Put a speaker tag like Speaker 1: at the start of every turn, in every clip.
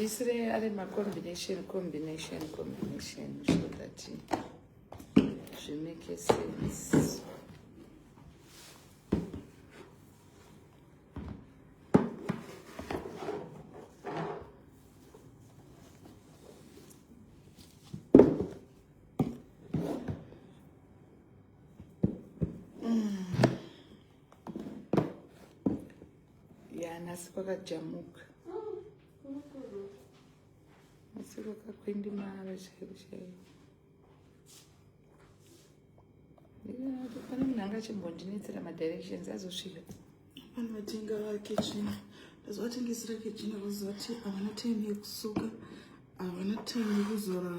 Speaker 1: Ndiisire ari macombination combination combination so that zvimake sense. Ya, nhasi kwakajamuka. Nhasi kwakakwindimara chaiko chaiko. Pane munhu anga achimbondinetsera madirections azosvika.
Speaker 2: Vanhu vatenga vakechina. Ndazovatengesera kechina vozoti havana time yekusuka, havana time yekuzora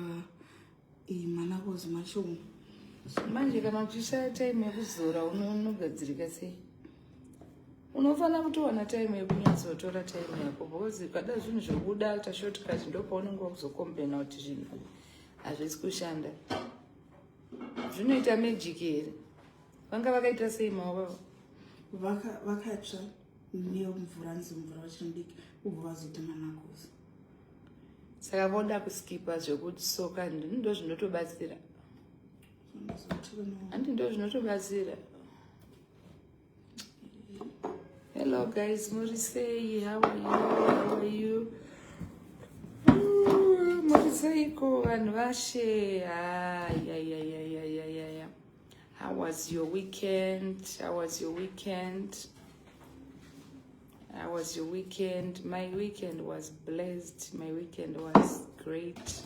Speaker 2: manakozi macho.
Speaker 1: Manje kana uchishaya time yekuzora unogadzirika sei? Unofanira kutowana time yekunyatsotora time yako because ukada zvinhu zvobuda ta shortcut ndopaunenge wakuzokomplaina kuti zvinhu hazvisi kushanda. Zvinoita magic here? Vanga vakaita sei maoko
Speaker 2: avo? Vakatsva nemvura, nzi mvura vachiri mudiki, ubva vazoita manakozi.
Speaker 1: Saka voda kuskipa zvekusoka ndo zvinotobatsira. Handi ndo zvinotobatsira. Hello guys, muri sei? How are you? How are you? Muri seiko vanhu vashe? Ayayayayayaya. How was your weekend? How was your weekend? How was your weekend? My weekend was blessed. My weekend was great.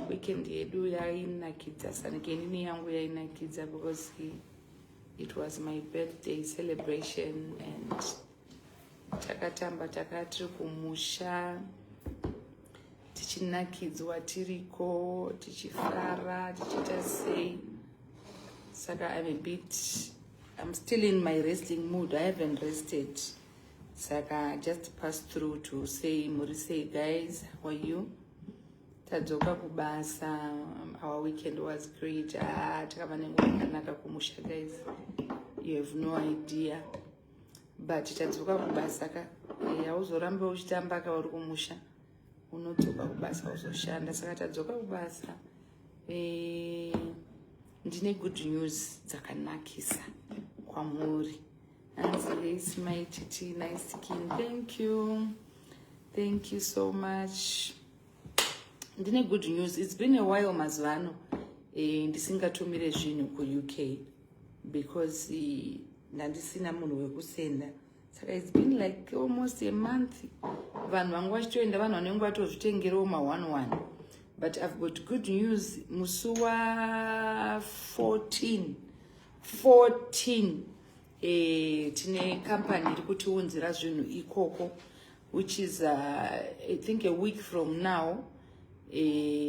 Speaker 1: Weekend yedu yainakidza sanike inini yangu yainakidza because it was my birthday celebration and takatamba takatiri kumusha tichinakidzwa tiriko tichifara tichiita sei. Saka I'm still in my resting mood. I haven't rested. Saka just pass through to say muri sei guys, how are you? Tadzoka kubasa. Our weekend was great. Ah, takava nenguva yakanaka kumusha guys, you have no idea. But tadzoka kubasa ka, hauzorambe uchitamba ka uri kumusha, unodzoka kubasa uzoshanda. Saka tadzoka kubasa. Ndine good news dzakanakisa kwamuri. Hanzi my titi, nice skin. Thank you, thank you so much. Ndine good news. It's been a while mazuva ano ndisingatumire zvinhu kuUK because ndandisina munhu wekusenda. Saka it's been like almost a month vanhu vangu vachitoenda, vanhu vanenge vatozvitengerawo ma1 1. But I've got good news. Musi wa14 14 tine company iri kutiunzira zvinhu ikoko, which is I think a week from now.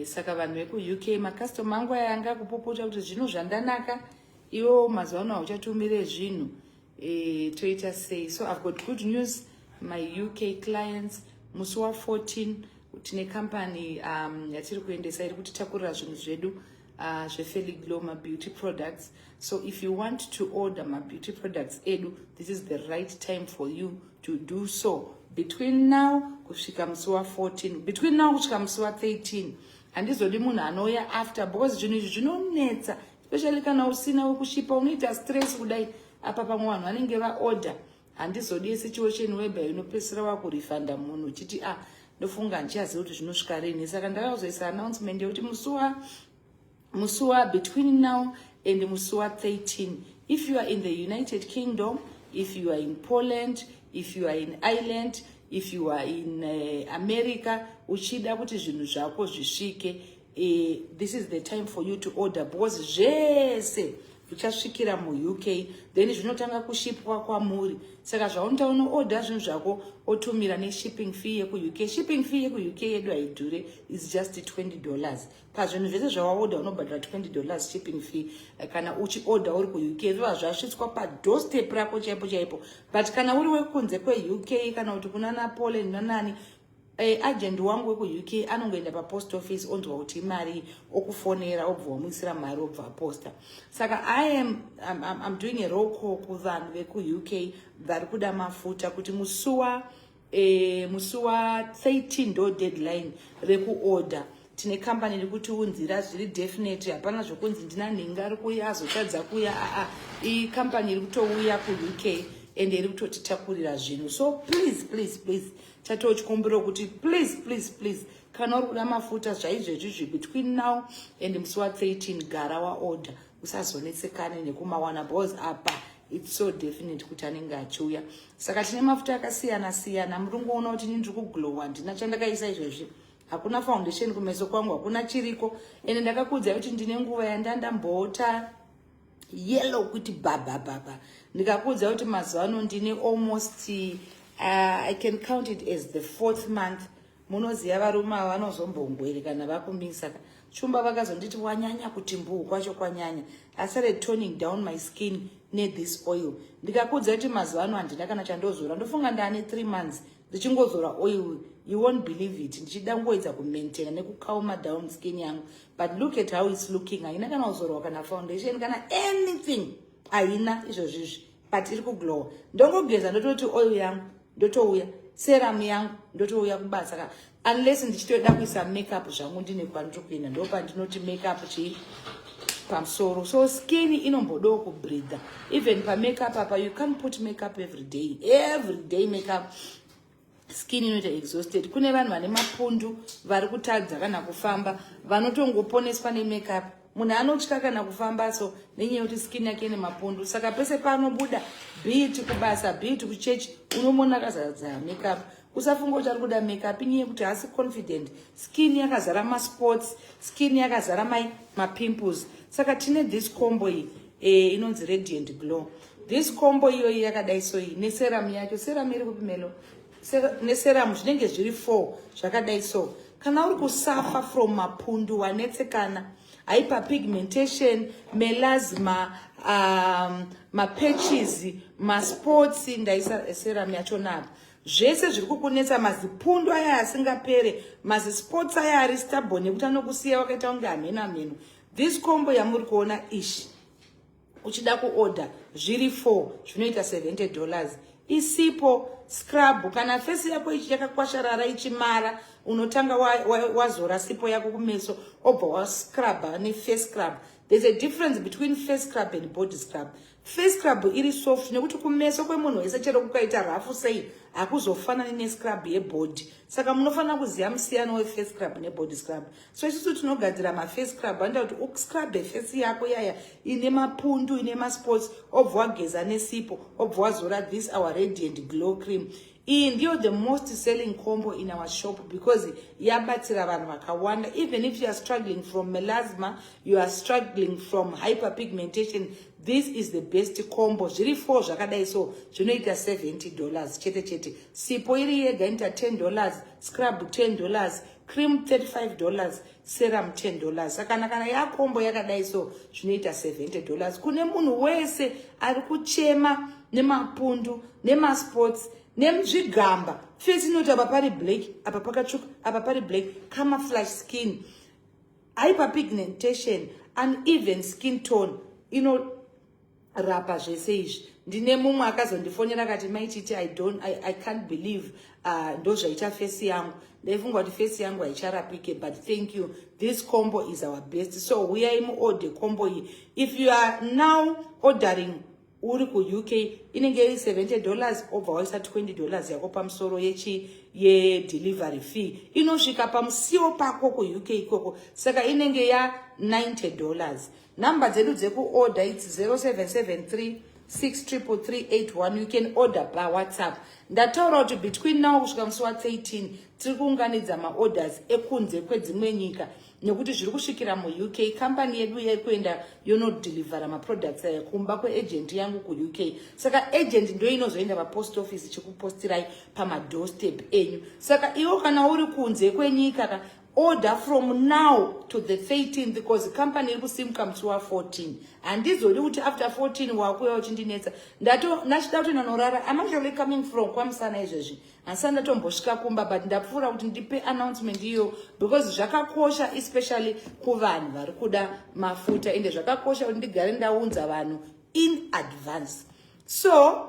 Speaker 1: Saka vanhu vekuUK, macustomer angu aya anga kupopota kuti zvinhu zvandanaka, iwo mazuva ano hauchatumire zvinhu, toita sei? So I've got good news, my UK clients. Musi wa14 tine company yatiri kuendesa iri kutitakurira zvinhu zvedu zveFeliglow, mabeauty products. So if you want to order mabeauty products edu, this is the right time for you to do so between now kusvika musi wa14, between now kusvika musi wa13. Handizodi munhu anouya after because zvinhu izvi zvinonetsa, especially kana usina wekushipa, unoita stress kudai. Apa pamwe vanhu vanenge vaorder. Handizodi situation whereby unopedzisira wakurifanda munhu uchiti, "Ah, ndofunga handichazivi kuti zvinosvika rini." Saka ndakazoisa announcement yekuti musi wa between now and musi wa13, if you are in the United Kingdom, if you are in Poland, if you are in Ireland, if you are in America, uchida kuti zvinhu zvako zvisvike, this is the time for you to order because zvese zvichasvikira muUK, then zvinotanga kushipwa kwamuri. Saka zvaunoita, unoorder zvinhu zvako, otumira neshipping fee yekuUK. Shipping fee yekuUK yedu haidhure, is just $20. Pazvinhu zvese zvawaorder unobhadhara $20 shipping fee kana uchiorder uri kuUK, zvova zvasvitswa padoorstep rako chaipo chaipo. But kana uri wekunze kweUK kana kuti kuna naPoland nanani, agent wangu wekuUK anongoenda papost office, onzwa kuti imari, okufonera, obva wamuisira mari, obva aposta. Saka I'm doing a roll call kuvanhu vekuUK vari kuda mafuta kuti musuwa Musi wa13 ndo deadline rekuorder. Tine kambani iri kutiunzira, zviri definite, hapana zvokunzi ndina nhinga ari kuuya azotadza kuuya. Aa, iyi kambani iri kutouya kuUK ende iri kutotitakurira zvinhu. So please, please, please, chatochikumbiro kuti please, please, please, kana uri kuda mafuta zvaizvezvizvi, between now and musi wa13, gara waorder, usazonetsekane nekumawana, because apa it's so definite kuti anenge achiuya. Saka tine mafuta akasiyana siyana. Muri kungoona kuti ini ndiri kuglowa, handina chandakaisa izvezvi, hakuna foundation kumeso kwangu, hakuna chiriko. Ende ndakakuudzai kuti ndine nguva yandandambota yellow kuti baba baba. Ndikakuudza kuti mazuva ano ndine almost, I can count it as the fourth month. Munoziva varume ava vanozombongwere kana vakumisa chumba, vakazonditi wanyanya kuti mbuu kwacho kwanyanya. I started toning down my skin nethis oil. Ndikakuudza kuti mazuva ano handina kana chandozora, ndofunga ndaane 3 months ndichingozora oil. You won't believe it, ndichida kungoedza kumaintaina nekucalma down skin yangu, but look at how it's looking. Haina kana kuzorwa kana foundation kana anything, haina izvozvizvi, but iri kuglowa. Ndongogeza, ndototi oil yangu, ndotouya serum yangu, ndotouya kubasa ka, unless ndichitoda kuisa makeup zvangu, ndine kwandiri kuenda, ndo pandinoti makeup chii pamusoro. So skin inombodawo kubreatha. Even pamakeup apa, you can't put makeup every day, every day makeup, skin inoita exhausted. Kune vanhu vane mapundu vari kutadza kana kufamba, vanotongoponeswa nemakeup. Munhu anotya kana kufamba so nenyaya yekuti skin yake ine mapundu, saka pese paanobuda, be it kubasa, be it kuchechi, unomuona akazadza makeup. Usafunga kuti ari kuda makeup, inyaya yekuti haasi confident. Skin yakazara maspots, skin yakazara mapimples. Saka tine this combo iyi, inonzi Radiant Glow. This combo iyoyi yakadai so iyi neserum yacho. Serum iri kupi, Melo? Neserum zvinenge zviri four zvakadai so. Kana uri kusuffer from mapundu, wanetsekana, hyperpigmentation, melasma, mapatches, maspots, ndaisa serum yachona apa. Zvese zviri kukunetsa, mazipundu aya asingapere, mazispots aya ari stubborn ekuti anokusiya wakaita kunge hameno hameno, this combo yamuri kuona ishi, uchida kuorder zviri 4 zvinoita $70. Isipo scrub, kana face yako ichi yakakwasharara ichimara, unotanga wazora sipo yako kumeso, obva wascrubha neface scrub. There's a difference between face scrub and body scrub. Face scrub iri soft nekuti kumeso kwemunhu wese chero kukaita rough sei, hakuzofanani nescrub yebody. Saka munofanira kuziva musiyano weface scrub nebody scrub. So isusu tinogadzira maface scrub anoita kuti uscrube face yako yaya ine mapundu, ine maspots, obva wageza nesipo, obva wazora this our Radiant Glow Cream. Iyi ndiyo the most selling combo in our shop because yabatsira vanhu vakawanda. Even if you are struggling from melasma, you are struggling from hyperpigmentation, this is the best combo. Zviri 4 zvakadai so zvinoita $70 chete chete. Sipo iri yega inoita $10, scrub $10, cream $35, serum $10. Saka kana yacombo yakadai so zvinoita $70 kune munhu wese ari kuchema nemapundu, nemaspots, nezvigamba. Face inoti apa pari black, apa pakatsvuka, apa pari black, camouflage skin, hyperpigmentation, uneven skin tone, inorapa zvese izvi. Ndine mumwe akazondifonera akati, "Maititi, I, don't, I can't believe, ndo zvaita face yangu. Ndaifunga kuti face yangu haicharapike, but thank you. This combo is our best." So uyai muorder combo iyi. If you are now ordering uri kuUK, inenge iri $70, obva waisa $20 yako pamusoro yechi yedelivery fee. Inosvika pamusiwo pako kuUK ikoko, saka inenge ya$90. Nhamba dzedu dzekuorder, it's 0773 63381. You can order pawhatsapp. Ndataura kuti between now kusvika musi wa13 tiri kuunganidza maorders ekunze kwedzimwe nyika, nekuti zviri kusvikira muUK. Kambani yedu yekuenda yonodelivera maproducts aya kumba kweagent yangu kuUK. Saka agent ndo inozoenda papost office chikupostirai pamadoorstep enyu. Saka iwo kana uri kunze kwenyika ka, order from now to the 13th, because company iri kusimuka musi wa14. Handizodi kuti after 14 wakuya uchindinetsa. Ndachida kuti nanorara. I'm actually coming from kwamusana izvezvi, handisati ndatombosvika kumba, but ndapfuura kuti ndipe announcement iyo because zvakakosha, especially kuvanhu vari kuda mafuta. Ende zvakakosha kuti ndigare ndaunza vanhu in advance. So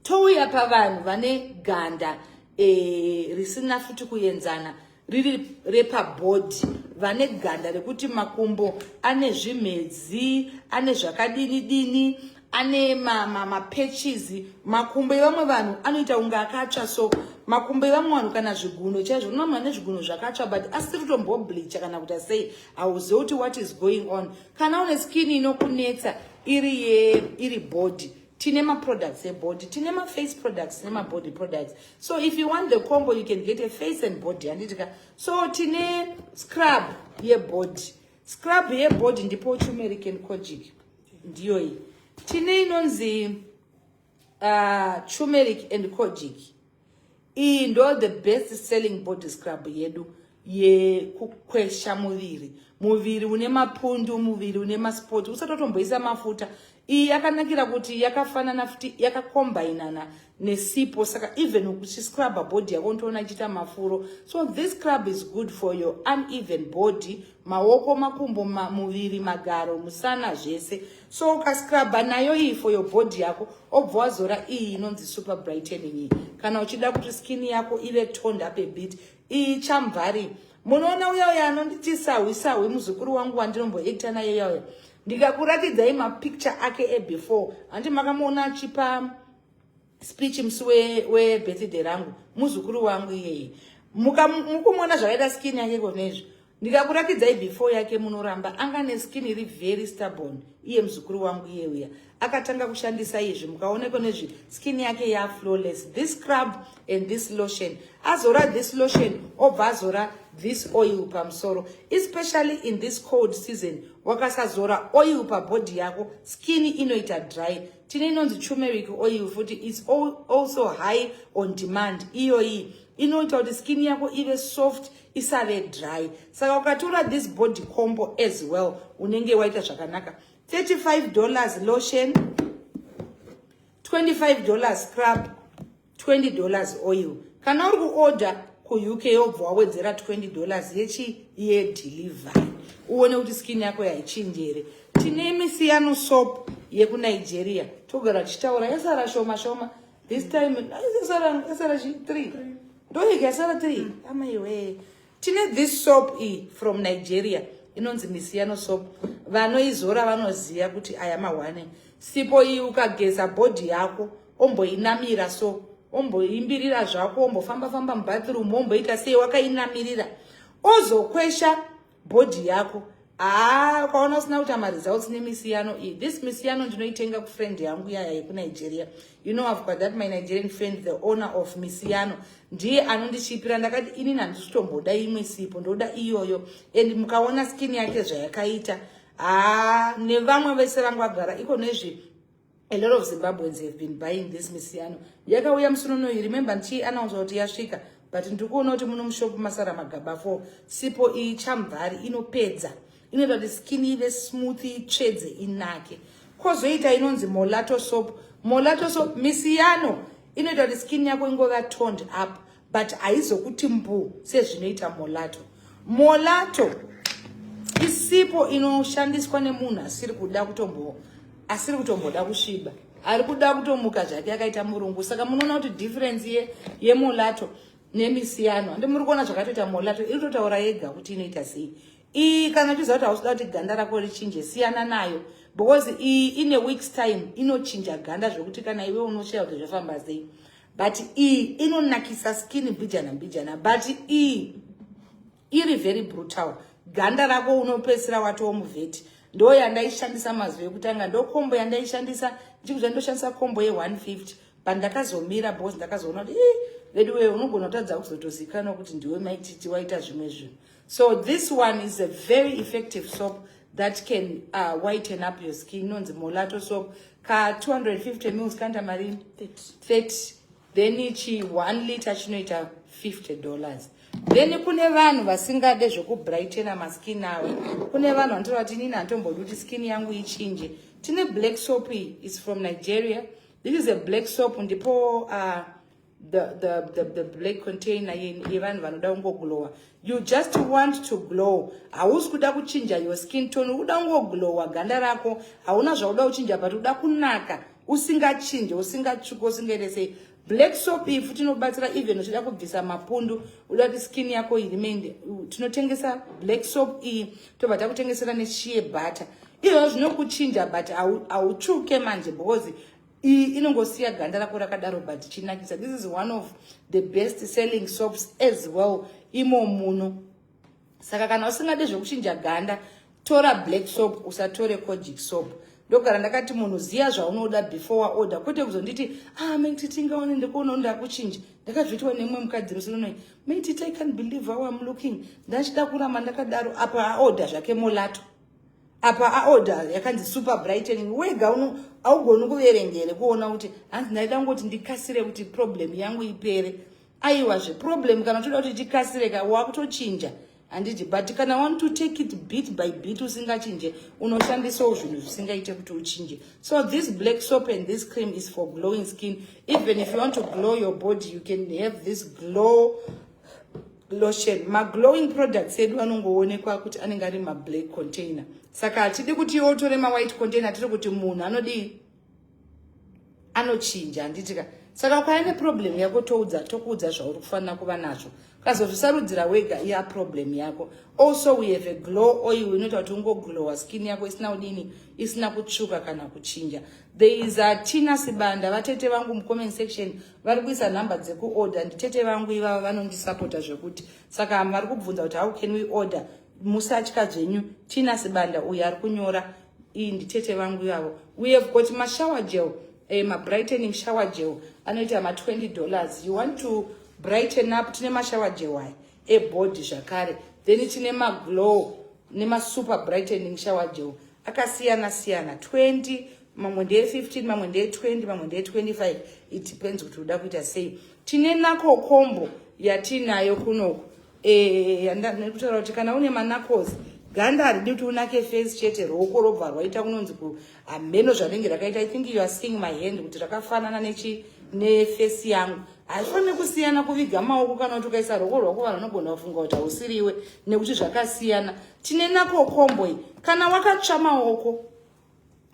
Speaker 1: touya pavanhu vane ganda. Risina futi kuenzana, riri repabody, vane ganda rekuti makumbo ane zvimhedzi, ane zvakadini dini, ane mapatches makumbo evamwe vanhu anoita kunge akatsva. So makumbo evamwe vanhu, kana zviguno chaizvo, una vamwe vane zviguno zvakatsva but asiri kutombobleacha kana kuita sei, hauzivi kuti what is going on. Kana une skin inokunetsa iri ye iri body, tine maproducts ebody, tine maface products nemabody products. So if you want the combo, you can get a face and body, handitika? So tine scrub yebody. Scrub yebody ndipo turmeric and kojic, ndiyo iyi. Tine inonzi turmeric and kojic. Iyi ndo the best selling body scrub yedu yekukwesha muviri, muviri une mapundu, muviri une maspot, usati watomboisa mafuta. Iyi yakanakira kuti yakafanana futi, yakakombainana nesipo, saka even uchiscrubha body yako unotoona ichiita mafuro. So this scrub is good for your uneven body, maoko, makumbo, muviri, magaro, musana, zvese. So ukascrubha nayo iyi for your body yako, obva wazora iyi inonzi super brightening iyi kana uchida kuti skin yako ive toned up a bit. Iyi chamvari munoona uya uya anonditi sahwi sahwi, muzukuru wangu wandinomboacta naye uya uya, ndikakuratidzai mapicture ake ebefore, handi makamuona achipa speech musi webirthday rangu? Muzukuru wangu iyeye, mukumuona zvakaita skin yake konezvo. Ndikakuratidzai before yake, munoramba. Anga neskin iri very stubborn iye muzukuru wangu iye uya. Akatanga kushandisa izvi, mukaoneko nezvi skin yake yaflawless. This scrub and this lotion, azora this lotion, obva azora this oil pamusoro. Especially in this cold season, wakasazora oil pabody yako, skin inoita dry. Tine inonzi turmeric oil futi, it's also high on demand. Iyoyi inoita kuti skin yako ive soft, isave dry. Saka ukatora this body combo as well, unenge waita zvakanaka. $35 lotion, $25 scrub, $20 oil. Kana uri kuorder kuUK, wobva wawedzera $20 yechi yedelivery, uone kuti skin yako yaichinji here. Tine misiyano soap yekuNigeria, togara tichitaura, yasara shoma shoma this time. Yasara 3, ndoyega yasara 3, amaiwe. Tine this soap iyi from Nigeria inonzi misiyano soap. Vanoizora vanoziva kuti aya mahwane. Sipo iyi, ukageza body yako, omboinamira, so omboimbirira zvako, ombofamba-famba mubathroom, omboita sei wakainamirira, ozokwesha body yako, haa, ukaona usina kuita maresults nemisiyano iyi. This misiyano ndinoitenga kufriend yangu yaya yekuNigeria. You know, I've got that my Nigerian friend, the owner of misiyano, ndiye anondichipira. Ndakati inini handisi kutomboda imwe sipo, ndoda iyoyo. And mukaona skin yake zvayakaita, haa, nevamwe vese vangu vagara iko nezvi, a lot of Zimbabweans have been buying this misiyano. Yakauya musi unonoyu, remember ndichiannounce kuti yasvika, but ndiri kuona kuti muno mushopu masara magaba 4. Sipo iyi chamvari inopedza, inoita kuti skin ive smooth, itsvedze, inake. Kwozoita inonzi molato soap. Molato soap, misiyano inoita kuti skin yako ingova toned up, but haizokuti mbu sezvinoita molato. Molato isipo inoshandiswa nemunhu asiri kuda kutombo, asiri kutomboda kusviba, ari kuda kutomuka zvake akaita murungu. Saka munoona kuti difference yemolato nemisiyano, handi muri kuona zvakatoita molato? Iri kutotaura yega kuti inoita sei iyi. Kana uchiziva kuti hausi kuti ganda rako richinje, siyana nayo, because iyi ine weeks time inochinja ganda zvokuti kana iwe unoshaya kuti zvafamba sei. But iyi inonakisa skin mbijana mbijana, but iyi iri very brutal. Ganda rako unopedzisira watoo muvheti. Ndo yandaishandisa mazuva ekutanga, ndo combo yandaishandisa. Ndichikuza ndoshandisa combo ye150, but ndakazomira because ndakazoona kuti veduwe, unogona kutadza kuzotozikanwa kuti ndiwe Maititi waita zvimwe zvinhu. So this one is a very effective soap that can whiten up your skin. Inonzi molato soap. Ka 250 mils kanoita marini? 30. Then ichi 1 liter chinoita $50. Then kune vanhu vasingade zvekubrightena maskin avo. Kune vanhu vanotaura kuti inini handitombodi kuti skin yangu ichinje. Tine black soap iyi, is from Nigeria. This is a black soap. Ndipo the black container yevanhu vanoda kungoglowa. You just want to glow, hausi kuda kuchinja your skin tone, uri kuda kungoglowa ganda rako, hauna zvauda kuchinja, but uda kunaka usingachinje, usingatsvuki, usingaite sei. Black soap iyi futi inobatsira even uchida kubvisa mapundu, uda kuti skin yako irimende. Tinotengesa black soap iyi, tobva takutengesera neshea butter. Izvozvo zvinokuchinja, but hautsvuke manje because iyi inongosiya ganda rako rakadaro but chinakisa. This is one of the best selling soaps as well imo muno. Saka kana usingade zvekuchinja ganda, tora black soap, usatore kojic soap. Ndogara ndakati munhu ziya zvaunoda before waorder, kwete kuzonditi, "Ah, Mai Titi, ngaone ndikuona ndakuchinja." Ndakazviitwa nemumwe mukadzi musinonoi, "Mai Titi, I can't believe how I'm looking, ndachida kuramba ndakadaro." Apa aorder zvake molato, apa aorder yakanzi super brightening. Wega haugoni kuverengere kuona kuti hanzi, "Ndaida kungoti ndikasire kuti problem yangu ipere." Aiwa, zveproblem kana utoda kuti tikasire ka, wakutochinja, handiti? But kana want to take it bit by bit usingachinje, unoshandisawo zvinhu zvisingaite kuti uchinje. So this black soap and this cream is for glowing skin. Even if you want to glow your body, you can have this glow lotion. Maglowing products edu anongoonekwa kuti anenge ari mablack container, saka hatidi kuti iwe utore mawhite container. Tiri kuti munhu anodii? Anochinja, handitika? Saka ukaya neproblem yako, toudza, tokuudza zvauri kufanira kuva nazvo. Ukazozvisarudzira wega, iya problem yako. Also we have a glow oil inoita kuti ungoglowa, skin yako isina kudini, isina kutsvuka kana kuchinja. There is a Tina Sibanda, vatete vangu, mucomment section vari kuisa nhamba dzekuorder. Nditete vangu ivava, vanondisapota zvekuti. Saka vari kubvunza kuti, "How can we order?" Musatya zvenyu. Tina Sibanda uyo ari kunyora iyi nditete vangu ivavo. We have got mashower gel, mabrightening shower gel anoita ma$20. You want to brighten up, tine mashower gel aya ebody zvakare. Then tine maglow nemasuper brightening shower gel akasiyana siyana, 20, mamwe ndeye15, mamwe ndeye20, mamwe ndeye25. It depends kuti uda kuita sei. Tine knuckle combo yatinayo kunoku, nekutaura kuti kana une maknuckles, ganda haridi kuti unake face chete, ruoko robva rwaita kunonzi hameno zvanenge rakaita. I think you are seeing my hand kuti rakafanana nechi neface yangu. Haifaniri kusiyana kuviga maoko. Kana kuti ukaisa ruoko rwako, vanhu vanogona kufunga kuti hausiriwe nekuti zvakasiyana. Tine knuckle combo iyi. Kana wakatsva maoko,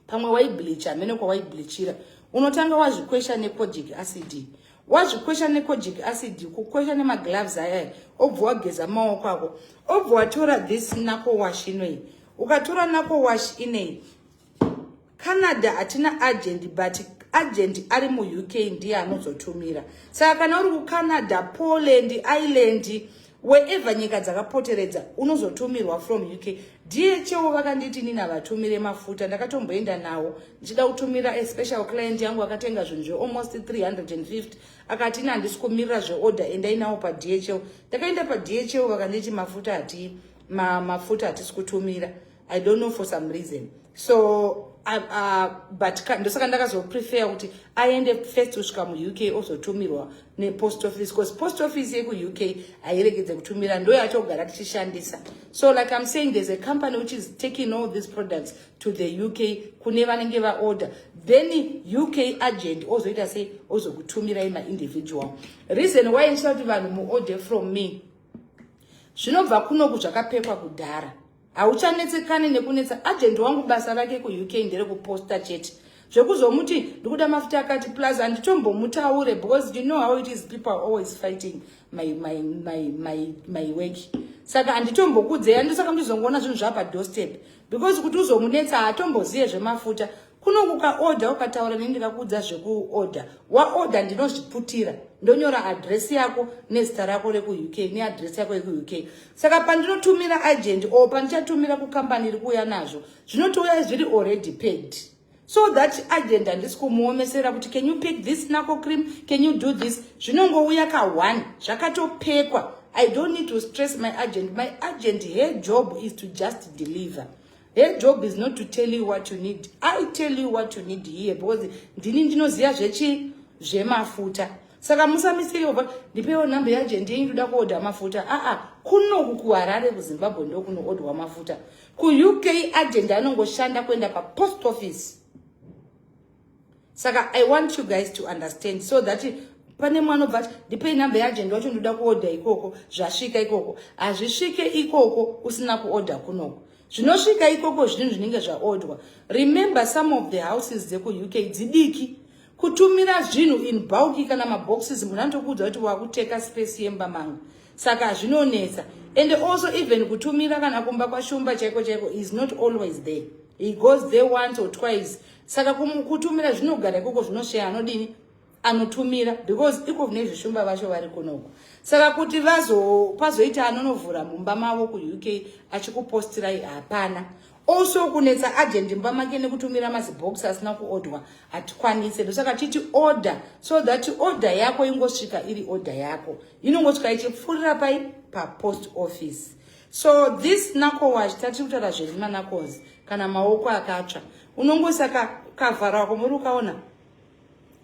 Speaker 1: pamwe waibleacha, hamene kwawaibleachira, unotanga wazvikwesha nekojic acid. Wazvikwesha nekojic acid, kukwesha nemagloves ayaya, obva wageza maoko ako, obva watora this knuckle wash inoi. Ukatora knuckle wash inei, Canada hatina agent, but agent ari muUK ndiye anozotumira. Saka kana uri kuCanada, Poland, Ireland, wherever nyika dzakapoteredza, unozotumirwa from UK. DHL vakanditi nini havatumire mafuta. Ndakatomboenda nawo ndichida kutumira a special client yangu akatenga zvinhu zvealmost 350. Akati, "Ini handisi kumirira zveorder, endai nawo paDHL." Ndakaenda paDHL, vakanditi mafuta hati mafuta hatisi kutumira. I don't know for some reason. So but ndosaka ndakazoprefer kuti aende first kusvika muUK, ozotumirwa nepost office, because post office yekuUK hairegedze kutumira, ndo yatogara tichishandisa. So like I'm saying, there's a company which is taking all these products to the UK kune vanenge vaorder, then UK agent ozoita sei? Ozokutumirai maindividual. Reason why ndichida kuti vanhu muorder from me, zvinobva kunoku zvakapekwa kudhara, hauchanetsekani nekunetsa agent wangu. Basa rake kuUK nderekuposta chete. Zvekuzomuti ndikuda mafuta akati, plus handitombomutaure because you know how it is, people are always fighting my work. Saka handitombokudzei, handisaka ndizongoona zvinhu zvapadoorstep, because kuti uzomunetsa, haatomboziye zvemafuta. Kuno kukaorder, ukataura neni, ndikakuudza zvekuorder, waorder, ndinozviputira, ndonyora adhiresi yako nezita rako rekuUK neadhiresi yako yekuUK. Saka pandinotumira agent or pandichatumira kukambani iri kuuya nazvo, zvinotouya zviri already paid, so that agent handisi kumuomesera kuti, "Can you pick this knuckle cream? Can you do this?" Zvinongouya ka1 zvakatopekwa. I don't need to stress my agent. My agent, her job is to just deliver. Her job is not to tell you what you need. I tell you what you need here because ndini ndinoziva zvechi zvemafuta. Saka musamisiriwa, "Ndipewo nhamba yeagent yenyu, ndoda kuodha mafuta." Aa, kunoku kuHarare, kuZimbabwe, ndokunoodwa mafuta. KuUK agent anongoshanda kuenda papost office. Saka I want you guys to understand so that pane mwana obva ati, "Ndipei nhamba yeagent wacho, ndoda kuodha ikoko." Zvasvika ikoko, hazvisvike ikoko usina kuodha kunoko. Zvinosvika ikoko zvinhu zvinenge zvaodwa. Remember, some of the houses dzekuUK dzidiki. Kutumira zvinhu in bulk kana maboxes, munhu anotokuudza kuti wakuteka space yemba mangu, saka zvinonetsa. And also even kutumira kana kumba kwaShumba chaiko chaiko is not always there. He goes there once or twice. Saka kutumira zvinogara ikoko, zvinosheya anodini, anotumira, because iko nezvishumba vacho vari kunoko. Saka kuti pazoita anonovhura mumba mavo kuUK achikupostirai, hapana. Also kunetsa agent mumba make nekutumira mazibox asina kuodwa, hatikwanise. Ndosaka titi order so that order yako ingosvika iri order yako, inongosvika ichipfuurira pai papost office. So this knuckle wash, tatiri kutaura zviri maknuckles kana maoko akatsva, unongoisa kavhara wako muri ukaona,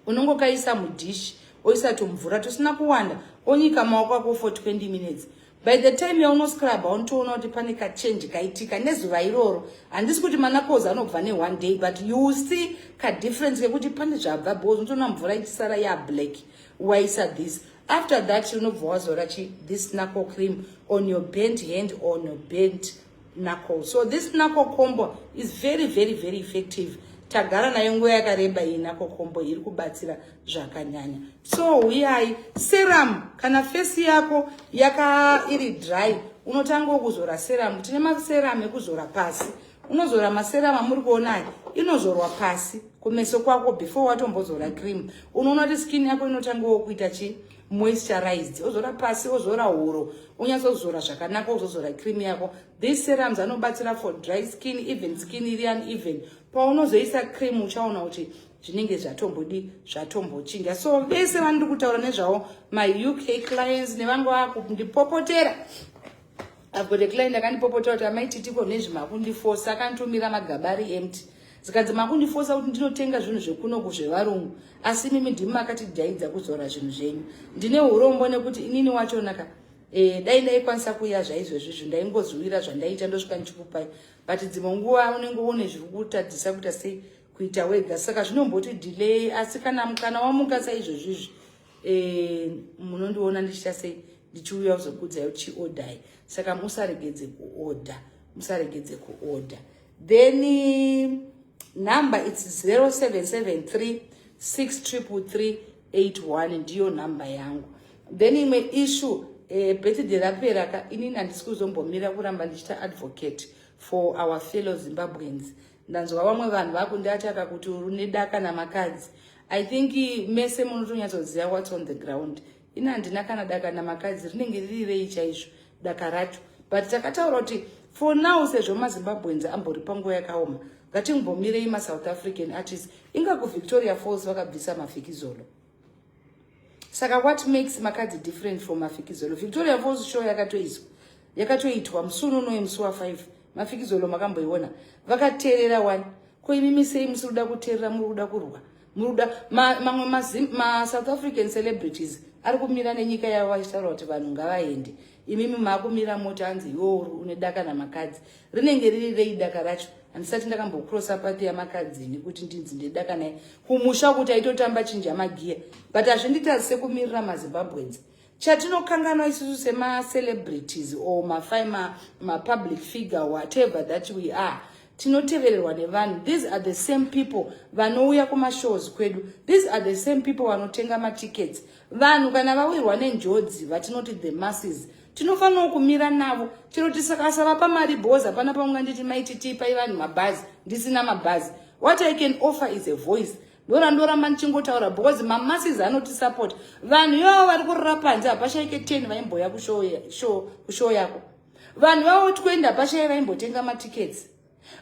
Speaker 1: unongokaisa mudhishi, oisa tumvura tusina kuwanda, onyika maoko ako for 20 minutes. By the time yaunoscrub, unotoona kuti pane kachange kaitika nezuva iroro. Handisi kuti maknuckles anobva neone day, but you will see kadifference kekuti pane zvabva, because unotoona mvura ichisara yablack waisa this. After that unobva wazora chi this knuckle cream on your burnt hand, on your burnt knuckle. So this knuckle combo is very, very, very effective. Tagara nayo nguva yakareba iyi knuckle combo, iri kubatsira zvakanyanya. So uyai serum, kana face yako yaka iri dry, unotanga kuzora serum. Tine maserum ekuzora pasi. Unozora maserum amuri kuonai, inozorwa pasi kumeso kwako before watombozora cream. Unoona kuti skin yako inotangawo kuita chi moisturized. Ozora pasi, ozora huro, unyatsozora zvakanaka, ozozora cream yako. These serums anobatsira for dry skin, even skin iri uneven. Paunozoisa cream, uchaona kuti zvinenge zvatombodi, zvatombochinja. So vese vandiri kutaura nezvavo, my UK clients nevanga vakundipopotera. I've got a client akandipopotera kuti, "Amai Titiko, nezvi makundifosa." Akanditumira magaba ari empty, zikanzi, "Makundifosa kuti ndinotenga zvinhu zvekunoku zvevarungu, asi imimi ndimi makatidhaidza kuzora zvinhu zvenyu." Ndine urombo nekuti inini wachonaka dai ndaikwanisa kuuya zvaizvozvizvo, ndaingoziwira zvandaita, ndosvika ndichikupai. But dzimwe nguva unenge une zviri kutadzisa kuita sei, kuita wega, saka zvinomboti delay. Asi kana mukana wamuka saizvozvizvi, munondiona ndichiita sei, ndichiuya kuzokudzai kuti chiodhai. Saka musaregedze kuodha, musaregedze kuodha. Then number, it's 0773 633 81, ndiyo nhamba yangu. Then imwe issue, birthday rapera ka. Inini handisi kuzombomira kuramba ndichiita advocate for our fellow Zimbabweans. Ndanzwa vamwe vanhu vakundiataka kuti une daka naMakhadzi. I think mese munotonyatsoziva what's on the ground. Ini handina kana daka naMakhadzi. Rinenge riri rei chaizvo daka racho? But takataura kuti for now, sezvo maZimbabweans ambori panguva yakaoma, ngatimbomirei maSouth African artists. Inga kuVictoria Falls vakabvisa Mafikizolo, saka what makes Makhadzi different from Mafikizolo? Victoria Falls show yakatoiswa, yakatoitwa musi unono wemusi wa5. Mafikizolo makamboiona, vakateerera wani. Ko imimi sei musiri kuda kuteerera? Muri kuda kurwa, muri kuda mamwe maSouth African celebrities ari kumira nenyika yavo vachitaura kuti vanhu ngavaende. Imimi maakumira mota, anzi iwo une daka naMakhadzi. Rinenge riri rei daka racho? Handisati ndakambokrosa path yaMakhadzi kuti ndinzi ndedaka naye. Kumusha kuti aitotamba chinja magiya, but hazvinditadzise kumirira maZimbabweans. Chatinokanganwa isusu semacelebrities or mapublic figure, whatever that we are, tinotevererwa nevanhu. These are the same people vanouya kumashows kwedu. These are the same people vanotenga matickets. Vanhu kana vawirwa nenjodzi, vatinoti the masses, tinofanirawo kumira navo chero tisakasavapa mari, because hapana paunganditi, "Maititipai vanhu mabhazi," ndisina mabhazi. What I can offer is a voice. Ndora ndoramba ndichingotaura because mamasses anotisapota. Vanhu ivavo vari kurara panze, hapashaike 10 vaimboya kushow yako. Vanhu vavo 20, hapashai vaimbotenga matickets.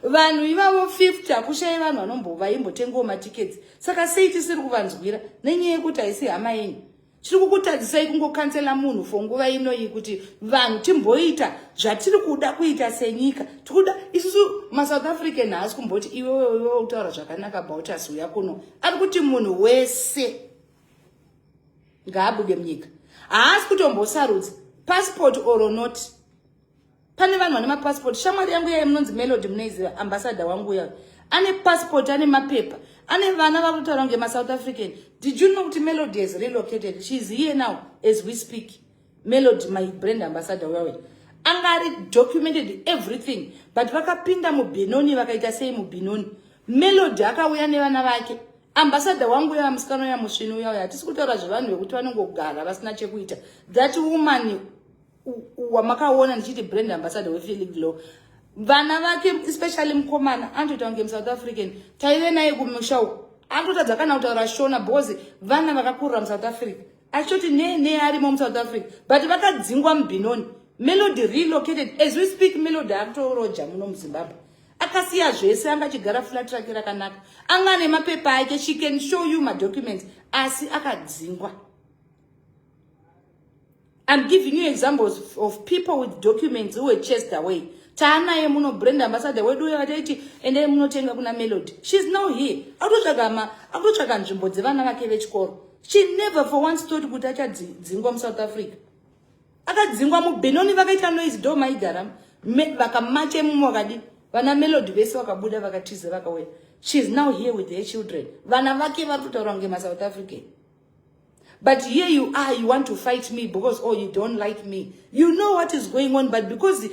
Speaker 1: Vanhu ivavo 50, hakushai vanhu vanombovaimbotengawo matickets. Saka sei tisiri kuvanzwira? Nenyaya yekuti haisi hama yenyu. Tiri kukutadzisai kungokansela munhu for nguva inoyi kuti vanhu timboita zvatiri kuda kuita senyika. Tikuda isusu maSouth African haasi kumboti, "Iwewe, iwewe kutaura zvakanaka about us, uya kuno." Ari kuti munhu wese ngaabude munyika. Haasi kutombosarudza passport or not. Pane vanhu vane mapassport. Shamwari yangu yai munonzi Melody, munoiziva, ambassador wangu uya, ane passport, ane mapepa, ane vana vari kutaura kunge maSouth African. Did you know kuti Melody has relocated? She is here now as we speak. Melody, my brand ambassador uyawe, anga ari documented everything, but vakapinda muBenoni, vakaita sei muBenoni. Melody akauya nevana vake. Ambassador wangu uya, musikana uya musvini uya uya, hatisi kutaura zvevanhu vekuti vanongogara vasina chekuita. That woman wamakaona ndichiti brand ambassador weFelix Glow, vana vake, especially mukomana, anotoita kunge muSouth African. Taive naye kumusha uku, anototadza kana kutaura Shona because vana vakakurira muSouth Africa, achitoti ne ne arimo muSouth Africa, but vakadzingwa muBenoni. Melody relocated. As we speak, Melody akutoroja muno muZimbabwe. Akasiya zvese, anga achigara flat rake rakanaka, anga ane mapepa ake. She can show you madocuments, asi akadzingwa. I'm giving you examples of people with documents who were chased away. Taanaye muno brand ambassador wedu uyo vataiti endai munotenga kuna Melody. She's now here, akutotsvaga nzvimbo dzevana vake vechikoro. She never for once thought kuti achadzingwa muSouth Africa. Akadzingwa muBenoni, vakaita noise, do maigara vakamache mumwe vakadi vana Melody vese vakabuda, vakatiza, vakauya. She is now here with her children. Vana vake vari kutaura kunge maSouth African. But here you are, you want to fight me because, oh, you don't like me. You know what is going on, but because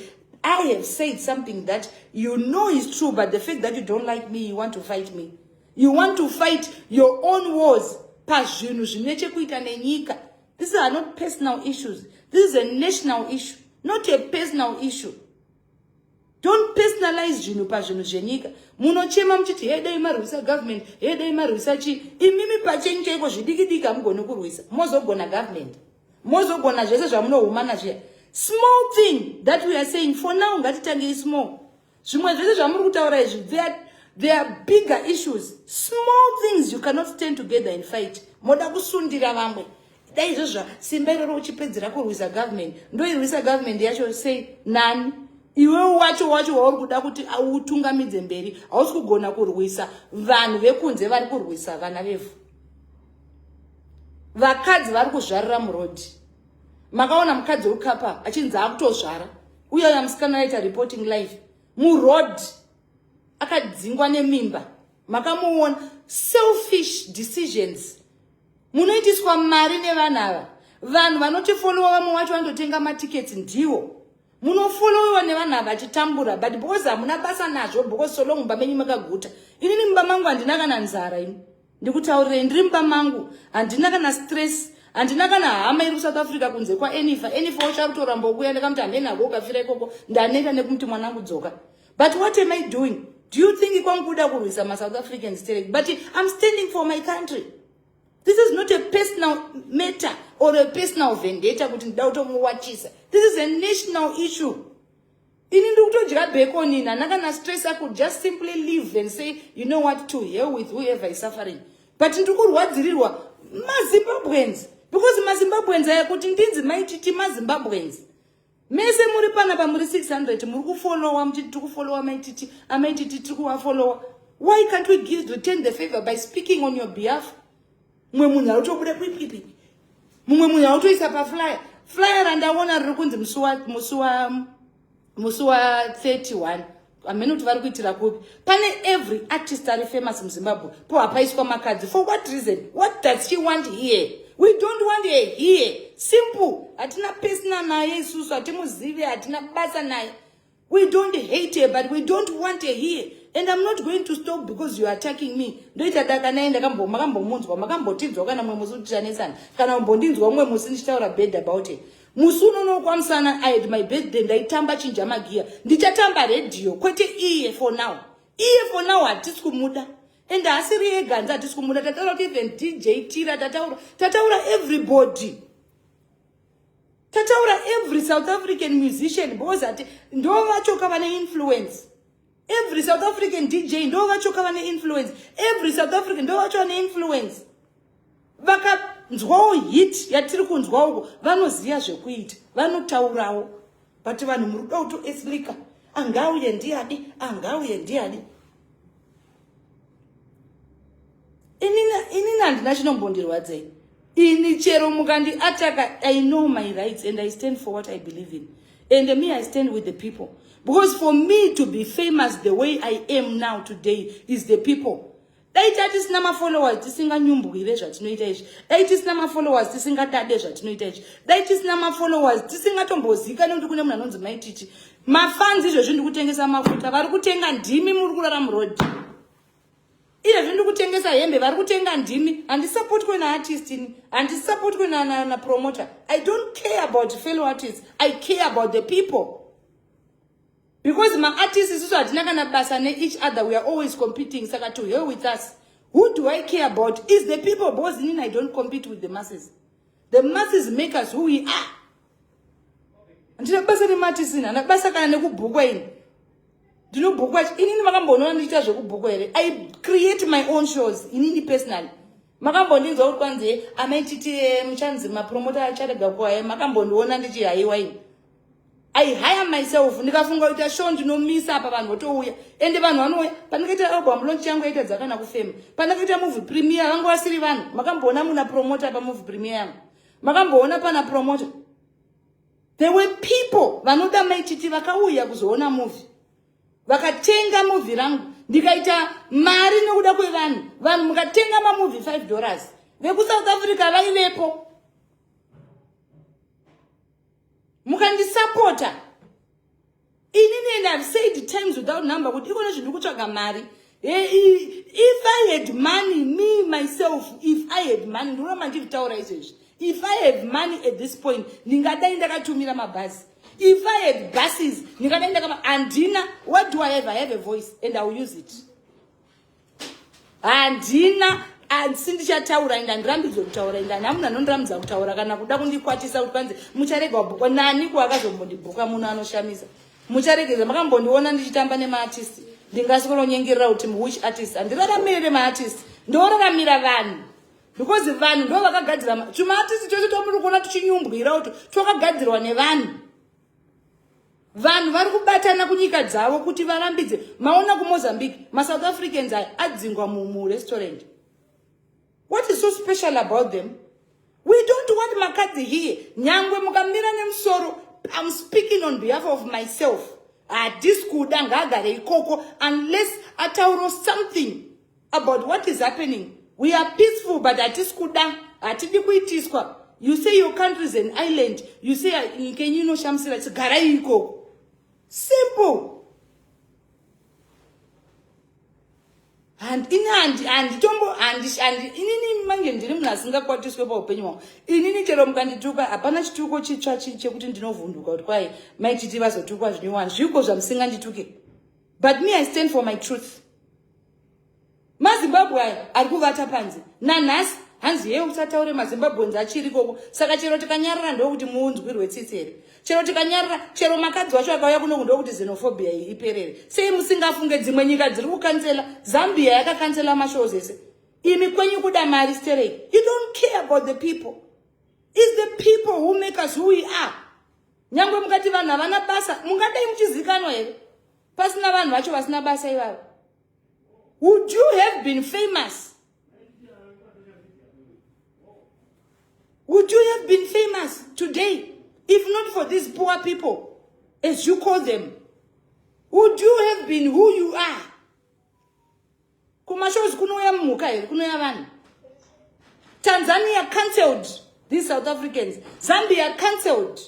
Speaker 1: I have said something that you know is true, but the fact that you don't like me, you want to fight me. You want to fight your own wars pazvinhu zvine chekuita nenyika. These are not personal issues. This is a national issue, not a personal issue. Don't personalize zvinhu pazvinhu zvenyika. Munochema muchiti hedei marwisa government, hedei marwisa chii. Imimi pachenyu chaiko zvidiki diki hamugoni kurwisa, mozogona government, mozogona zvese zvamunohumana zviya. Small thing that we are saying for now, ngatitangei small. Zvimwe zvese zvamuri kutaura izvi, there are bigger issues. Small things you cannot stand together and fight, moda kusundira vamwe. Dai izvozvo simba iroro uchipedzera kurwisa government, ndoirwisa government yacho sei? Nani? Iwewe wacho wauri kuda kuti utungamidze mberi, hausi kugona kurwisa vanhu vekunze vari kurwisa vana vevhu. Vakadzi vari kuzvarira murodhi. Makaona mukadzi wekapa achinzi akutozvara uye musikana aita reporting live muroad, akadzingwa nemimba. Makamuona? Selfish decisions. Munoitiswa mari nevanhu ava. Vanhu vanotifolowa, vamwe vacho vanototenga matickets. Ndiwo munofolowiwa nevanhu ava vachitambura, but because hamuna basa nazvo, because so long mumba menyu makaguta. Inini mumba mangu handina kana nzara. Ini ndikutaurirei, ndiri mumba mangu, handina kana stress, handina kana hama iri kuSouth Africa kunze kwaEnifa. Enifa wacho ari kutoramba kuuya. Ndakamuti hameni hako, ukafira ikoko. Ndaneta nekumuti mwanangu dzoka. But what am I doing? Do you think kwangu kuda kurwisa maSouth Africans terek? But I'm standing for my country. This is not a personal matter or a personal vendetta kuti ndida kutomuwachisa. This is a national issue. Ini ndiri kutodya bacon ini, handina kana stress. I could just simply live and say, "You know what, to hell with whoever is suffering." But ndiri kurwadzirirwa maZimbabweans, because maZimbabweans aya, kuti ndinzi Maititi, maZimbabweans mese muri panapa, muri 600, muri kufolowa muchiti tiri kufolowa Maititi, aMaititi tiri kuvafolowa. Why can't we give return the favor by speaking on your behalf? Mumwe munhu ari kutobuda kwipipi, mumwe munhu ari kutoisa paflyer. Flyer randaona riri kunzi musi wa31, hamene kuti vari kuitira kupi, pane every artist ari famous muZimbabwe, po hapaiswa Makadzi. For what reason? What does she want here? We don't want her here, simple. Hatina personal naye isusu, hatimuzive, hatina basa naye. We don't hate her, but we don't want her here. And I'm not going to stop because you are attacking me. Ndoita daka naye. Makambomunzwa, makambotinzwa kana mumwe musi tichanesana, kana kumbondinzwa mumwe musi ndichitaura bad about her? Musi unonokwamusana, I had my birthday, ndaitamba Chinja Magiya. Ndichatamba redhiyo, kwete iye. For now, iye for now hatisi kumuda, and haasiri eganza hatisi kumuda. Tataura kuti even DJ Tira tataura, tataura everybody, tataura every South African musician, because ati ndo vachoka vane influence. Every South African DJ ndo vachoka vane influence. Every South African ndo vacho vane influence. Vakanzwawo hit yatiri kunzwa uko, vanoziva zvekuita, vanotaurawo. But vanhu muri kuda kutoeslika, angauye ndiadi, angauye ndiadi. Inini handina chinombondirwadzei. Ini chero mukandiataka, I know my rights and I stand for what I believe in. And me, I stand with the people, because for me to be famous the way I am now today is the people. Dai tatisina mafollowers, tisinganyumbwire zvatinoita izvi. Dai tisina mafollowers, tisingadade zvatinoita izvi. Dai tisina mafollowers, tisingatombozika nekuti kune munhu anonzi Maititi. Mafans izvezvi, ndikutengesa mafuta, vari kutenga ndimi muri kurara murodhi. Iyezvi ndiri kutengesa hembe, vari kutenga ndimi. Handisapotwe naartist ini, handisapotwe napromoter. I don't care about fellow artists, I care about the people, because maartist isusu hatina kana basa neeach other. We are always competing, saka to hell with us. Who do I care about is the people, because inini I don't compete with the masses. The masses make us who we are. Handina basa nemaartist ini, handina basa kana nekubhukwa ini. Ndinobhukwa inini? Makambonoona ndichiita zvekubhukwa here? I create my own shows inini personally. Makambondinzwa kuti kwanzi amaititi muchanzi mapromota acharega kuhaya? Makambondiona ndichihaiwa ini? I hire myself. Ndikafunga kuita show, ndinomisa apa, vanhu votouya, ende vanhu vanouya. Pandakaita album launch yangu yaita Dzakana Kufema, pandakaita movie premiere, vanga vasiri vanhu. Makamboona muna promoter pamovie premiere yangu? Makamboona pana promoter? There were people vanoda Maititi vakauya kuzoona movie, vakatenga movie rangu. Ndikaita mari nekuda kwevanhu. Vanhu mukatenga mamovie $5, vekuSouth Africa vaivepo, mukandisapota inini. And I've said times without number kuti ikona zvindiri kutsvaga mari. If I had money, me myself, if I had money, ndinoramba ndichitaura izvezvi, if I have money at this point, ndingadai ndakatumira mabhazi. If I had buses, ndingadai ndakama. Handina. What do I have? I have a voice and I will use it. Handina, asi ndichataura, ende handirambidzwe kutaura, ende handina munhu anondirambidza kutaura kana kuda kundikwatisa kuti kwanzi mucharega wabhukwa nani. Kuakazombondibhuka muno anoshamisa, mucharegedza. Makambondiona ndichitamba nemaartist? Ndingasikoronyengerera kuti which artist? Handiraramire maartist, ndoraramira vanhu, because vanhu ndo vakagadzira tumaartist twese twamuri kuona tuchinyumbwira kuti twakagadzirwa nevanhu. Vanhu vari kubatana kunyika dzavo kuti varambidze. Maona kuMozambique, maSouth Africans aya adzingwa murestaurant. What is so special about them? We don't want Makhadzi here. Nyangwe mukamira nemusoro, I'm speaking on behalf of myself, hatisi kuda. Ngaagare ikoko unless atauro something about what is happening. We are peaceful, but hatisi kuda, hatidi kuitiswa. You say your country is an island. You say nyika yenyu inoshamisira. Chigarai ikoko, simple. Ini handitombo, inini mange ndiri munhu asingakwatiswe paupenyu hwangu. Inini chero mukandituka, hapana chituko chitsva chekuti ndinovhunduka kuti kwai Maititi vazotukwa zvinyowani. Zviko zvamusingandituke, but me, I stand for my truth. MaZimbabwe aya ari kuvata panze nanhasi, hanzi ye usataure, maZimbabweans achiri ikoko. Saka chero tikanyarara, ndokuti muunzwirwe tsitsi here? Chero tikanyarara, chero Makhadzi wacho akauya kunoku, ndokuti xenophobia iyi iperere? Sei musingafunge dzimwe nyika dziri kukansela? Zambia yakakansela mashows ese. Imi kwenyu kuda mari sterei. You don't care about the people. Is the people who make us who we are. Nyangwe mukati vanhu havana basa, mungadai muchizikanwa here pasina vanhu vacho vasina basa ivavo? Would you have been famous? Would you have been famous today if not for these poor people, as you call them? Would you have been who you are? Kumashows kunouya mhuka here? Kunouya vanhu. Tanzania cancelled these South Africans. Zambia cancelled.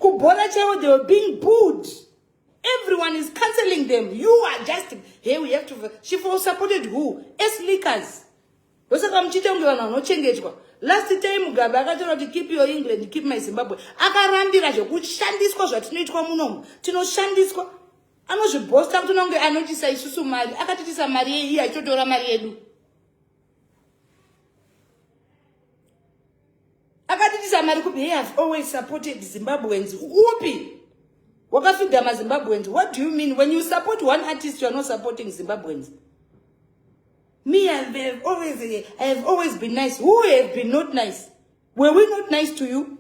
Speaker 1: Kubhora chaivo, they were being booed. Everyone is cancelling them. You are just hey, we have to. She for supported who? Eslickers. Ndosaka muchiita kunge vanhu vanochengetwa. Last time Mugabe akataura kuti "Keep your England, keep my Zimbabwe." Akarambira zvekushandiswa zvatinoitwa munomu. Tinoshandiswa. Anozvibhosta kuti unonge anotisa isusu mari. Akatitisa mari yeiyi, achitotora mari yedu. Akatitisa mari kupi? He have always supported Zimbabweans. Upi wakafidha maZimbabweans? What do you mean? When you support one artist, you are not supporting Zimbabweans? Me, I have always been nice. Who have been not nice? Were we not nice to you?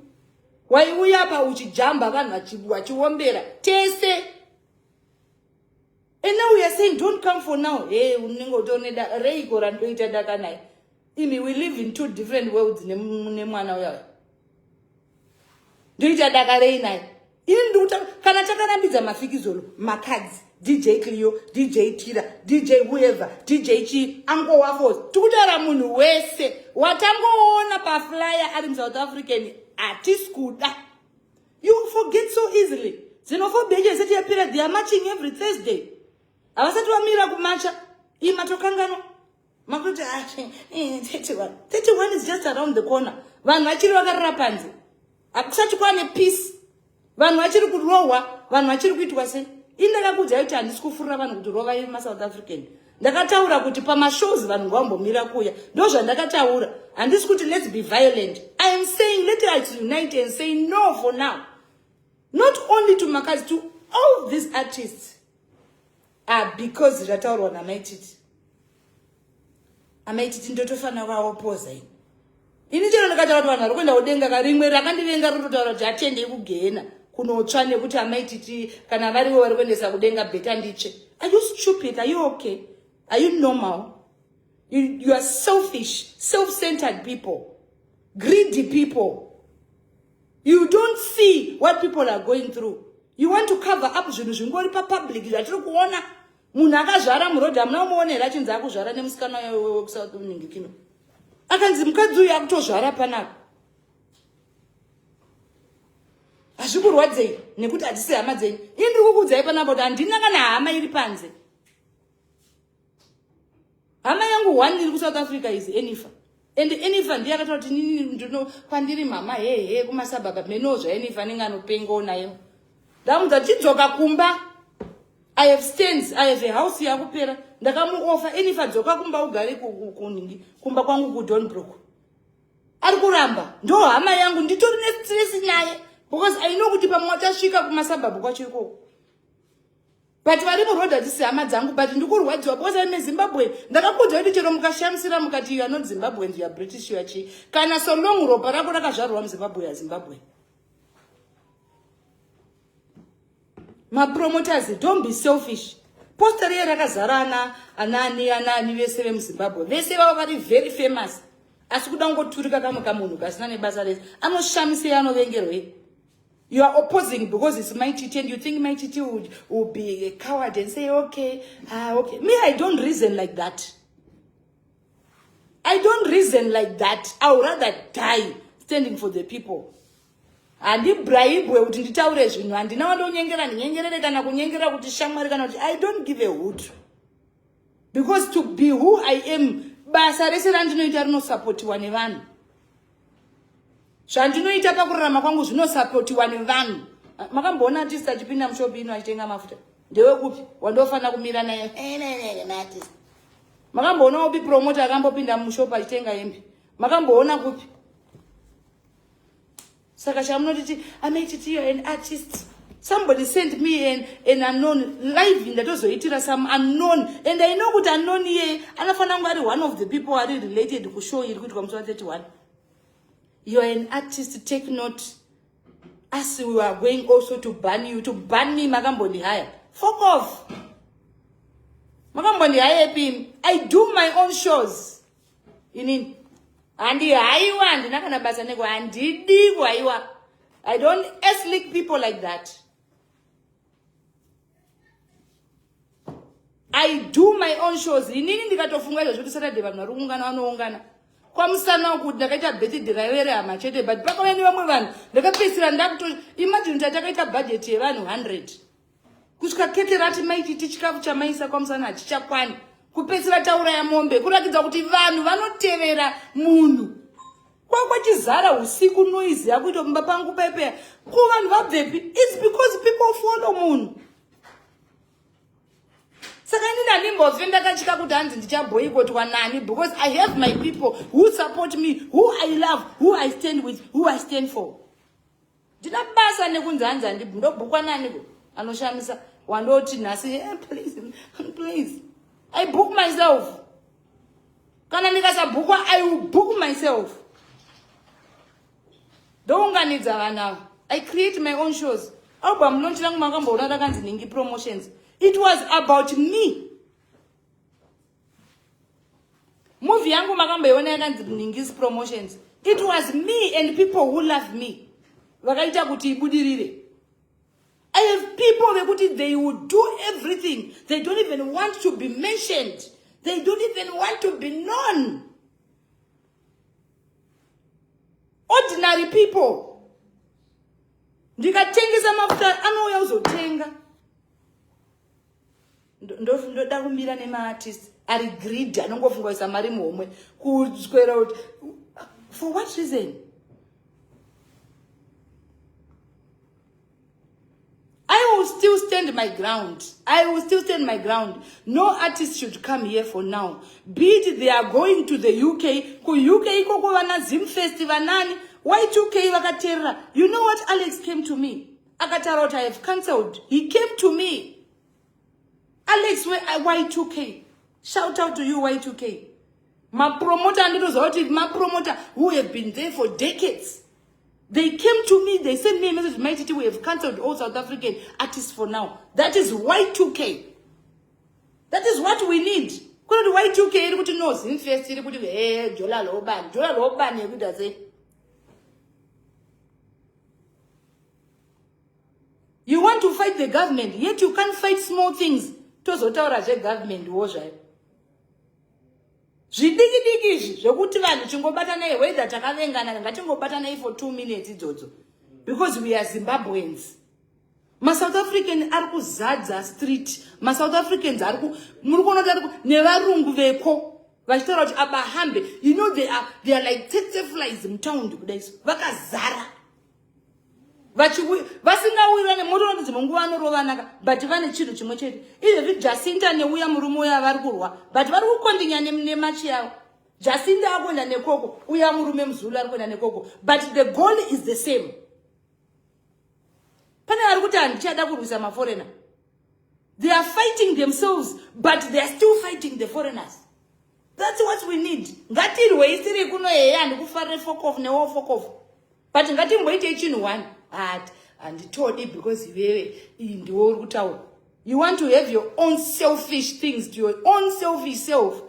Speaker 1: Waiuya pa uchijamba, vanhu vachiombera tese, and now we are saying don't come for now. Hey, unenge utoone reiko randoita daka naye imi? We live in two different worlds nemwana uyayo. Ndoita daka rei naye ini? Ndikuta kana takarambidza Mafikizolo, Makhadzi, DJ Cleo, DJ Tira, DJ whoever, DJ chi angowafos, tikutaura munhu wese watangoona paflyer ari muSouth African, hatisi kuda. You forget so easily. Xenophobia icho isati yapera, they are marching every Thursday. Havasati vamira kumacha. Ii, matokanganwa. Makuti 31, 31 is just around the corner. Vanhu vachiri vakarara panze, hakusati kwane peace. Vanhu vachiri kurohwa, vanhu vachiri kuitwa sei. Ini ndakakuudzai kuti handisi kufurira vanhu kuti rovai maSouth African. Ndakataura kuti pamashows vanhu ngavambomira kuuya, ndo zvandakataura. Handisi kuti let's be violent. I am saying let us unite and say no for now, not only to Makazi, to all these artists. Ah, because zvataurwa naMaititi, aMaititi ndotofanira kuvaopoza ini. Ini chero ndikataura kuti vanhu vari kuenda kudenga, karimwe rakandivenga rinototaura kuti atendei kugehena kunotsva nekuti aMaititi kana varivo vari kuendesa kudenga, better nditsve. Are you stupid? Are you okay? Are you normal? You are selfish, self-centered people, greedy people. You don't see what people are going through. You want to cover up zvinhu zvingori papublic zvatiri kuona. Munhu akazvara murodhi, hamuna kumuona here achinzi akuzvara nemusikana wekuSouth Ningikino? Akanzi mukadzi uyu akutozvara panapa. Hazvikurwadzei nekuti hatisi hama dzenyu? Ini ndiri kukuudzai panapa kuti handina kana hama iri panze. Hama yangu one iri kuSouth Africa is Enifa, and Enifa ndiye akataura kuti nini ndino kwandiri mama hehe kumasabhabha menowo zvaEnifa anenge anopengawo nayo. Ndamudza chidzoka kumba. I have stands, I have a house yakupera. Ndakamuofa Enifa, dzoka kumba ugare kuningi kumba kwangu kuDonbrook. Ari kuramba. Ndo hama yangu, nditori nestress naye because I know kuti pamwe achasvika kumasabhabhu kwacho ikoko. But vari muroad hatisi hama dzangu, but ndikurwadziwa because I'm Zimbabwe. Ndakakuudza kuti chero mukashamisira mukati you are not Zimbabweans, you are British, you are chi, kana so long ropa rako rakazvarwa muZimbabwe, yaZimbabwe. Mapromoters, don't be selfish. Poster riye rakazara ana anani anani vese vemuZimbabwe, vese vavo vari very famous, asi kuda kungoturika kamwe kamunhu kasina nebasa rese. Anoshamisei? Anovengerwei? You are opposing because it's Mai Titi and you think Mai Titi would be a coward and say, okay, ah, okay. Me, I don't reason like that. I don't reason like that. I would rather die standing for the people. Handibribwe kuti nditaure zvinhu. Handina wandonyengera ndinyengerere kana kunyengera kuti shamwari kana kuti I don't give a hoot, because to be who I am, basa rese randinoita rinosapotiwa nevanhu. Zvandinoita pakurarama kwangu zvinosapotiwa nevanhu. Makamboona artist achipinda mushopi ino achitenga mafuta? Ndewekupi wandofanira kumira naye maartist? Makamboona upi promoter akambopinda mushopi achitenga hembe? Makamboona kupi? Saka chamunotiti aMaititi, you an artist. Somebody sent me an unknown live, ndatozoitira some unknown, and I know kuti unknown iyeye anofanira kunge ari one of the people ari related kushow iri kuitwa musi wa31. You are an artist, take note, as we are going also to ban you. To ban me? Makambondihaya? Fuck off. Makambondihaya pi? I do my own shows. Inini handi haiwa, handina kana basa neko, handidi kuhaiwa. I don't slick people like that. I do my own shows. Inini ndikatofunga izvo zvekuti Saturday vanhu vari kuungana, vanoungana kwamusana kuti ndakaita birthday raive rehama chete, but pakauya nevamwe vanhu ndakapedzisira ndakuto imagine kuti atakaita budget yevanhu 100, kusvika kete rati maititi chikafu chamaisa kwamusana hachichakwani, kupedzisira tauraya mombe, kurakidza kuti vanhu vanotevera munhu. Kwakwachizara usiku, noise yakuita mumba pangu paipeya ko vanhu vabvepi? It's because people follow munhu. Saka inini handimbofe ndakatya kuti hanzi ndichaboikotwa nani, because I have my people who support me, who I love, who I stand with, who I stand for. Ndina basa nekunzi hanzi handi ndobhukwa nani anoshamisa wandoti nhasi, please, please. I book myself. Kana ndikasabhukwa, I will book myself. Ndounganidza vanhu ava. I create my own shows. Album launch rangu makamboona rakanzi Ningi Promotions. It was about me. Movie yangu makamboiona yakanzi Ningis Promotions? It was me and people who love me vakaita kuti ibudirire. I have people vekuti they will do everything. They don't even want to be mentioned, they don't even want to be known. Ordinary people. Ndikatengesa mafuta, anouya kuzotenga. Ndoda kumira nemaartist. Ari greedy, anongofunga kuisa mari muhomwe, kuswera kuti for what reason? I will still stand my ground. I will still stand my ground. No artist should come here for now. Be it they are going to the UK, ku UK ikoko vana Zimfest vanani, Y2K vakaterera. You know what? Alex came to me. Akataura kuti I have cancelled. He came to me. Alex Y2K. Shout out to you Y2K. Mapromota andinoziva kuti mapromota who have been there for decades. They came to me, they sent me a message, Mai Titi, we have cancelled all South African artists for now. That is Y2K. That is what we need. Kuna kuti Y2K iri kuti no Zimfest iri kuti hey, jola lobani, jola lobani yekuita sei? You want to fight the government, yet you can't fight small things. Tozotaura zvegovernment wo zvayo. Zvidiki diki izvi zvekuti vanhu chingobatanai, whether takavengana, ngatingobatanai for 2 minutes idzodzo. Because we are Zimbabweans. MaSouth African ari kuzadza street. MaSouth Africans ari ku muri kuona kuti ari nevarungu veko vachitaura kuti abahambe. You know they are like tsetse flies mutaundi kudai so. Vakazara. Vasingawirirane, motoona kuti dzimwe nguva vanorovanaka, but vane chinhu chimwe chete. Izvezvi Jacinta neuya murume uya vari kurwa, but vari kukondinya nemachi yavo. Jacinta akuenda nekoko, uya murume muzulu ari kuenda nekoko, but the goal is the same. Pane vari kuti handichada kurwisa maforeigner. They are fighting themselves, but they are still fighting the foreigners. That's what we need. Ngatirwei tiri kuno heya, handikufarire fokof newo fokof, but ngatimboitei chinhu one. Hat handitodi because iwewe iyi ndiwo uri kutaura. You want to have your own selfish things to your own selfish self.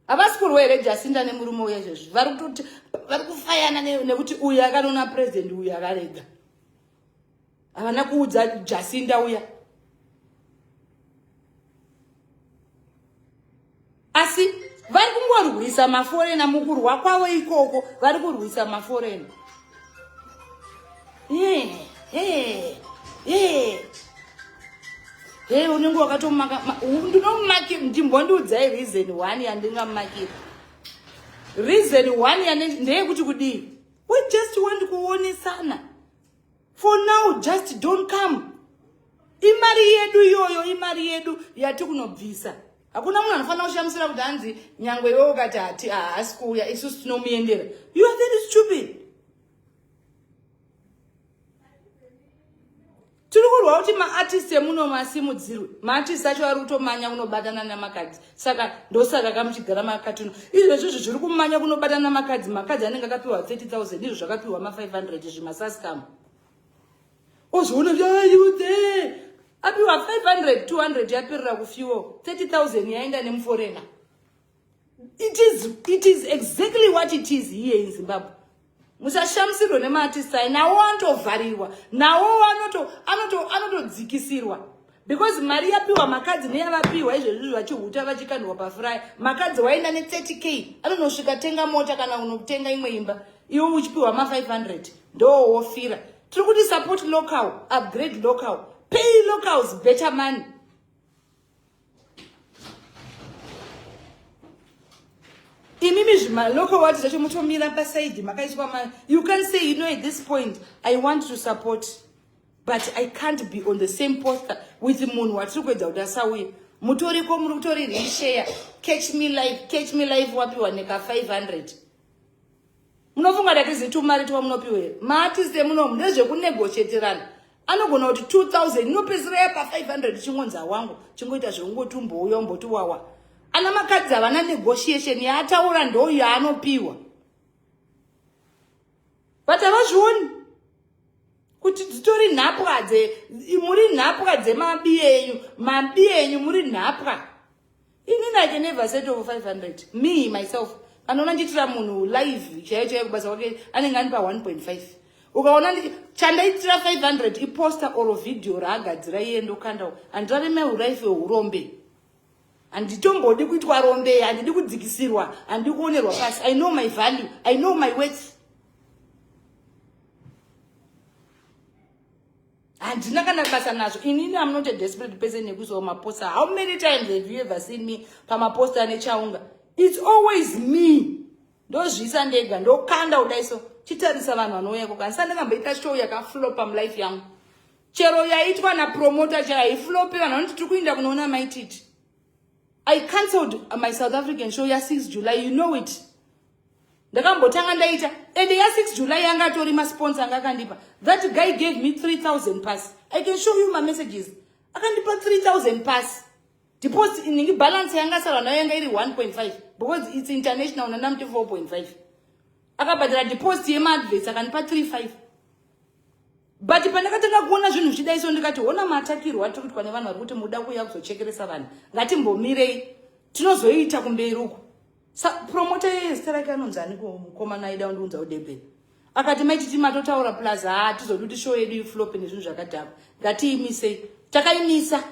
Speaker 1: Havasi kurwa here Jacinta nemurume uya izvezvi? Vari kutoti vari kufayana nekuti uyu akanoona president, uyu akarega. Havana kuudza Jacinta uya. Asi vari kungorwisa maforena mukurwa kwavo ikoko, vari kurwisa maforena. Hey, unenge wakatomaka ndinomaki, ndimbondiudzai reason one yandingamakira. Reason one yane ndeyekuti kudii? We just want kuonesana. For now, just don't come. Imari yedu iyoyo, imari yedu yati kunobvisa. Hakuna munhu anofanira kushamisira kuti hanzi nyangwe iwe ukati hati haasi kuuya, isusu tinomuendera. You are very stupid. Tiri kurwa kuti maartist emuno masimudzirwe. Maartist acho ari kutomanya kunobatana namakadzi, saka ndosaka kamuchigara makatino izvezvizvi zviri kumanya kunobatana namakadzi. Makadzi anenge akapiwa 30,000, izvo zvakapiwa ma500 zvimasaskam. Ozviona zvayudhe apiwa 500, 200 yaperera kufuel, 30,000 yaenda nemuforena. It is exactly what it is here in Zimbabwe. Musashamisirwe nemaartist aya, nawo anotovharirwa, nawo anotodzikisirwa because mari yapiwa makadzi neyavapiwa izvezvi vachihuta vachikandwa pafuraya. Makadzi waenda ne30K anonosvika tenga mota kana unotenga imwe imba, iwe uchipiwa ma500 ndo wofira. Tiri kuti support local, upgrade local, pay locals better money. Imimi zvimalocal wati zvacho mutomira pasaidi makaiswa ma you can say, you know, at this point I want to support, but I can't be on the same poster with munhu watiri kuedza kuti asauye. Mutoriko, muri kutori reshare, catch me live, catch me live, wapiwa neka 500. Munofunga ndatizi tumari twamunopiwa here? Maartist emunomu ndezvekunegotiatirana. Anogona kuti 2000 inopedzisira yapa 500, chingonzi wangu chingoita zvekungoti umbouya umboti wawa. Ana makadzi havana negotiation, yaataura ndo yaanopiwa, but havazvioni kuti dzitori nhapwa dze muri nhapwa dzemabi enyu, mabi enyu muri nhapwa. Inini I can never settle for 500. Me myself, kanoona ndiitira munhu live chaiyo chaiyo kubasa kwake anenge anipa 1.5. Ukaona chandaitira 500 iposter or video raagadzira iye, ndokandawo. Handirareme uraife hurombe, handitombodi kuitwa rombe, handidi kudzikisirwa, handidi kuonerwa pasi. I know my value, I know my worth. Handina kana basa nazvo. Inini am not a desperate person yekuisawo maposta. How many times have you ever seen me pamaposta nechaunga? It's always me. Ndozviisa ndega, ndokanda kudai so. Chitarisa vanhu vanouya ikoko. Handisati ndakamboita show yakaflopa mulife yangu. Chero yaitwa napromota chero haiflopi, vanhu vanoti tiri kuinda kunoona Maititi. I cancelled my South African show ya 6 July, you know it. Ndakambotanga ndaita and ya 6 July yanga atori masponsor anga akandipa. That guy gave me 3000 pass. I can show you my messages. Akandipa 3000 pass. Deposit inhingi balance yanga sara nayo yanga iri 1.5 because it's international nandamuti 4.5. Akabhadhara deposit yemaadverts akandipa 35. But pandakatanga kuona zvinhu zvichidai so ndikati hona matakirwo atiri kuitwa nevanhu vari kuti muda kuuya kuzochekeresa vanhu, ngatimbomirei tinozoita kumberi uko. Promoter yeye zita rake anonzi ani mukomana aida kundiunza kuDurban akati Maititi matotaura plus haa tizodi kuti show yedu iflope nezvinhu zvakadhakwa, ngatiimisei. Takaimisa.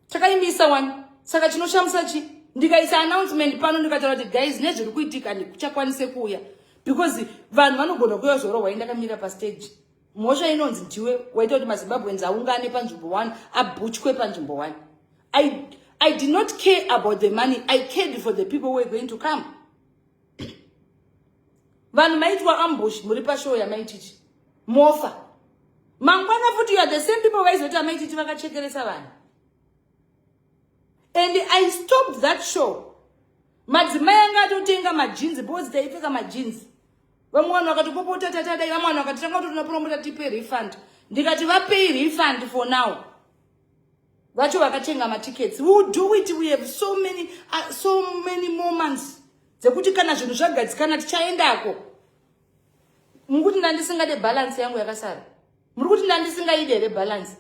Speaker 1: Takaimisa one. Saka chinoshamisa chi ndikaisa announcement pano ndikataura kuti guys nezviri kuitika ndikuchakwanise kuuya because vanhu vanogona kuuya zorohwa ndakamira pastage. Mhosva inonzi ndiwe waita kuti maZimbabweans aungane panzvimbo 1, abhuchwe panzvimbo 1. I did not care about the money. I cared for the people who were going to come. Vanhu maitwa ambush muri pashow yaMaititi. Mofa. Mangwana futi you are the same people vaizoti aMaititi vakachekeresa vanhu. And I stopped that show. Madzimai anga atotenga majinzi because taipfeka majinzi. Vamwe vanhu vakatopopota tatadai, vamwe vanhu vakati tanga kutoona promota tipe refund. Ndikati vapei refund for now. Vacho vakatenga matickets. We will do it. We have so many, so many moments dzekuti kana zvinhu zvagadzikana tichaendako. Mukuti ndandisingade balance yangu yakasara. Muri kuti ndandisingaide here balance?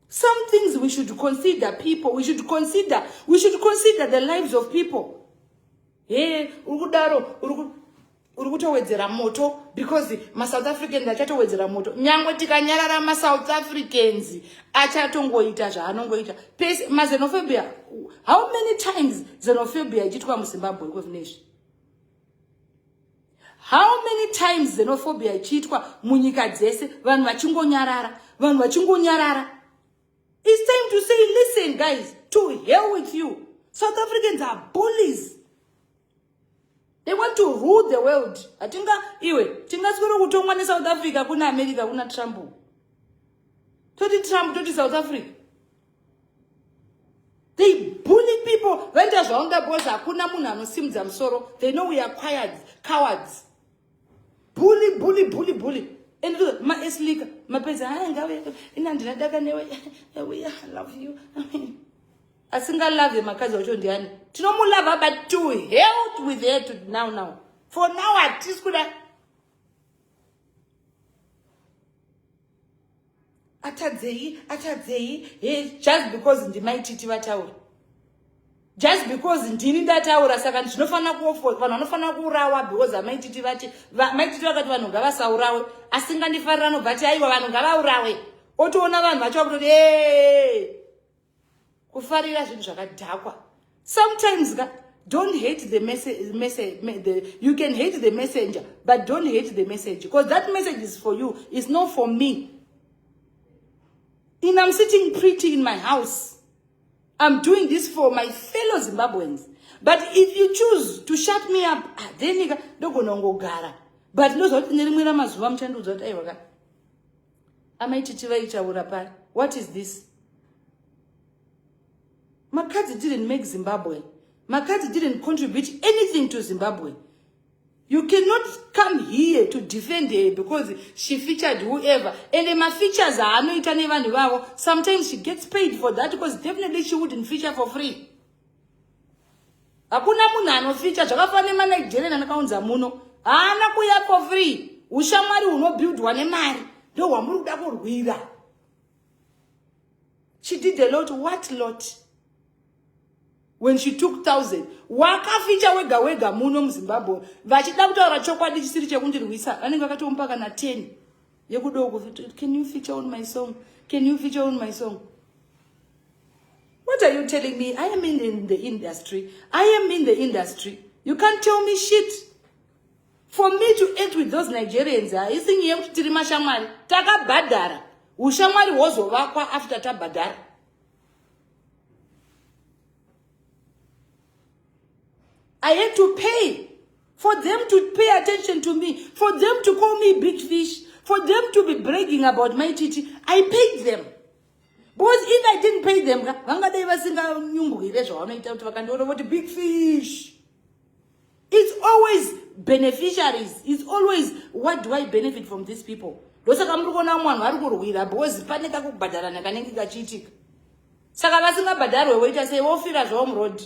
Speaker 1: Some things we should consider people. We should consider, we should consider the lives of people. Hey, uri kudaro, uri kutowedzera moto because maSouth Africans achatowedzera moto. Nyangwe tikanyarara maSouth Africans achatongoita zvaanongoita. Pese maxenophobia, how many times xenophobia ichiitwa muZimbabwe iko How many times xenophobia ichiitwa munyika dzese, vanhu vachingonyarara, vanhu vachingonyarara. It's time to say, listen guys, to hell with you. South Africans are bullies. They want to rule the world. Hatinga iwe, tingaswero kutongwa neSouth Africa kuna America kuna Trump. Toti Trump, toti South Africa. They bully people. Vaita zvavanoda because hakuna munhu anosimudza musoro. They know we are cowards. Cowards. Bully, bully, bully, bully. And look, ma eslika, mapedza, ah, ngawe, ina handina daka newe. We love you. Asingalove makadzi wacho ndiani? Tinomulava, but to hell with her to now now. For now hatisi kuda. Atadzei, atadzei, hey, just because ndiMaititi vataura. Just because ndini ndataura saka zvinofanira kuofo, vanhu vanofanira kuurawa because amaititi vati, Maititi vakati vanhu ngavasaurawe, asingandifarira anobva ati aiwa vanhu ngavaurawe. Otoona vanhu vacho vakutoti hey! Kufarira zvinhu zvakadhakwa. Sometimes ka, don't hate the message, message, the, you can hate the messenger, but don't hate the message, because that message is for you, it's not for me. And I'm sitting pretty in my house. I'm doing this for my fellow Zimbabweans. But if you choose to shut me up, then ndogona kungogara. But ndozva kuti nerimwe ramazuva muchandiudza kuti aiwa ka. Amaititi vaitaura pari. What is this? Makadzi didn't make Zimbabwe. Makadzi didn't contribute anything to Zimbabwe. You cannot come here to defend her because she featured whoever. And my features haanoita nevanhu vavo. Sometimes she gets paid for that because definitely she wouldn't feature for free. Hakuna munhu anofeature zvakafanana nemaNigerian anakaunza muno. Haana kuuya for free. Ushamwari hunobuildwa nemari. Ndo hwamuri kuda kurwira. She did a lot. What lot? When she took 1,000. Wakafeature wega wega muno muZimbabwe. Vachida kutaura chokwadi chisiri chekundirwisa. Vanenge vakatomupa kana 10. Yekudoko. Can you feature on my song? Can you feature on my song? What are you telling me? I am in the industry. I am in the industry. You can't tell me shit. For me to act with those Nigerians, haisi nyaya yekuti tiri mashamwari. Takabhadhara. Ushamwari hwozovakwa after tabhadhara. I had to pay for them to pay attention to me, for them to call me big fish, for them to be bragging about my titi. I paid them. Because if I didn't pay them, vangadai vasinganyumbwire zvavanoita kuti vakandiona voti big fish. It's always beneficiaries. It's always what do I benefit from these people? Ndosaka muri kuona vamwe vanhu vari kurwira because pane kakubhadharana kanenge kachiitika. Saka vasingabhadharwe voita sei? Vofira zvavo muroad.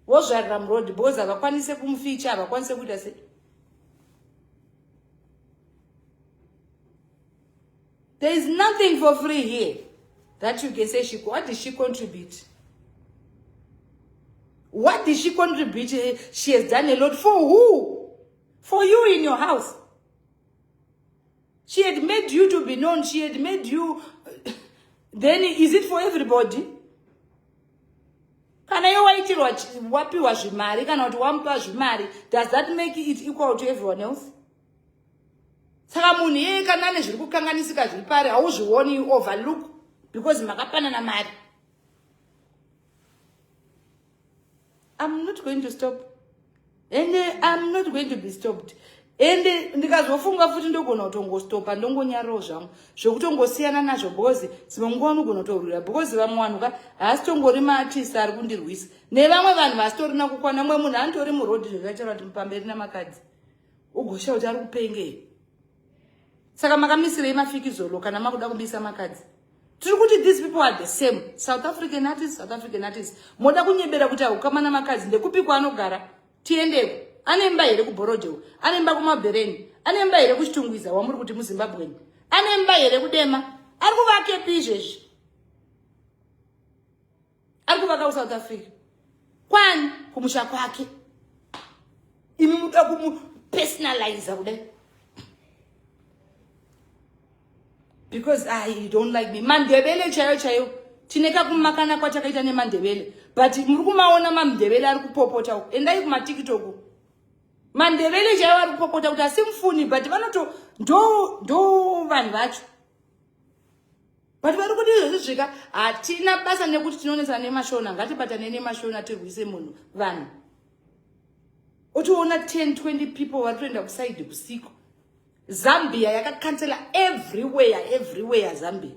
Speaker 1: Vozvarira muroad because havakwanise kumuficha, havakwanise kuita sei. There is nothing for free here that you can say she, what did she contribute? What did she contribute? She has done a lot. For who? For you in your house. She had made you to be known. She had made you. Then is it for everybody? Kana iwe waitirwa wapiwa zvimari kana kuti wamupa zvimari, does that make it equal to everyone else? Saka munhu iyeye kana ane zviri kukanganisika zviri pari hauzvioni, you overlook because makapanana mari. I'm not going to stop and I'm not going to be stopped. And ndikazofunga futi ndogona kutongostopa ndongonyarirawo zvangu zvekutongosiyana nazvo because dzimwe nguva unogona kutorwira because vamwe vanhu ka haasitongori maartist ari kundirwisa nevamwe vanhu vasitorina kukwana. Mumwe munhu anotori murodhi zvakaitaura kuti pamberi namakadzi ugosha kuti ari kupengei. Saka makamisirei mafikizolo kana makuda kubisa makadzi? Tiri kuti these people are the same. South African artists, South African artists. Moda kunyebera kuti ahukama namakadzi ndekupi kwaanogara? Tiendeko. Ane imba here kuBorodeo? Ane imba kuMabhereni? Ane imba here kuChitungwiza wamuri kuti muZimbabweni? Ane imba here kuDema? Ari kuvakepi izvezvi? Ari kuvaka kuSouth Africa. Kwani kumusha kwake. Imi muda kumupersonaliza kudai. Because you don't like me. Mandebele chaiyo chaiyo. Tine kakumakana kwatakaita nemandebele. But muri kumaona mandebele ari kupopota uko. Endai kumaTikTok. Mandebele chaiyo ari kupopota kuti asi mufuni but vanoto ndo vanhu vacho. But vari kuti izvozvi zvika hatina basa nekuti tinoonesa nemashona, ngatibatane nemashona tirwise munhu vanhu. Uchiona 10 20 people vari kutoenda kusaidi kusiko. Zambia yakakansela everywhere, everywhere Zambia.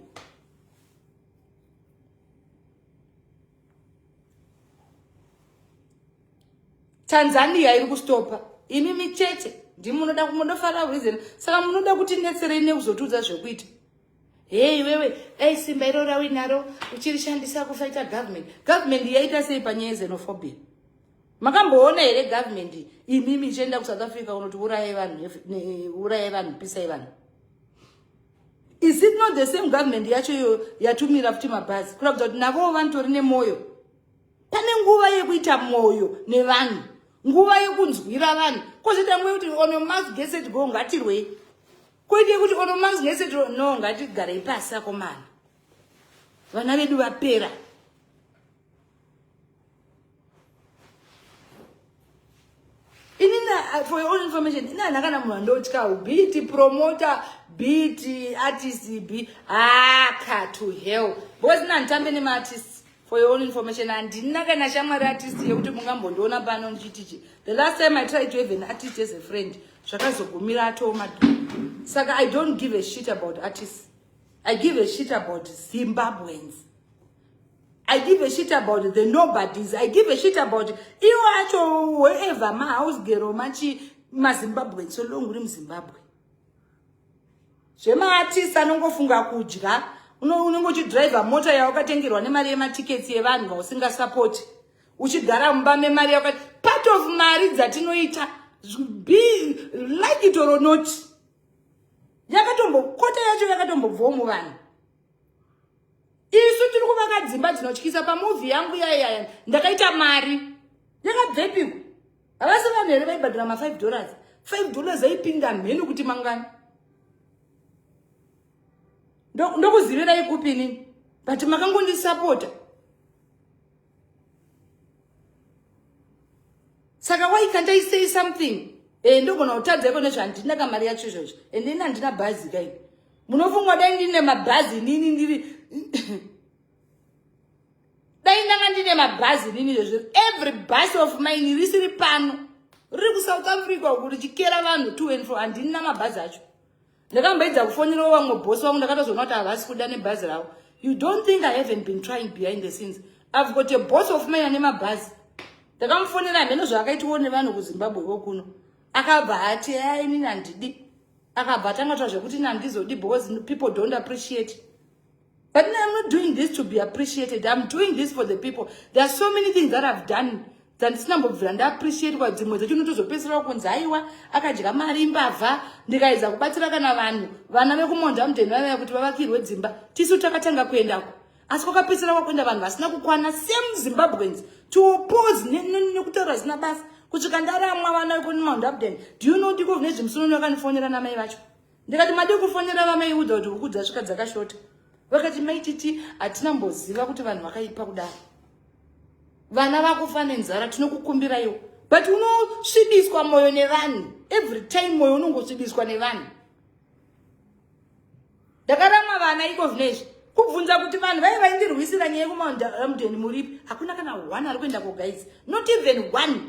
Speaker 1: Tanzania iri kustopa. Imi micheche ndimi munoda munofara reason. Saka munoda kuti netserei nekuzotiudza zvekuita. Hey wewe, dai simba iro rawinaro uchirishandisa kufaita government. Government yaita sei panyaya yexenophobia? Makamboona here government imimi ichienda kuSouth Africa unoti urayai vanhu, urayai vanhu, pisai vanhu? Is it not the same government yacho iyo yatumira futi mabhazi? Kuratidza kuti navowo vanotori nemwoyo. Pane nguva yekuita mwoyo nevanhu, nguva yekunzwira vanhu. Kozoita nguva yekuti on your marks get set go, ngatirwei. Koite yekuti on your marks get set go, no, ngatigarei pasi akomana. Vana vedu vapera. Inina, for your own information, ina handina kana munhu andotya, be it promoter, be it artist, be aka to hell. Because ina handitambe nemaartists. For your own information, handina kana shamwari artist yekuti mungambondiona pano ndichitichi. The last time I tried to have an artist as a friend, zvakazogumira atoo madhu. Saka I don't give a shit about artists. I give a shit about Zimbabweans. I give a shit about the nobodies. I give a shit about iwo acho wherever ma house girl machi maZimbabweans so long uri muZimbabwe. Zvemaartist anongofunga kudya, unonge uchidriver mota yawakatengerwa nemari yematickets yevanhu vausingasapoti. Uchigara mumba memari yakati part of mari dzatinoita, be like it or not. Yakatombo kota yacho yakatombobvawo muvanhu. Isu tiri kuvaka dzimba dzinotyisa. Pamovie yangu yaya ndakaita mari yakabvepiko? Havasi vanhu here vaibhadhara ma five dollars? Five dollars aipinda mheno kuti mangani. Ndokuzivirai kupi inini? But makangondisapota. Saka why can't I say something? E, ndogona kutadza iko nezvandina kamari yacho izvozvo, ende ini handina bhazi kai. Munofungwa dai ndine mabhazi inini ndiri dai ndanga ndine mabhazi inini izvozvo, every bus of mine risiri pano, riri kuSouth Africa uku richikera vanhu to and fro. Handina mabhazi acho. Ndakamboedza kufonerawo vamwe bhosi vangu, ndakatozoona kuti havasi kuda nebhazi ravo. You don't think I haven't been trying behind the scenes? I've got a boss of mine ane mabhazi. Ndakamufonera, hameno zvaakaitiwo nevanhu kuZimbabwe iko kuno. Akabva ati, "Ai, inini handidi." Akabva atanga taura zvekuti nandizodi because people don't appreciate. But I'm not doing this to be appreciated. I'm doing this for the people. There are so many things that I've done dzandisina ndaappreciatwa. Dzimwe dzacho unotozopedzisira kunzi, "Aiwa, akadya mari, imbavha." Ndikaedza kubatsira kana vanhu, vana vekuMount Hampden vavaya kuti vavakirwe dzimba, tisu takatanga kuendako, asi kwakapedzisira kwakuenda vanhu vasina kukwana, same Zimbabweans, to oppose nekutaura zina basa, kusvika ndaramwa vana vekuMount Hampden. Do you know ndiko nezvemusunoni vakanifonera namai vacho? Ndikati, "Madi kufonera vamaiudza kuti huku dzasvika dzakashota?" Vakati, "Maititi, hatina mboziva kuti vanhu vakaipa kudaro. Vana vakufa nenzara, tinokukumbiraiwo." But unosvibiswa mwoyo nevanhu every time, mwoyo unongosvibiswa nevanhu. Ndakarama vana iko zvinezvi kubvunza kuti vanhu vai vaindirwisira nyaya yekuMount Hampden muripi? Hakuna kana one ari kuendako, guys, not even one.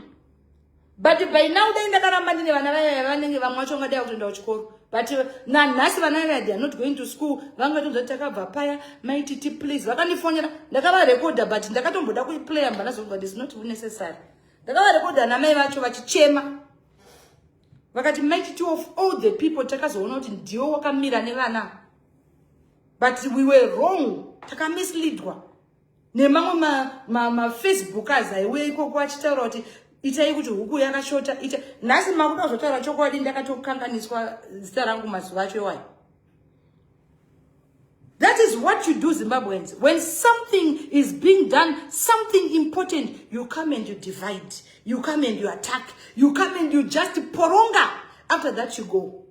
Speaker 1: But by now dai ndakaramba ndine vana vaya, vanenge vamwe vacho vangadai kutoenda kuchikoro, but nanhasi vana vaya, they are not going to school. Vangatonza takabva paya, "Maititi, please." Vakandifonera, ndakavarekodha, but ndakatomboda kuiplaya, mba is not necessary. Ndakavarekodha namai vacho vachichema, vakati, "Maititi, of all the people takazoona kuti ndiwo wakamira nevana, but we were wrong, takamisleadwa nemamwe maFacebookers aiuya ikoko achitaura kuti itai kuti huku yakashota ita." Nhasi makuda kuzotaura chokwadi, ndakatokanganiswa zita rangu mazuva acho iwayo. That is what you do, Zimbabweans. When something is being done, something important, you come and you divide, you come and you attack, you come and you just poronga. After that you go.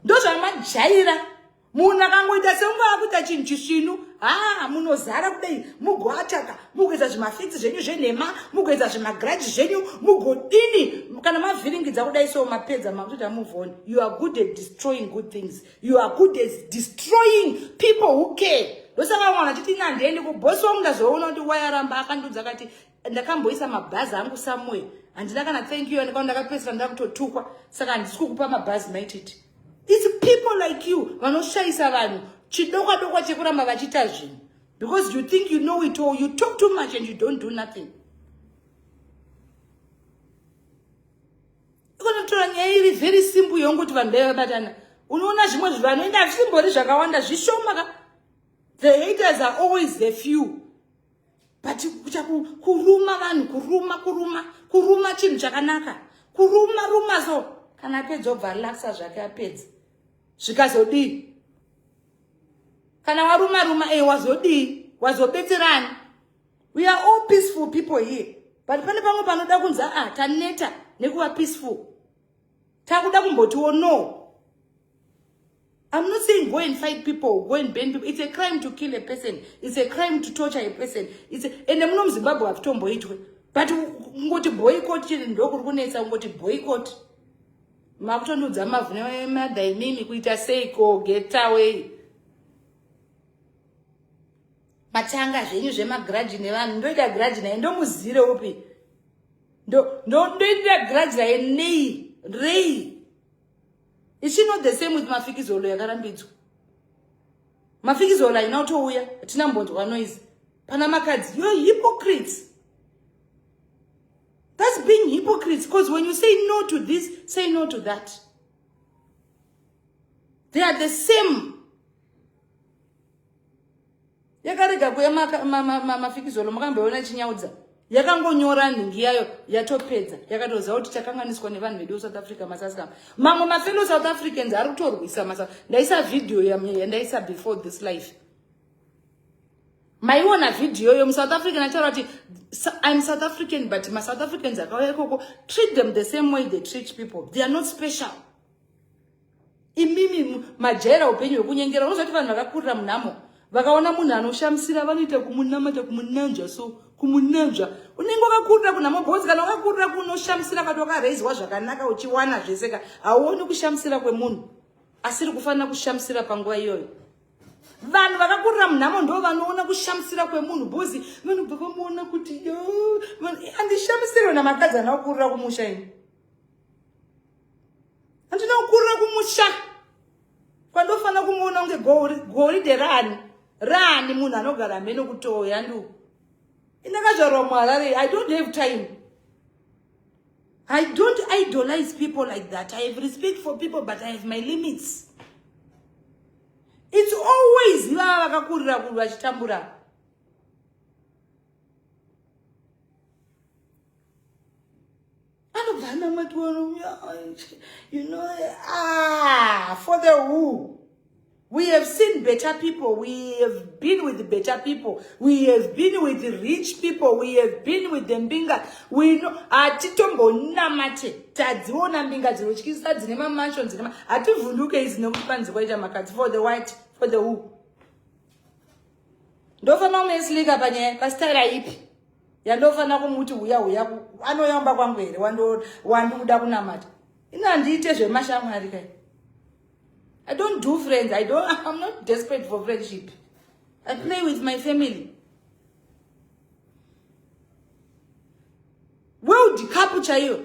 Speaker 1: Ndozvamajaira. Munhu akangoita seunge akuita chinhu chisvinu, ha, munozara kudai, mugoataka, mugoisa zvimafitsi zvenyu zvenhema, mugoisa zvimagrudge zvenyu, mugodini. Kana mavhiringidza kudai so, mapedza, makutoita move on. You are good at destroying good things. You are good at destroying people who care. Ndosaka mwana achiti, "Nandiendi kubhosi wangu." Ndazoona kuti wayaramba akandudza, akati ndakamboisa mabhazi angu somewhere, handina kana thank you. Andikaona ndakapedzisira ndakutotukwa, saka handisi kukupa mabhazi, Maititi. It's people like you vanoshayisa vanhu chidokwa dokwa chekuramba vachiita zvinhu, because you think you know it all. You talk too much and you don't do nothing. Ikonotora nyaya iri very simple yongoti vanhu dai vabatana. Unoona zvimwe vanoenda zvisimbori zvakawanda, zvishoma ka. The haters are always the few, but kucha kuruma vanhu, kuruma, kuruma, kuruma chinhu chakanaka, kuruma ruma. So kana apedza, obva relaxa zvake, apedza, zvikazodii? Kana waruma ruma, e, wazodii? Wazobetserani? We are all peaceful people here, but pane pamwe panoda kunzi, "Ah, taneta nekuva peaceful, takuda kumbotiwo no." I'm not saying go and fight people, go and burn people. It's a crime to kill a person. It's a crime to torture a person. It's a, and muno muZimbabwe havitomboitwe. But ngoti boycott chete ndokuri kunetsa, ngoti boycott. Makutondiudza mavhu nemadha imimi kuita seiko? Get away. Matanga zvenyu zvemagrudge nevanhu. Ndoita grudge naye, ndomuzire upi? Ndoitira grudge naye nei rei? Is she not the same with Mafikizolo yakarambidzwa? Mafikizolo haina kutouya, hatina mbonzwa noise pana Makadzi. You're hypocrites. That's being hypocrites, because when you say no to this, say no to that. They are the same. Yakarega kuya Mafikizolo, makamboiona chinyaudza yakangonyora nhingi yayo, yatopedza, yakatoziva kuti chakanganiswa nevanhu vedu veSouth Africa. Masaskam mamwe mafellow South Africans ari kutorwisa masa. Ndaisa vhidhiyo yandaisa before this life, maiona vhidhiyo yo muSouth African achitaura kuti, "I'm South African, but maSouth Africans akauya ikoko, treat them the same way they treat people. They are not special." Imimi majaira upenyu hwekunyengera. Unozoti vanhu vakakurira munhamo vakaona munhu anoshamisira, vanoita kumunamata, kumunanja so. Kumunanzva unenge wakakurira kunhamo bhozi kana wakakurira kunoshamisira kati wakareizwa zvakanaka uchiwana zvese ka hauoni kushamisira kwemunhu asiri kufanira kushamisira panguva iyoyo. Vanhu vakakurira munhamo ndo vanoona kushamisira kwemunhu bhozi vanobva vamuona kuti yo handishamisirwe namakadzi ana kukurira kumusha ini. Handina kukurira kumusha kwandofanira kumuona kunge goridhe rani rani munhu anogara mheno kutoya ndu indakazvarwa muharare. I don't have time. I don't idolize people like that. I have respect for people, but I have my limits. It's always ivava vakakurira kuri vachitambura. Anobva anamatwa, for the who? We have seen better people. We have been with better people. We have been with rich people. We have been with the mbinga. We know hatitombonamate tadziona mbinga dzinotyisa dzine mamansion dzine hativhunduke idzi nekuti panzi kwaita makadzi for the white for the who. Ndofanira kumueslika panyaya pasitaira ipi yandofanira kumuti uya uya anoyamba kwangu here wandikuda kunamata. Ini handiite zvemashamwari kai. I don't do friends. I don't, I'm not desperate for friendship. I play with my family. World Cup chaiyo.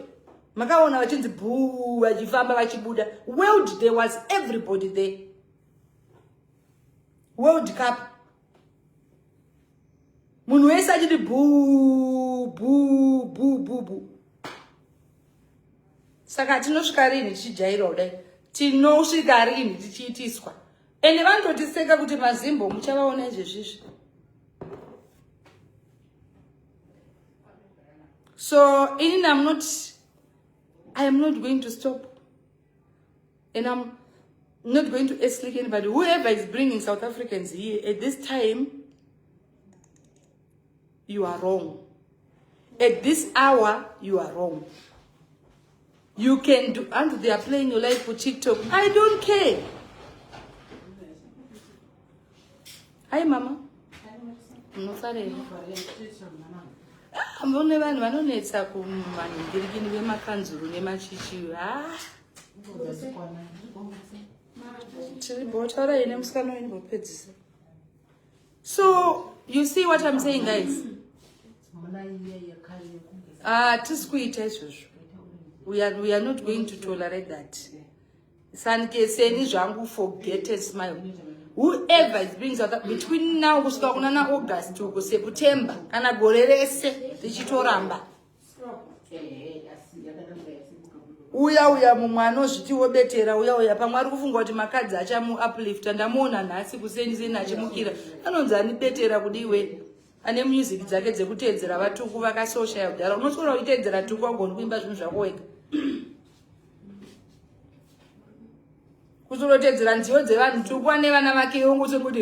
Speaker 1: Makaona vachinzi bhuu vachifamba vachibuda. World, there was everybody there. World Cup. Munhu wese achiti bhuu bhuu bhuu bhuu bhuu. Saka tinosvika rini tichijaira kudai? Tinosvika rini tichiitiswa? Ende vanototiseka kuti mazimbo muchavaona izvezvizvi. So inini I am not going to stop. And I'm not going to escalate anybody. Whoever is bringing South Africans here at this time, you are wrong. At this hour, you are wrong. You can do, and they are playing your life for TikTok. I don't care. Hi, mama. Munofarei? Mune vanhu vanonetsa kumanhingirikini vemakanzuru nemachichi. Tiri botaura ine musikana wenyu vopedzisa. So you see what I'm saying, guys? Tisi kuita izvozvo. We are not going to tolerate that. Sanike seni zvangu forget and smile. Whoever is bringing South between now kusvika kuna na August uko September kana gore rese richitoramba. Uya uya mumwe anozviti wobetera uya uya pamwe ari kufunga kuti makadzi achamu uplifta. Ndamuona nhasi kuseni seni achimukira anonzi anibetera kudiwe ane music dzake dzekuteedzera vatuku vakasosha kudhara. Unoswera uchiteedzera tuku wagoni kuimba zvinhu zvako wega. Kuzorotedzera nziyo dzevanhu tuku ane vana vake wongosongoti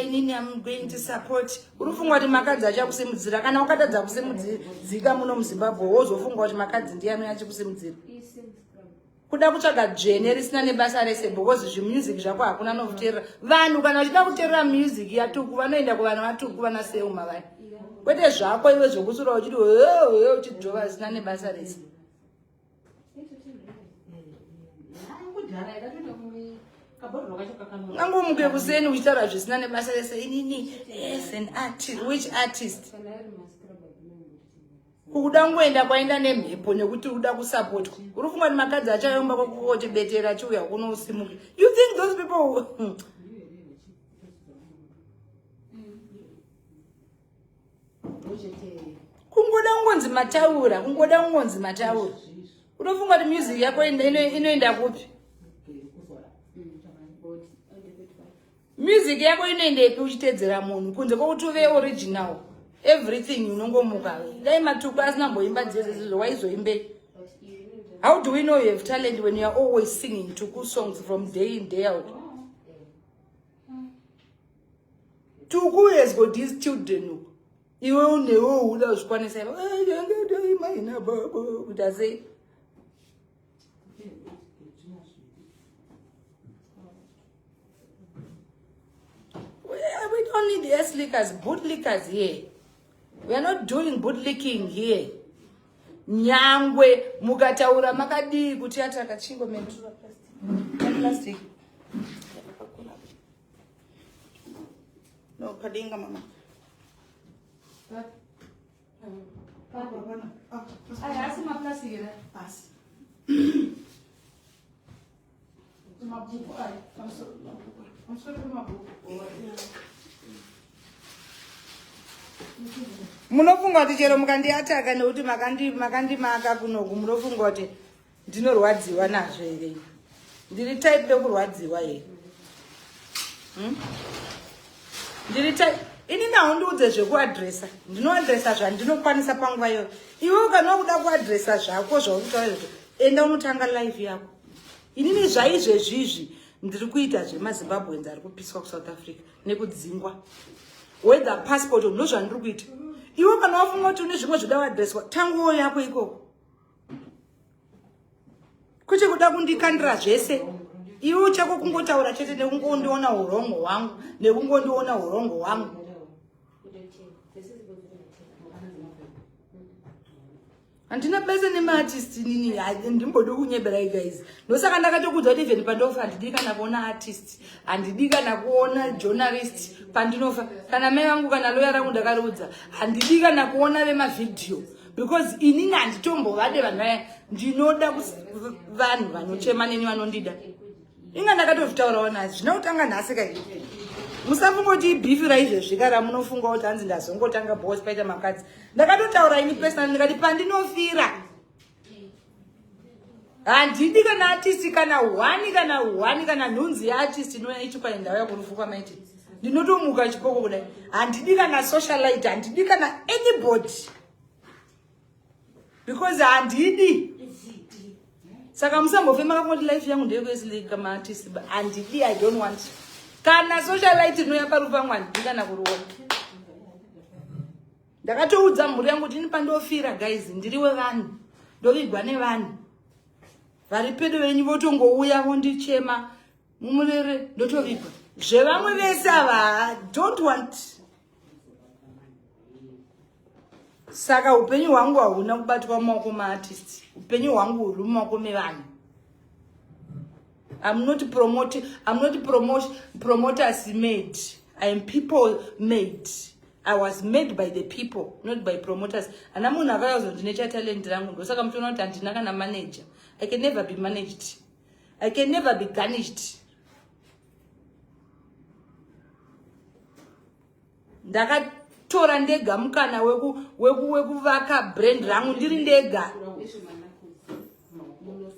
Speaker 1: inini am going to support. Uri kufunga kuti makadzi achakusimudzira? Kana wakatadza kusimudzika muno muZimbabwe wozofunga kuti makadzi ndiye anouya achikusimudzira. Kuda kutsvaga dzvene risina nebasa rese because zvimusic zvako hakuna nokuteerera. Vanhu kana vachida kuteerera music yatuku vanoenda kuvana vatuku vana Seuma vaya. Kwete zvako iwe zvokusura uchiti uchidhova zvisina nebasa rese. Ungangomuke kuseni uchitaura zvisina nebasa rese. Inini yes an artist. Which artist? Kuda kungoenda kwaenda nemhepo nekuti uda kusapotwa. Uri kufunga kuti makadzi achayomba kwakutibetera achiuya kunosimuka. You think those people kungoda kungonzi mataura, kungoda kungonzi mataura. Unofunga kuti music yako inoenda kupi? Music yako inoendepi uchitedzera munhu kunze kwokuti uve original? Everything unongomuka. Dai matuku asina mboimba dzese waizoimbei? How do we know you have talent when you are always singing Tuku songs from day in, day out? Tuku has got these children. Iwe unewe uda kuzvikwanisa. Kuita sei? We don't need need ass lickers, boot lickers here. We are not doing boot licking here. Nyangwe mukataura makadii kuti ataka chingo mentu plastic.
Speaker 2: No, padenga mama.
Speaker 1: Asi maplastic here?
Speaker 2: Asi. Mabhuku aya, pamusoro pemabhuku.
Speaker 1: Munofunga kuti chero mukandiataka nekuti makandimaka kunoku, munofunga kuti ndinorwadziwa nazvo here? Ndiri type yekurwadziwa here? Ndiri type ini nawo ndiudze zvekuadresa, ndinoadresa zvandinokwanisa panguva iyoyo. Iwe ukana kuda kuadresa zvako zvauri kutaura izvozvo, enda unotanga life yako. Inini zvaizvezvizvi ndiri kuita zvemaZimbabweans ari kupiswa kuSouth Africa nekudzingwa, whether passport, ndo zvandiri kuita. Iwe kana wafunga kuti une zvimwe zvoda kuadreswa, tanguwo yako ikoko, kwete kuda kundikandira zvese. Iwe chako kungotaura chete nekungondiona urongo hwangu, nekungondiona urongo hwangu. Handina basa nemaartist inini, ndimbodi kunyeberai guys. Ndosaka ndakatokudza kuti even pandofa handidi kana kuona artist, handidi kana kuona journalist pandinofa. Kana mai vangu, kana loya rangu ndakariudza, handidi kana kuona vemavhidhiyo, because inini handitombovade vanhu vaya. Ndinoda vanhu vanochema neni, vanondida. Inga ndakatozvitaurawo nhasi, zvina kutanga nhasi kai. Musafunga kuti ibeef raizvezvi kara munofunga kuti hanzi ndazongotanga bos paita makadzi. Ndakatotaura ini personal, ndikati pandinofira handidi kana artist, kana one, kana one, kana nhunzi yeartist inouya ichipa ndau yakurufu kwamaiti. Ndinotomuka chipoko kudai. Handidi kana socialite, handidi kana anybody, because handidi. Saka musambofe makangoti life yangu ndeyekuesilika maartist. Handidi, I don't want kana socialite inouya parufu pangu, handidi kana kuriona. Ndakatoudza mhuri yangu kuti ini pandofira guys, ndiri wevanhu, ndovigwa nevanhu vari pedo venyu, votongouya vondichema mumurere, ndotovigwa. Zvevamwe vese ava, don't want. Saka upenyu hwangu hauna kubatwa mumaoko maartist, upenyu hwangu huri mumaoko mevanhu. I'm not promote, I'm not promoters made. I am people made. I was made by the people, not by promoters. Ana munhu akauya kuzondine chatalent rangu. Ndosaka muchiona kuti handina kana manager. I can never be managed, I can never be garnished. Ndakatora ndega mukana wekuvaka brand rangu ndiri ndega,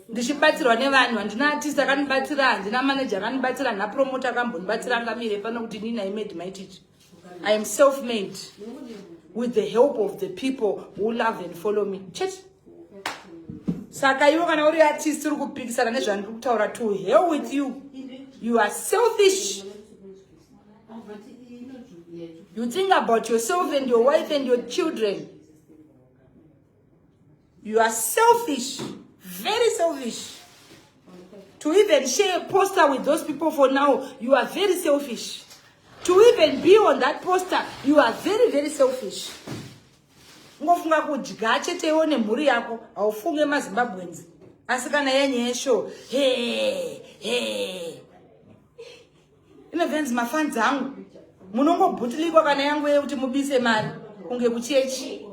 Speaker 1: ndichibatsirwa nevanhu. Handina artist akandibatsira, handina manager akandibatsira, handina promoter akambondibatsira. Angamire pano kuti inini I made Mai Titi. I am self made with the help of the people who love and follow me chete. Saka iwe kana uri artist uri kupikisana nezvandiri kutaura, to hell with you. You are selfish. You think about yourself and your wife and your children. You are selfish, very selfish. To even share a poster with those people for now, you are very selfish. To even be on that poster, you are very, very selfish. Ungofunga kudya chetewo nemhuri yako, haufunge maZimbabweans. Asi kana yenyesho, he he, inobvenzi mafans angu, munongobhutilikwa kana yangu yekuti mubise mari kunge kuchechi.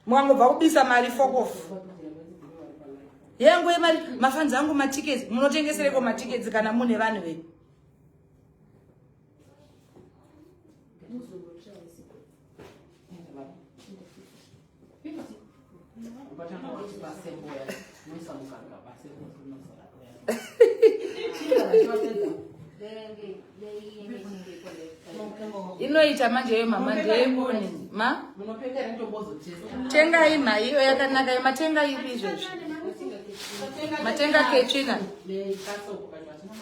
Speaker 1: Mukangobva kubisa mari, fokofu yangu yemari, mafans angu, matickets munotengesereko matickets kana mune vanhu venyu. Inoita manje iyo mama ndeyekuni ma tengai mhaiyo yakanaka. Matenga ipi izvezvi? Matenga kechina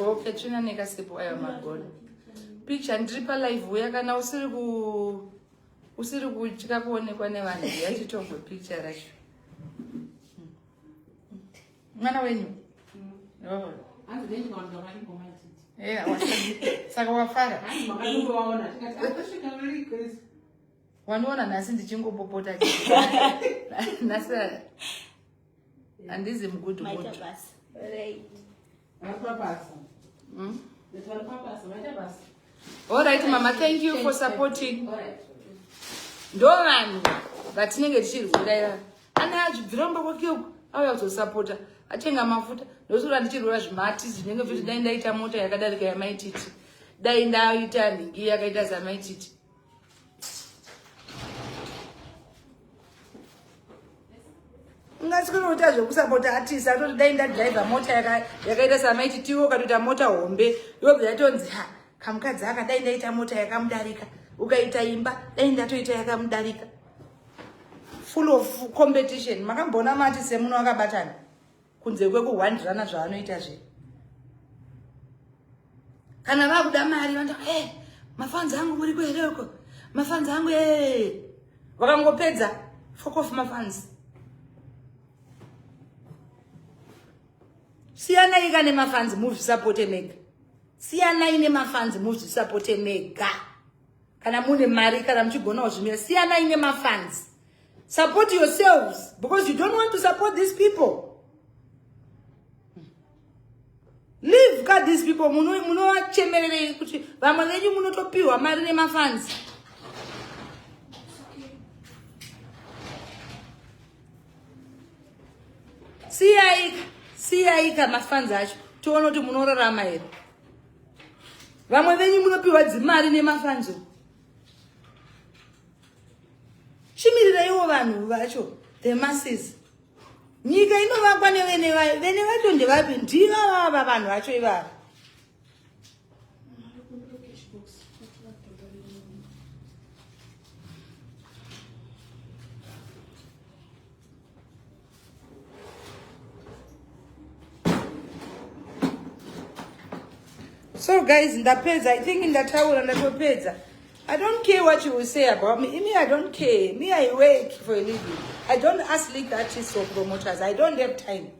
Speaker 1: o kechina nekasipo ayo magona picture. Ndiri palive, uya kana usiri kutya kuonekwa nevanhu, yachitogwe picture racho. Mwana wenyu, oh. Eh, saka wafara wandiona nhasi ndichingopopota nhasi handizi mugudu Alright mama, thank you for supporting. Ndo vanhu vatinenge tichirwira ivava. Ana azvibvira mumba kwake uko auya kuzosapota atenga mafuta ndosura ndichirwira zvimati zvinenge zvoti dai ndaita mota yakadarika yamaititi dai ndaita nhingi yakaita samaititi ungaswera kuita zvekusapota artist atoti dai ndadriver mota yakaita samaiti tiwe ukatoita mota hombe iwe bva yatonzi ha kamukadzi aka dai ndaita mota yakamudarika ukaita imba dai ndatoita yakamudarika full of competition makamboona mati semuno akabatana kunze kwekuhwandirana zvaanoita zve kana vakuda mari vanoita hey, eh, mafanzi angu muriko here uko mafanzi angu hey. Eh. Vakangopedza fuck off mafans. Siyanai ka nemafans muzvisapote mega. Siyanai nemafans muzvisapote mega. Kana mune mari kana muchigona kuzvimira siyanai nemafans. Support yourselves because you don't want to support these people. Leave ka these people munovachemererei kuti vamwe venyu munotopiwa mari nemafans. Siyaika, siyaika mafans acho tione kuti munorarama here. Vamwe venyu munopiwa dzimari nemafans. Chimiriraiwo vanhu vacho the masses. Nyika inovakwa nevene vayo, vene vacho ndevapi? Ndivavava vanhu vacho ivava. So guys, ndapedza. I think ndataura ndatopedza. I don't care what you will say about me. Me, I don't care. Me, I work for a living. I don't ask league artists or promoters. I don't have time.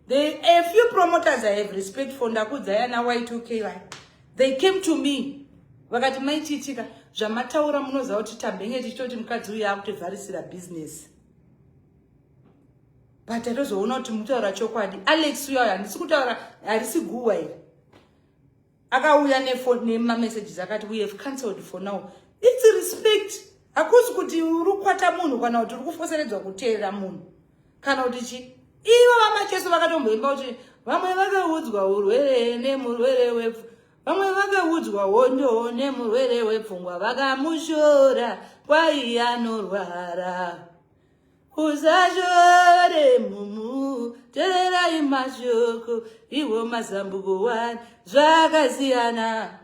Speaker 1: The, a few promoters I have respect for ndakudza yana Y2K vai. They came to me. Vakati maichiitika zvamataura munoziva kuti tambenge tichitoti mukadzi uyu akutivharisira business. But tatozoona kuti mutaura chokwadi. Alex uyo handisi kutaura harisi guwa iri. Akauya nemamessages akati we have cancelled for now. It's respect. Hakusi kuti uri kukwata munhu kana kuti uri kufoseredzwa kuteerera munhu kana kuti chi ivo vamacheso vakatomboimba kuti vamwe vakaudzwa urwere nemurwere wepfu vamwe vakaudzwa hondo nemurwere wepfungwa vakamushora kwai anorwara Usashore mumu, tererai mashoko, iwo mazambuko wani zvakasiyana.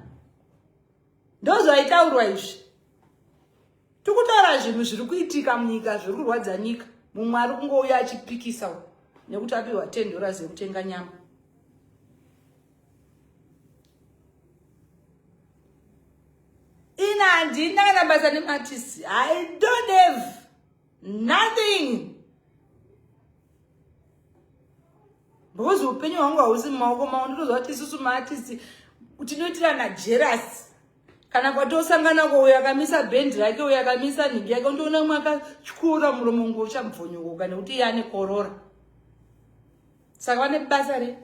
Speaker 1: Ndozvaitaurwa izvi. Tikutaura zvinhu zviri kuitika munyika zviri kurwadza nyika. Mumwe ari kungouya achipikisa nekuti apiwa 10 dollars yekutenga nyama. Ina handina kana basa nematisi. I don't have nothing because upenyu hwangu hausi mumaoko mangu ndinoziva kuti isusu maartist tinoitirana jerasi kana kwatosangana ko uyo akamisa bhendi rake uyo akamisa nhingi yake undoona umwe akatyura muromo ngo uchabvonyokoka nekuti iye ane korora saka vane basa re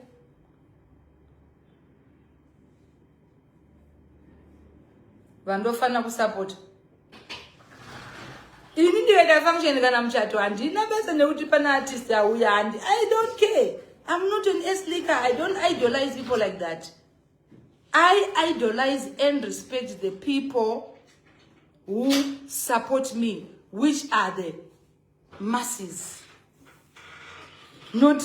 Speaker 1: vandofanira kusapota ini ndikaita function kana muchato handina basa nekuti pane artist auya handi i don't care i'm not an eslicker i don't idolize people like that i idolize and respect the people who support me which are the masses not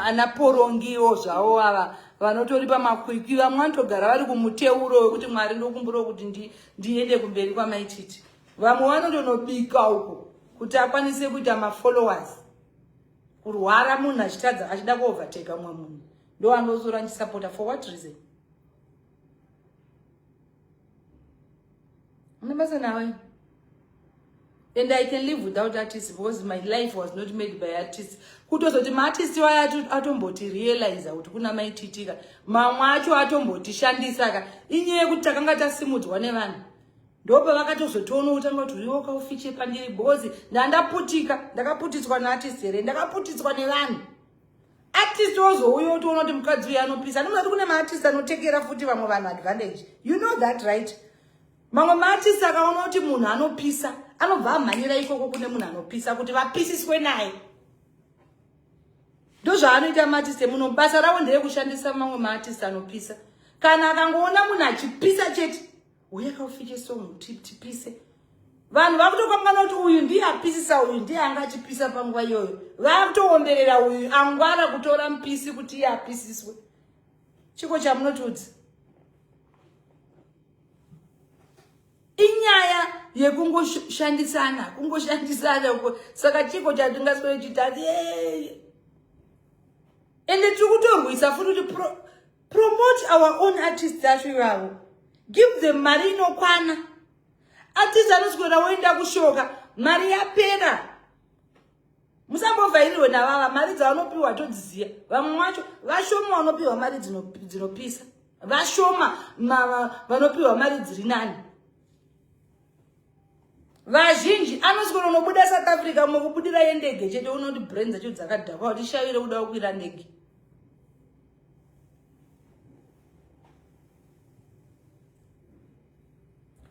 Speaker 1: ana porongiwo zvavo ava vanotori pamakwikwi vamwe vanotogara vari kumuteuro wekuti mwari ndokumburawo kuti ndiende kumberi kwamaititi vamwe vanotonobika uko kuti akwanise kuita mafollowers kurwara munhu achitadza achida kuovertake umwe munhu ndoandozora ndisapota for what reason une basa nawe. And I can live without artists because my life was not made by artists. Kutozoti maartist waya atomboti realize kuti kuna maititika, mamwe acho atombotishandisa ka. Inyaya yekuti takanga tasimudzwa nevanhu. Ndopavakatozotoona kutanga kuti uriwo kaufiche pandiri because ndandaputika, ndakaputitswa naartist here, ndakaputitswa nevanhu. Artist wozouya utoona kuti mukadzi uyu anopisa. Anoziva kuti kune maartist anotekera futi vamwe vanhu advantage. You know that, right? Mamwe maartist akaona kuti munhu anopisa, anobva amhanyira ikoko kune munhu anopisa kuti vapisiswe naye. Ndozvaanoita maartist emuno. Basa ravo nderekushandisa mamwe maartist anopisa. Kana akangoona munhu achipisa chete, uya kaufiche song tipise. Vanhu vakutokanganwa kuti uyu ndiye apisisa, uyu ndiye anga achipisa panguva iyoyo. Vakutoomberera uyu angwara kutora mupisi kuti iye apisiswe. Chiko chamunotiudza? Inyaya yekungoshandisana, kungoshandisana uko. Saka chiko chatingaswere chitati ende tiri kutorwisa futi kuti promote our own artists acho ivavo, give them mari inokwana. Artist anoswera woenda kushoka, mari yapera. Musambovhairirwe navava, mari dzavanopiwa todziziva. Vamwe vacho vashoma vanopiwa mari dzinopisa, vashoma vanopiwa mari dziri nani. Vazhinji anoswera unobuda South Africa, mumwe kubudira yendege chete, unoti brain dzacho dzakadhakwa kuti shavire kuda kukwira ndege.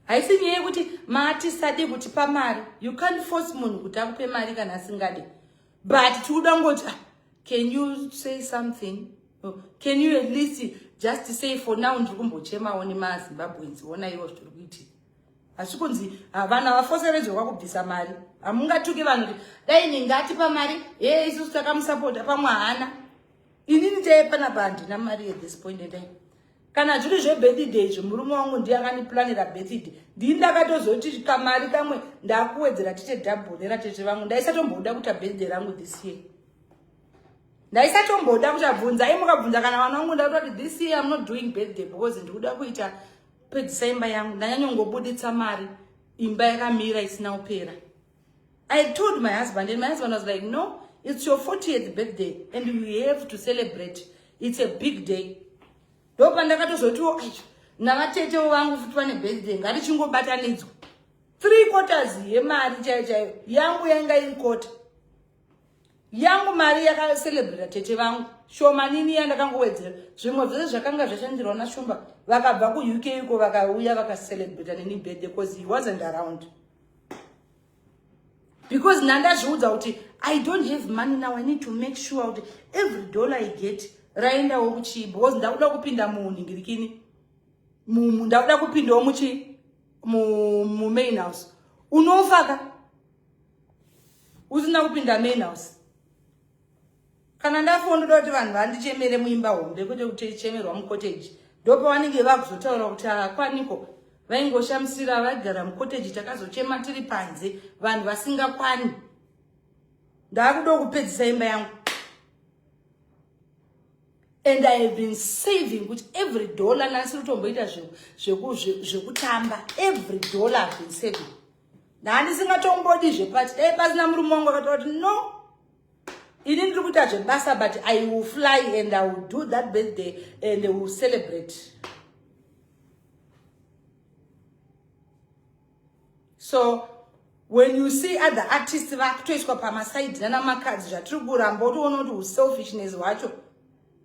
Speaker 1: Haisi nyaya yekuti maartist ade kutipa mari. You can't force munhu kuti akupe mari kana asingade, but tikuda kungoti, can you say something? Oh, can you at least just say for now ndiri kumbochemawo nemaZimbabweans, ona ivo zvitiri kuitika. Asi kunzi vana vafoseredzwa kwakubvisa mari. Hamungatuki vanhu kuti dai ningatipa mari ye isusu takamusapota, pamwe haana. Inini chaiye panapa handina mari at this point in time. Kana zviri zvebirthday izvo, murume wangu ndiye akandiplanira birthday. Ndini ndakatozoti kamari kamwe ndakuwedzera tite double neratete vangu. Ndaisatomboda kuita birthday rangu this year, ndaisatomboda kuchabvunza. Ai mukabvunza kana vana vangu, ndakutoti this year I'm not doing birthday because ndikuda kuita pedzisa imba yangu. Ndanyanyongobuditsa mari, imba yakamira isina kupera. I told my husband and my husband was like, no, it's your 40th birthday and we have to celebrate, it's a big day. Ndopandakatozotiwo aicho navatetewo vangu futi vane birthday, ngatichingobatanidzwa 3/4 yemari chaiyo chaiyo. Yangu yanga iri kota yangu, mari yakacelebrata tete vangu shoma nini yandakangowedzera. Zvimwe zvose zvakanga zvashandirwa naShumba, vakabva kuUK iko, vakauya vakacelebrata neni birthday because he wasn't around, because ndandazviudza kuti I don't have money now. I need to make sure kuti every dollar I get raendawo kuchii, because ndakuda kupinda munhingirikini, ndakuda kupindawo muchi mumain house. Unofa ka usina kupinda main house. Kana ndafa ndoda kuti vanhu vandichemere muimba hombe, kwete kuti chemerwa mucottage. Ndopavanenge vakuzotaura kuti hakwaniko, vaingoshamisira vaigara mucottage, takazochema tiri panze, vanhu vasingakwani. Ndakuda kupedzisa imba yangu and I have been saving kuti every dollar nhasi ritomboita zvekutamba. Every dollar have been saving. Ndandisingatombodi zvepati. Dai pasina murume wangu akataura kuti no, ini ndiri kuita zvebasa, but I will fly and I will do that birthday and will celebrate. So when you see other artists vakutoiswa pamasaidi nanamakadzi, zvatiri kuramba utoona kuti uselfishness hwacho,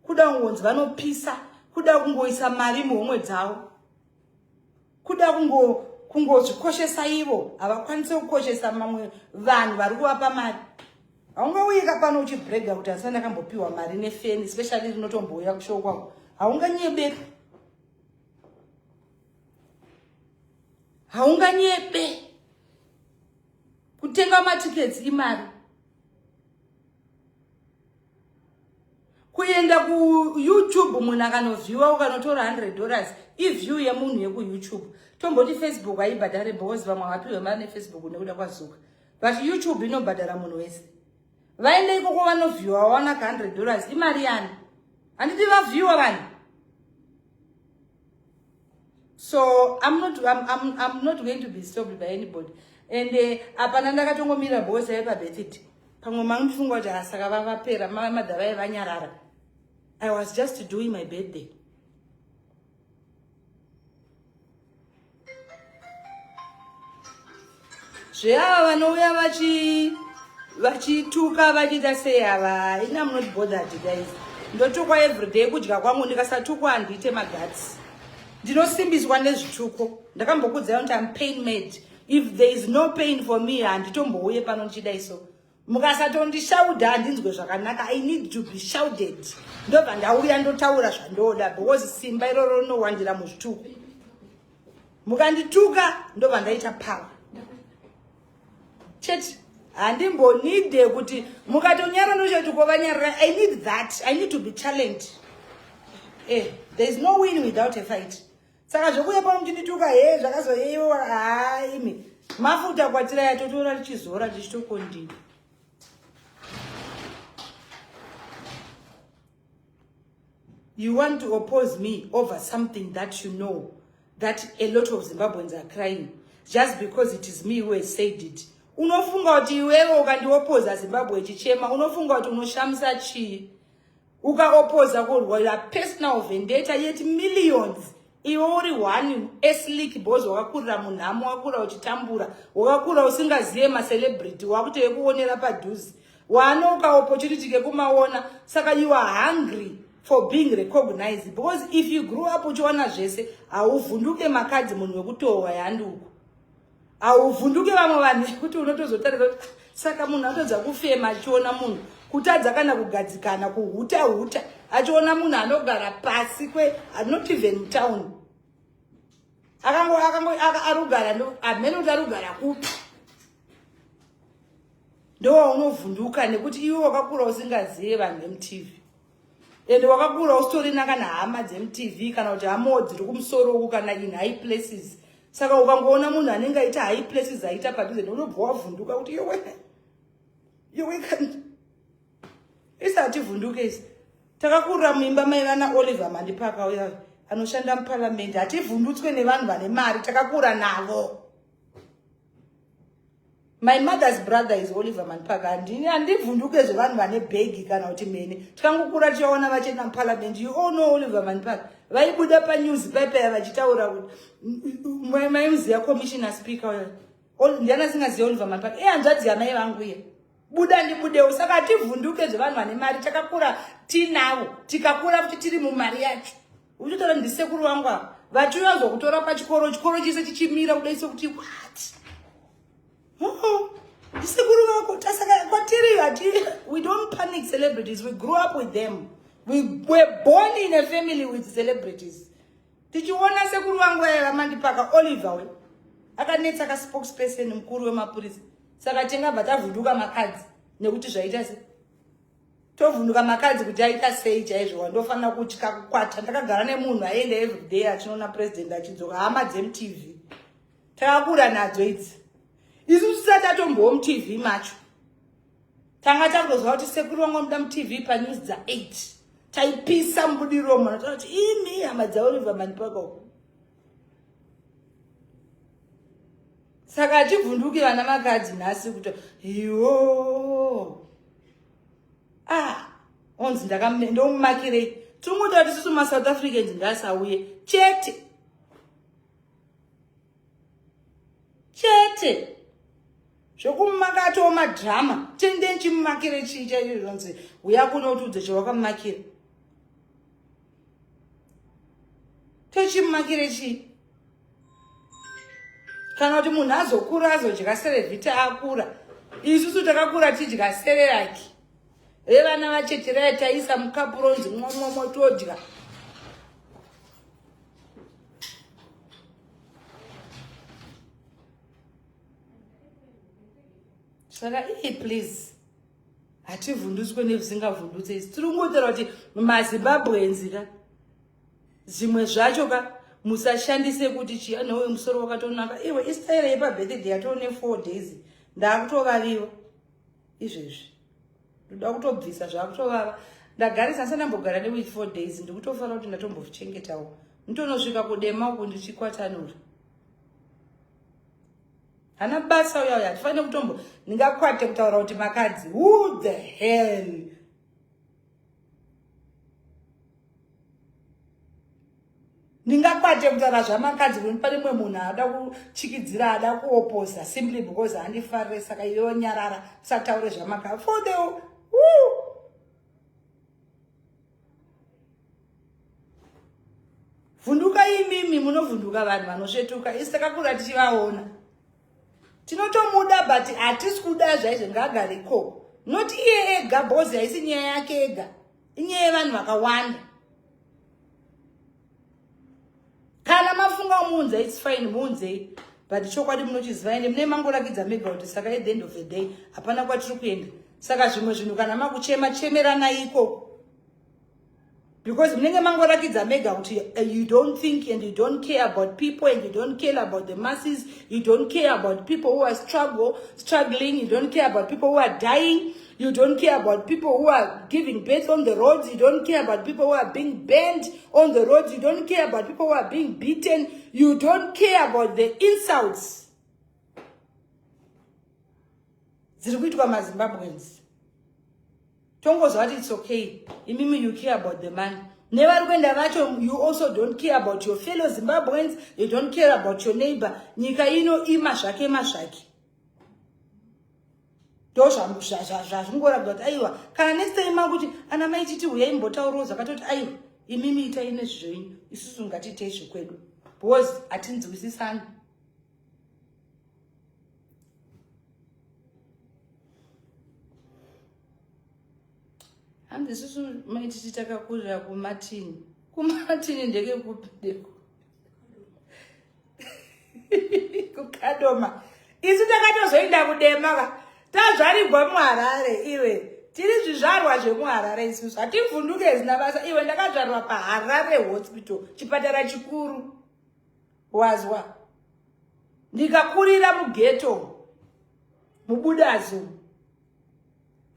Speaker 1: kuda kungonzi vanopisa, kuda kungoisa mari muhomwe dzavo, kuda kungozvikoshesa ivo, havakwanisi kukoshesa mamwe vanhu vari kuvapa mari. Haungauyika pano uchibrega kuti handisati ndakambopiwa mari nefeni, especially rinotombouya kushow kwangu. Haunganyebeka, haunganyebe. Kutenga matickets imari, kuenda kuYouTube munhu akanoviewa, ukanotora $100 iview yemunhu yekuYouTube. Tomboti Facebook haibhadhare because vamwe havapiwe mari neFacebook nekuda kwazuka, but YouTube inobhadhara munhu wese. Vaende ikoko vanoviewa, vawana ka $100, imari yani? Handiti vaviewa vanhu? So I'm not going to be stopped by anybody. Ende apana ndakatongomira boss yaipa birthday. Pamwe mangifunga kuti asaka ah, vavapera madha vaye vanyarara. I was just doing my birthday. Zveava vanouya vachi vachituka vachiita sei ava ini am not bothered guys. Ndotukwa everyday kudya kwangu ndikasatukwa handiite maguts. Ndinosimbiswa nezvituko. Ndakambokudzai kuti I'm pain made. If there is no pain for me handitombouye pano ndichidai so. Mukasatondishauda handinzwe zvakanaka. I need to be shouted. Ndobva ndauya ndotaura zvandoda because simba iroro rinowandira muzvituko. Mukandituka ndobva ndaita power. Chete handimbonide kuti mukatonyara ndochati kovanyarira. I need that. I need to be challenged. There is no win without a fight. Saka zvekuuya pano muchindituka he zvakazoyeyiwa haa imi mafuta kwatira yatotora tichizora tichitokondina. You want to oppose me over something that you know that a lot of Zimbabweans are crying just because it is me who has said it. Unofunga kuti iwewe ukandiopoza Zimbabwe ichichema, unofunga kuti unoshamisa chii? Ukaopoza kurwira personal vendetta yet millions, iwe uri one eslick boss, wakakurira munhamo, wakakura uchitambura, wakakura usingaziye macelebrity, wakutove kuonera padhuze wano uka opportunity kekumaona. Saka you are hungry for being recognized because if you grew up uchiona zvese hauvhunduke makadzi munhu wekutohwa yanduku. Hauvhunduke vamwe vanhu kuti unotozotarira kuti saka munhu atodza kufema achiona munhu kutadza kana kugadzikana kuhuta huta achiona munhu anogara pasi kwe not even town akango akango arugara amene kuti arugara kupi ndowaunovhunduka nekuti iwe wakakura usingazive vanhu vemuTV ende wakakura usitorina kana hama dzemuTV kana kuti hamawo dziri kumusoro uku kana in high places. Saka ukangoona munhu anenge aita high places aita padhuze unobva wavhunduka kuti yowe yowe kani isi hativhunduke isi takakurira muimba maiva naOliver Mandipaka uya anoshanda muparamende. Hativhundutswe nevanhu vane mari, takakura navo. My mother's brother is Oliver Mandipaka. Handivhunduke zvevanhu vane bhegi kana kuti mene. Tikangokura tichaona vachienda muparliament. You all know Oliver Mandipaka. Vaibuda panews paper vachitaura kuti maimuziya commissioner speaker uyo. Ndiani asingaziye Oliver Mandipaka? Ihanzvadzi yamai vangu iye. Buda ndibudewo. Saka hativhunduke zvevanhu vane mari. Takakura tinavo. Tikakura kuti tiri mumari yacho. Uchitora ndisekuru vangu ava. Vachiuya kuzokutora pachikoro, chikoro chese chichimira kudai sekuti what? Oh, ndisekuru vako. Tasaka kwatiri hati we don't panic celebrities. We grew up with them. We were born in a family with celebrities. Tichiona sekuru vangu vaya vaMandipaka Oliver we. Akanetsa ka spokesperson mukuru wemapurisa. Saka tingabva tavhunduka makadzi nekuti zvaita sei? Tovhunduka makadzi kuti aita sei chaizvo wandofanira kutya kukwata. Ndakagara nemunhu aienda everyday achinoona president achidzoka hama dzemuTV. Takakura nadzo idzi. Isu tisati tatombowo muTV macho. Tanga takutoziva kuti sekuru vangu vamuda muTV panews dza8. Taipisa mubudiriro mwana taura kuti imi hama dzaOliver Mandipaka uko. Saka hativhunduki vana makadzi nhasi kuti iwo onzi ndomumakirei. Tingotaura kuti isusu maSouth Africans ngaasauye chete. Chete. Zvekumumaka atoo madrama. Tende nchimumakire chii chaicho zvonzi uya kuno kuti udze chawakamumakira. Tochimumakire chii? Kana kuti munhu azokura azodya serevhita akura. Isusu takakura tidya sereraki. Vevana vachecherai taisa mukapu ronzi mwomwomo todya. Saka iyi please hativhundutswe nezvisingavhundutse isi. Tiri kungotaura kuti maZimbabweans ka zvimwe zvacho ka musashandise kuti chiya neuyu musoro wakatonaka. Iwe istyle yepabirthday yatone 4 days ndakutovaviwa izvezvi. Ndoda kutobvisa zvakutovava. Ndagarisa asati ndambogara neweek 4 days ndikutofara kuti ndatombozvichengetawo. Nditonosvika kudema uku ndichikwatanura. Hana basa uya uya hatifanire kutombo ndingakwate kutaura kuti makadzi who the hell ndingakwate kutaura zvamakadzi kuti pane mumwe munhu ada kuchikidzira ada kuopoza simply because handifarire saka iwe nyarara usataure zvamakadzi for the woo. Vhunduka imimi munovhunduka vanhu vanosvetuka isi takakura tichivaona tinotomuda but hatisi kuda zvaizvo ngaagare ikoko not iye ega bhozi haisi nyaya yake ega inyaya yevanhu vakawanda kana mafunga muunzei its fine muunzei but chokwadi munochiziva ende mune mangorakidza mega kuti saka at the end of the day hapana kwatiri kuenda saka zvimwe zvinhu kana makuchema chemeranai ikoko because munenge mangorakidza mega kuti you don't think and you don't care about people and you don't care about the masses, you don't care about people who are struggling, you don't care about people who are dying, you don't care about people who are giving birth on the roads, you don't care about people who are being burned on the roads, you don't care about people who are being beaten, you don't care about the insults dziri kuitwa maZimbabweans. Tongozwa kuti it's okay, imimi you care about the money. Nevari kuenda vacho, you also don't care about your fellow Zimbabweans, you don't care about your neighbor. Nyika ino ima zvake mazvake. Ndozvazvingoratidza kuti aiwa, kana next time makuti ana mai titi huyai mbotaurawo zvakatoti aiwa, imimi itai nezvezvenyu, isusu ngatiitei zvekwedu because hatinzwisisani. Hanzi isusu maititi takakurira kumatini. Kumatini ndekekupi? Kukadoma. Isu takatozoenda kudema ka. Tazvarigwa muHarare iwe. Tiri zvizvarwa zvemuHarare isusu. Hativhunduke zina basa. Iwe ndakazvarwa paHarare Hospital, chipatara chikuru. Wazwa. Ndikakurira mughetto. Mubudazo.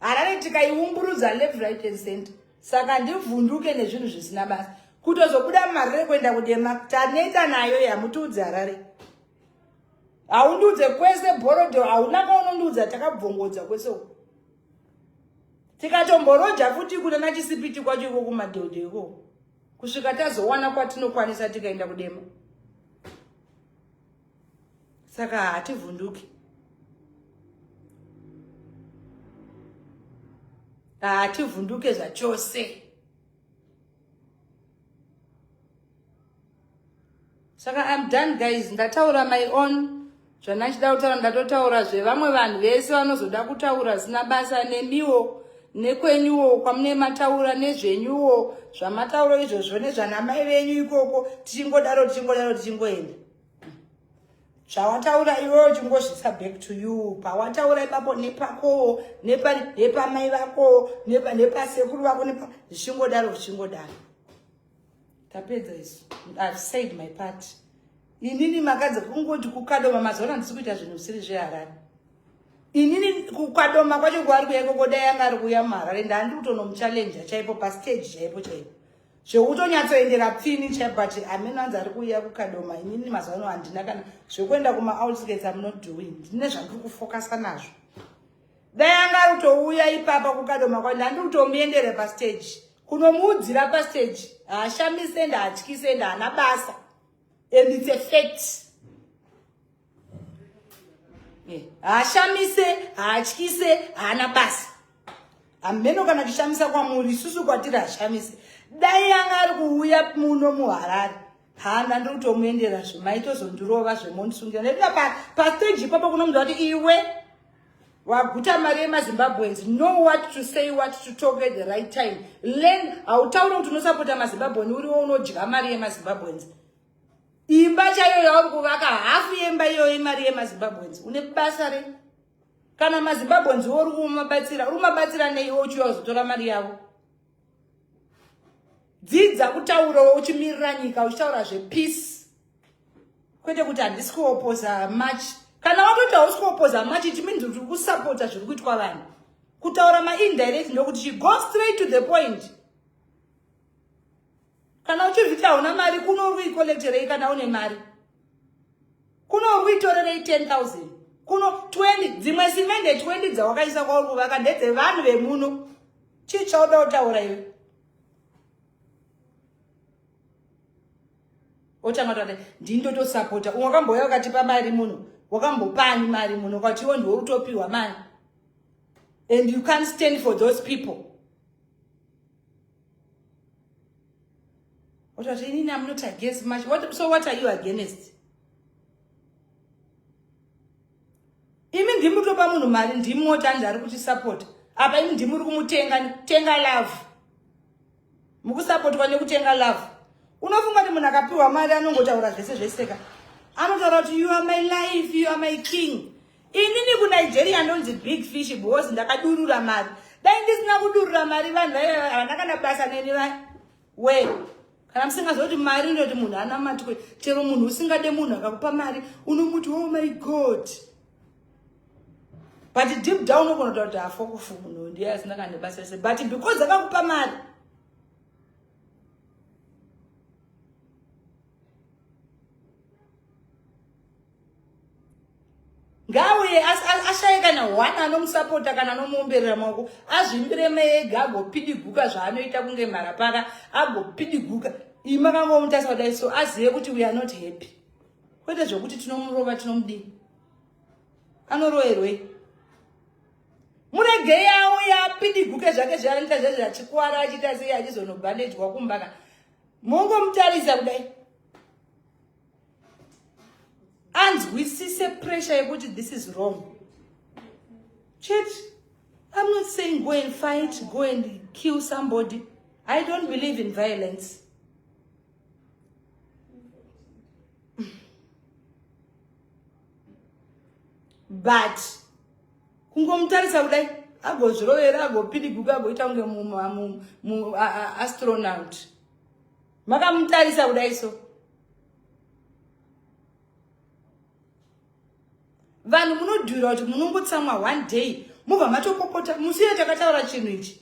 Speaker 1: Harare tikaiumburudza left, right and center. Saka ndivhunduke nezvinhu zvisina basa. Kutozobuda muHarare kuenda kudema taneta nayo yamutiudze Harare. Haundiudze kwese Borodeo, hauna kwaunondiudza, takabvongodza kwese uko. Tikatomboroja futi kuna nachisipiti kwacho iko kumadhodho iko. Kusvika tazowana kwatinokwanisa tikaenda kudema. Saka hativhunduki. Hativhunduke zvachose. Saka I'm done guys, ndataura my own zvandachida kutaura, ndatotaura zvevamwe vanhu vese vanozoda kutaura zina basa nemiwo nekwenyuwo kwamune mataura nezvenyuwo zvamataura izvozvo nezvanamai venyu ikoko, tichingodaro tichingodaro tichingoenda. Zvawataura iwewe uchingozvisa back to you pawataura ipapo nepakowo nepamai vakowo nepasekuru vako zvichingodaro zvichingodaro. Tapedza isu. I've said my part. Inini makadzi kungoti kukadoma mazuva handisi kuita zvinhu zvisiri zveHarare. Inini kukadoma kwacho kwaari kuya ikoko, dai anga ari kuuya muHarare ndandi kutonomuchallenja chaipo pastage chaipo chaipo. Zvekutonyatsoendera pfini chaipo, but ameno anzi ari kuuya kukadoma. Inini mazuva ano handina kana zvekuenda kuma-outskirts, I'm not doing. Ndine zvandiri kufokasa nazvo. Dai anga ari kutouya ipapa kukadoma kwacho ndandi kutomuendera pastage. Kunomuudzira pastage. Haashamise ende haatyise ende haana basa. And it's a fact. Haashamise, haatyise, haana basa. Hameno kana chishamisa kwamuri, isusu kwatiri hashamise. Dai anga ari kuuya muno muHarare, hana ndiri kutomuendera zve maitozondirova zvemondisungira. Nekuda pastage ipapo kunomunzwa kuti iwe waguta mari yemaZimbabweans, know what to say, what to talk at the right time. Learn, hautauri kuti unosapota maZimbabwean uriwo unodya mari yemaZimbabweans. Imba chaiyo yauri kuvaka, hafu yemba iyoyo imari yemaZimbabweans. Une basa re kana maZimbabweans uri kumabatsira, uri kumabatsira nei iwe uchiuya kuzotora mari yavo? Dzidza kutaurawo uchimirira nyika, uchitaura zvepeace, kwete kuti handisi kuopoza much. Kana watoti hausi kuopoza much, it means kuti uri kusapota zviri kuitwa vanhu. Kutaura maindirect ndokuti go straight to the point. Kana uchizviti hauna mari, kuno uri kuikolekterei? Kana une mari, kuno uri kuitorerei 10 000? Kuno 20 dzimwe simende 20 dzawakaisa kwauri kuvaka ndedzevanhu vemuno. Chii chauda kutaura iwe? Otanga kutaura ndini ndotosapota. Umwe wakambouya ukatipa mari muno, wakambopani mari muno, ukati iwe ndiwe utopiwa mari. And you can't stand for those people. Otati inini I'm not against much. What, so what are you against? Imi ndimi kutopa munhu mari, ndimi moti anzi ari kutisapota. Apa imi ndimi muri kumutenga, tenga love. Mukusapotwa nekutenga love. Unofunga kuti munhu akapiwa mari anongotaura zvese zvese ka? Anotaura kuti you are my life, you are my king. Inini kuNigeria ndonzi big fish because ndakadurura mari. Dai ndisina kudurura mari vanhu vaiva havana kana basa neni vaya. We kana musingaziva kuti mari ndoti munhu anamatwe, chero munhu usingade munhu akakupa mari unomuti oh my god, but deep down unogona kutaura kuti afokufu munhu ndiye asina kana nebasa rese, but because akakupa mari ngauye ashaye kana one anomusapota kana anomuomberera maoko, azvimbire ega agopidiguka zvaanoita kunge mharapara, agopidiguka. Imi makangomutarisa kudai so azive kuti we are not happy, kwete zvekuti tinomurova tinomudii. Anoroerwei? Muregei auye apidiguke zvake zvaanoita zvezvo, achikuwara achiita sei, achizonobhandejwa kumba ka. Mongomutarisa kudai anzwisise pressure yekuti this is wrong. Church, I'm not saying go and fight, go and kill somebody. I don't believe in violence. But kungomutarisa kudai agozvirovera, agopidiguka, agoita kunge astronaut. Makamutarisa kudai so. Vanhu munodhura kuti munongotsamwa one day mubva matopopota. Musi uyo takataura chinhu ichi,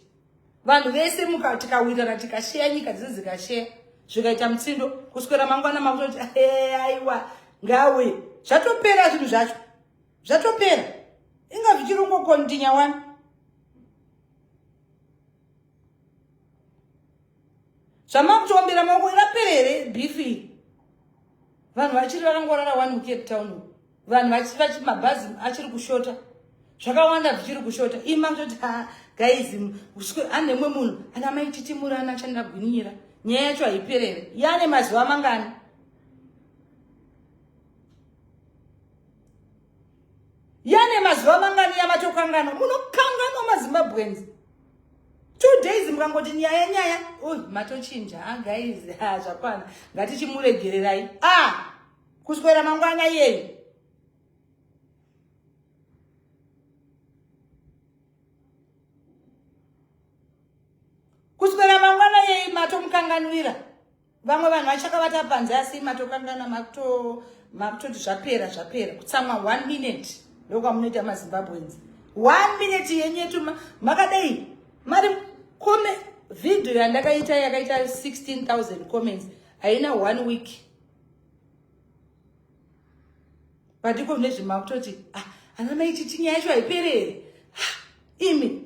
Speaker 1: vanhu vese tikawirirana, tikasheya, nyika dzese dzikasheya, zvikaita mutsindo. Kuswera mangwana makutoti aiwa ngauye, zvatopera zvinhu zvacho, zvatopera. Inga zvichiri kungokontinya wani. Zvamakutombera maoko rapera here beef? Vanhu vachiri vakangorara wani muCape Town, vanhu vachi mabhazi achiri kushota, zvakawanda zvichiri kushota. Ima kutoti ha guys, ane mumwe munhu ana maititimurana achandagwinyira. Nyaya yacho haiperere, yane mazuva mangani? Yane mazuva mangani yamatokanganwa? Munokanganwa maZimbabweans. 2 days mukangoti nyaya nyaya, ui matochinja. Ah guys, ha zvakwana, ngatichimuregererai. Ah, kuswera mangwana iyeyu kuswera mangwana yei matomukanganwira. Vamwe vanhu vachakavata panze, asi matokangana, makutoti zvapera zvapera. Kutsamwa 1 minute ndokwamunoita maZimbabweans. 1 minute yenyu yetu makadai mari kome. Video yandakaita yakaita 16,000 comments haina 1 week, but iko nezvemakutoti ah, ana maititi nyaya yacho haiperi here? Ah, imi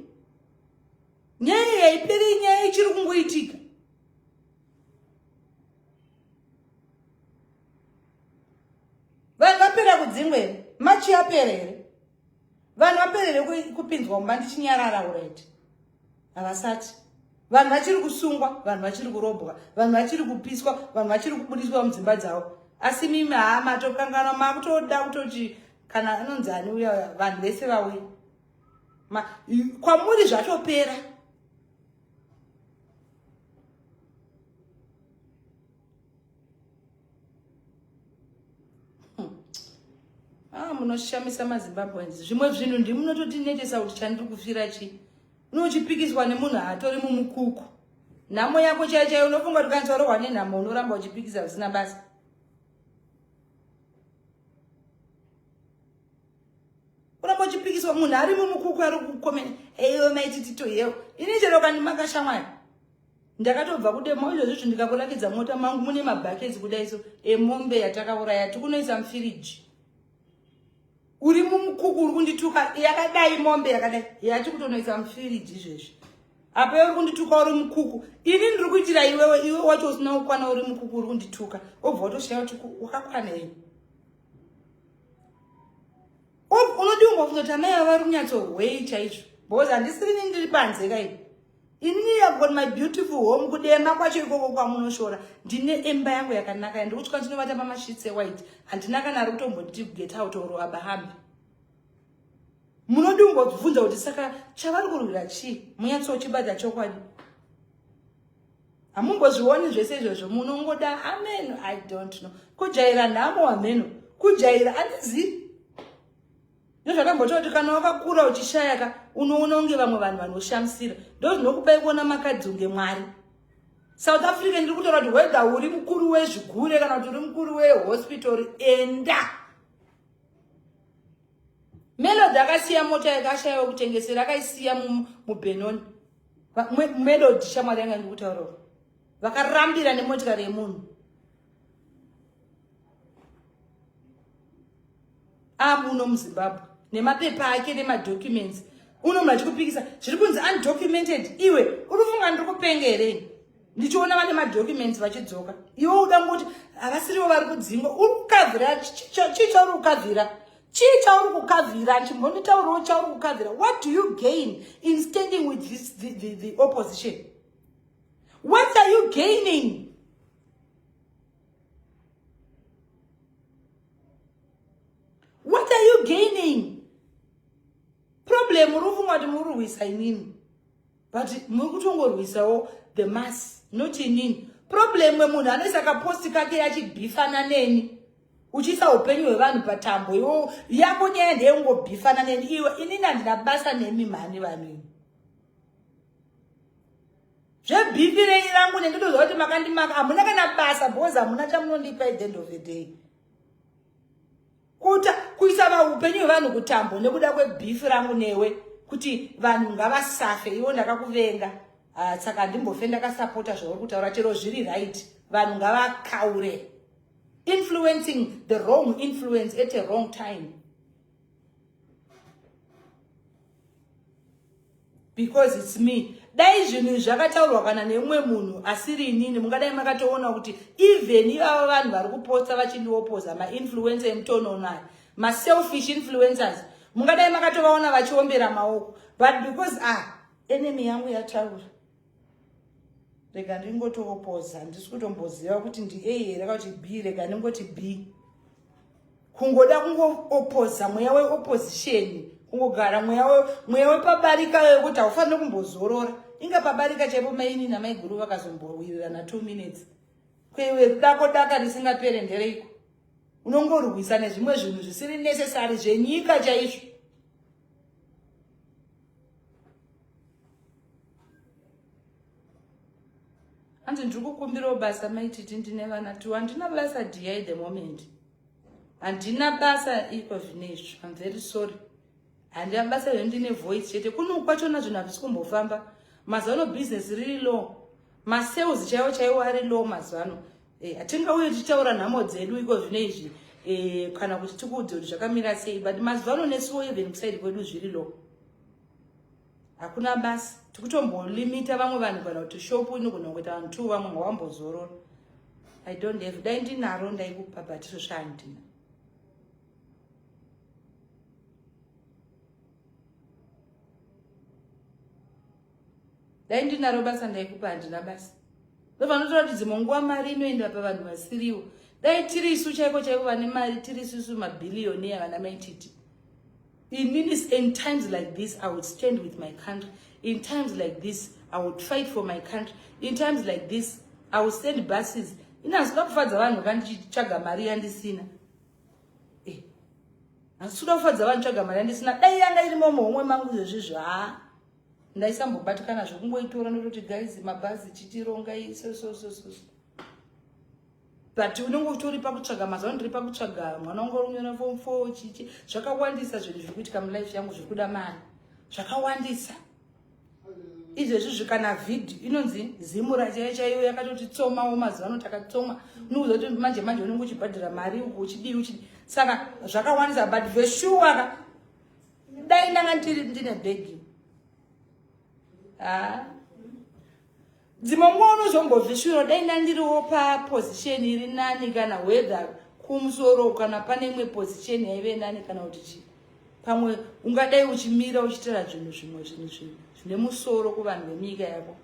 Speaker 1: nyaya haiperi, nyaya ichiri kungoitika. Vanhu vapera kudzingwa here? Machi yapera here? Vanhu vapera here kupinzwa mumba ndichinyarara? Alright, havasati. Vanhu vachiri kusungwa, vanhu vachiri kurobwa, vanhu vachiri kupiswa, vanhu vachiri kubudiswa mudzimba dzavo, asi mimi haa matokanganwa, makutoda kutoti kana anonzi ani uya, vanhu vese vauya kwamuri, zvatopera. Ah, munoshamisa maZimbabweans. Zvimwe zvinhu ndimunototinetesa kuti chandiri kufira chii. Unochipikiswa nemunhu atori mumukuku, nhamo yako chaiyo chaiyo. Unofunga kuti kanzi warohwa nenhamo unoramba uchipikisa zvisina basa? Uramba uchipikiswa munhu ari mumukuku ari kukomena eiwe maititito yewo. Ini chero kandimaka shamwari, ndakatobva kudemo izvozvizvi, ndikakurakidza mota mangu mune mabhaketsi kudai so emombe yatakauraya, tikunoisa mufiriji. Uri mumukuku uri kundituka yakadai mombe yakadai yati kutonoisa mufiriji izvezvi. Apa uri kundituka uri mukuku. Ini ndiri kuitira iwewe iwe wacho usina kukwana uri mukuku uri kundituka. Wobva watoshaya kuti wakakwana here. Unodiwa kumbobvunza kuti amai ava vari kunyatsohwei chaizvo. Because handisiri ini ndiri panze kai. Inini I've got my beautiful home kudema kwacho ikoko kwamunoshora. Ndine imba yangu yakanaka yandiri kutya ndinovata pamasheets ewhite. Handina kana ari kutombonditi get out or abahambi. Munodi kumbobvunza kuti saka chavari kurwira chii? Munyatsochibata chokwadi. Hamumbozvioni zvese izvozvo munongoda amen I don't know. Kujaira nhamo ameno. Kujaira andizivi. Ndozvakambotaura kuti kana wakakura uchishaya ka unoona kunge vamwe vanhu vanoshamisira. Ndozvinokupai kuona makadzi kunge Mwari. South Africa ndiri kutaura kuti whether uri mukuru wezvigure kana kuti uri mukuru wehospital enda. Melody akasiya mota yake ashaiwa kutengesera akaisiya muBenoni. Melody shamwari yanga ndiri kutaura. Vakarambira nemotikari yemunhu. Amuno muZimbabwe nemapepa ake nemadocuments uno munhu achikupikisa zviri kunzi undocumented iwe uri kufunga ndiri kupenga here ndichiona vane madocuments vachidzoka iwe uda ngoti havasirivo vari kudzingwa uri kukavhira chii chauri kukavhira chii chauri kukavhira chimbonditaurawo chauri kukavhira what do you gain in standing with this, the, the, the opposition what are you gaining What are you gaining? Problem uri kufunga kuti muri kurwisa inini. But muri kutongorwisawo the mass, not inini. Problem wemunhu anoisa kaposti kake achibhifana neni. Uchiisa upenyu hwevanhu patambo iwo yako nyaya ndeyekungobhifana neni iwe inini handina basa nemi mhani vanhu imi. Zvebhifi renyu rangu nendinoziva kuti makandimaka hamuna kana basa because hamuna chamunondipa at the end of the day. Kuta kuisa vaupenyu hwevanhu kutambo nekuda kwebhifi rangu newe kuti vanhu ngavasafe iwo ndakakuvenga. Ah, saka handimbofe ndakasapota zvauri kutaura chero zviri right vanhu ngavakaure. Influencing the wrong influence at a wrong time. Because it's me. Dai zvinhu izvi zvakataurwa kana neumwe munhu asiri inini mungadai makatoona kuti even ivava vanhu vari kupotsa vachindiopoza mainfluencer emutonono aya maselfish influencers mungadai makatovaona vachiombera maoko but because ah enemy yangu yataura rega ndingotoopoza handisi kutomboziva kuti ndi a here kana kuti b rega ndingoti b kungoda kungoopoza mweya weopposition kungogara mweya wepabarika wekuti haufaniri kumbozorora inga pabarika chaipo maini namaiguru vakazombowirirana 2 minutes kweiwe dako daka risingapere ndereiko unongorwisa nezvimwe zvinhu zvisiri necessary zvenyika chaizvo Hanzi ndiri kukumbirawo basa maititi ndine vana two handina basa dear at the moment handina basa iko zvino izvi I'm very sorry handina basa zve ndine voice chete kuno kwachona zvinhu hazvisi kumbofamba mazuva ano business riri low masales chaiwo chaiwo ari low mazuva ano eh, hatingauye tichitaura nhamo dzedu iko zvino izvi eh, kana kuti tikuudze kuti zvakamira sei but mazuva ano nesuwo even kusaidi kwedu zviri low Hakuna basa. Tikutombolimita vamwe vanhu kana kuti shop inogona kungoita vanhu two vamwe ngawambozorora. I don't have dai ndinaro ndaikupa but izvozvo handina. Dai ndinaro basa ndaikupa handina basa. Ndovanotaura kuti dzimwe nguva mari inoenda pavanhu vasiriwo. Dai tiri isu chaiko chaiko vane mari tiri isusu mabhiliyoniya vana maititi. Inini in times like this I would stand with my country. In times like this I would fight for my country. In times like this I would send buses. Ini handisikuda kufadza vanhu kandichitsvaga mari yandisina. Eh. Handisikuda kufadza vanhu tsvaga mari yandisina. Dai yanga irimo muhomwe mangu izvozvizvo haa. Ndaisambobatikana zvekungoitora ndototi guys mabhazi chitirongai so so so so. But unenge utori pakutsvaga mazuva ndiri pakutsvaga mwana wangu ari kunyora form 4 chichi zvakawandisa zvinhu zviri kuitika mulife yangu zviri kuda mari zvakawandisa. Izvezvi zvikana vhidhiyo inonzi zimura chaiyo chaiyo yakatoti tsomawo mazuva ano takatsoma, unokuziva kuti manje manje unenge uchibhadhara mari uku uchidii uchidii, saka zvakawandisa. But veshuwa ka, dai ndanga ndiri ndine bhegi, ha, dzimwe nguva unozombozvisviro, dai ndandiriwo paposition iri nani, kana whether kumusoro kana pane imwe position yaive nani, kana kuti chii, pamwe ungadai uchimira uchitaura zvinhu zvimwe, zvinhu zvine musoro kuvanhu venyika yako.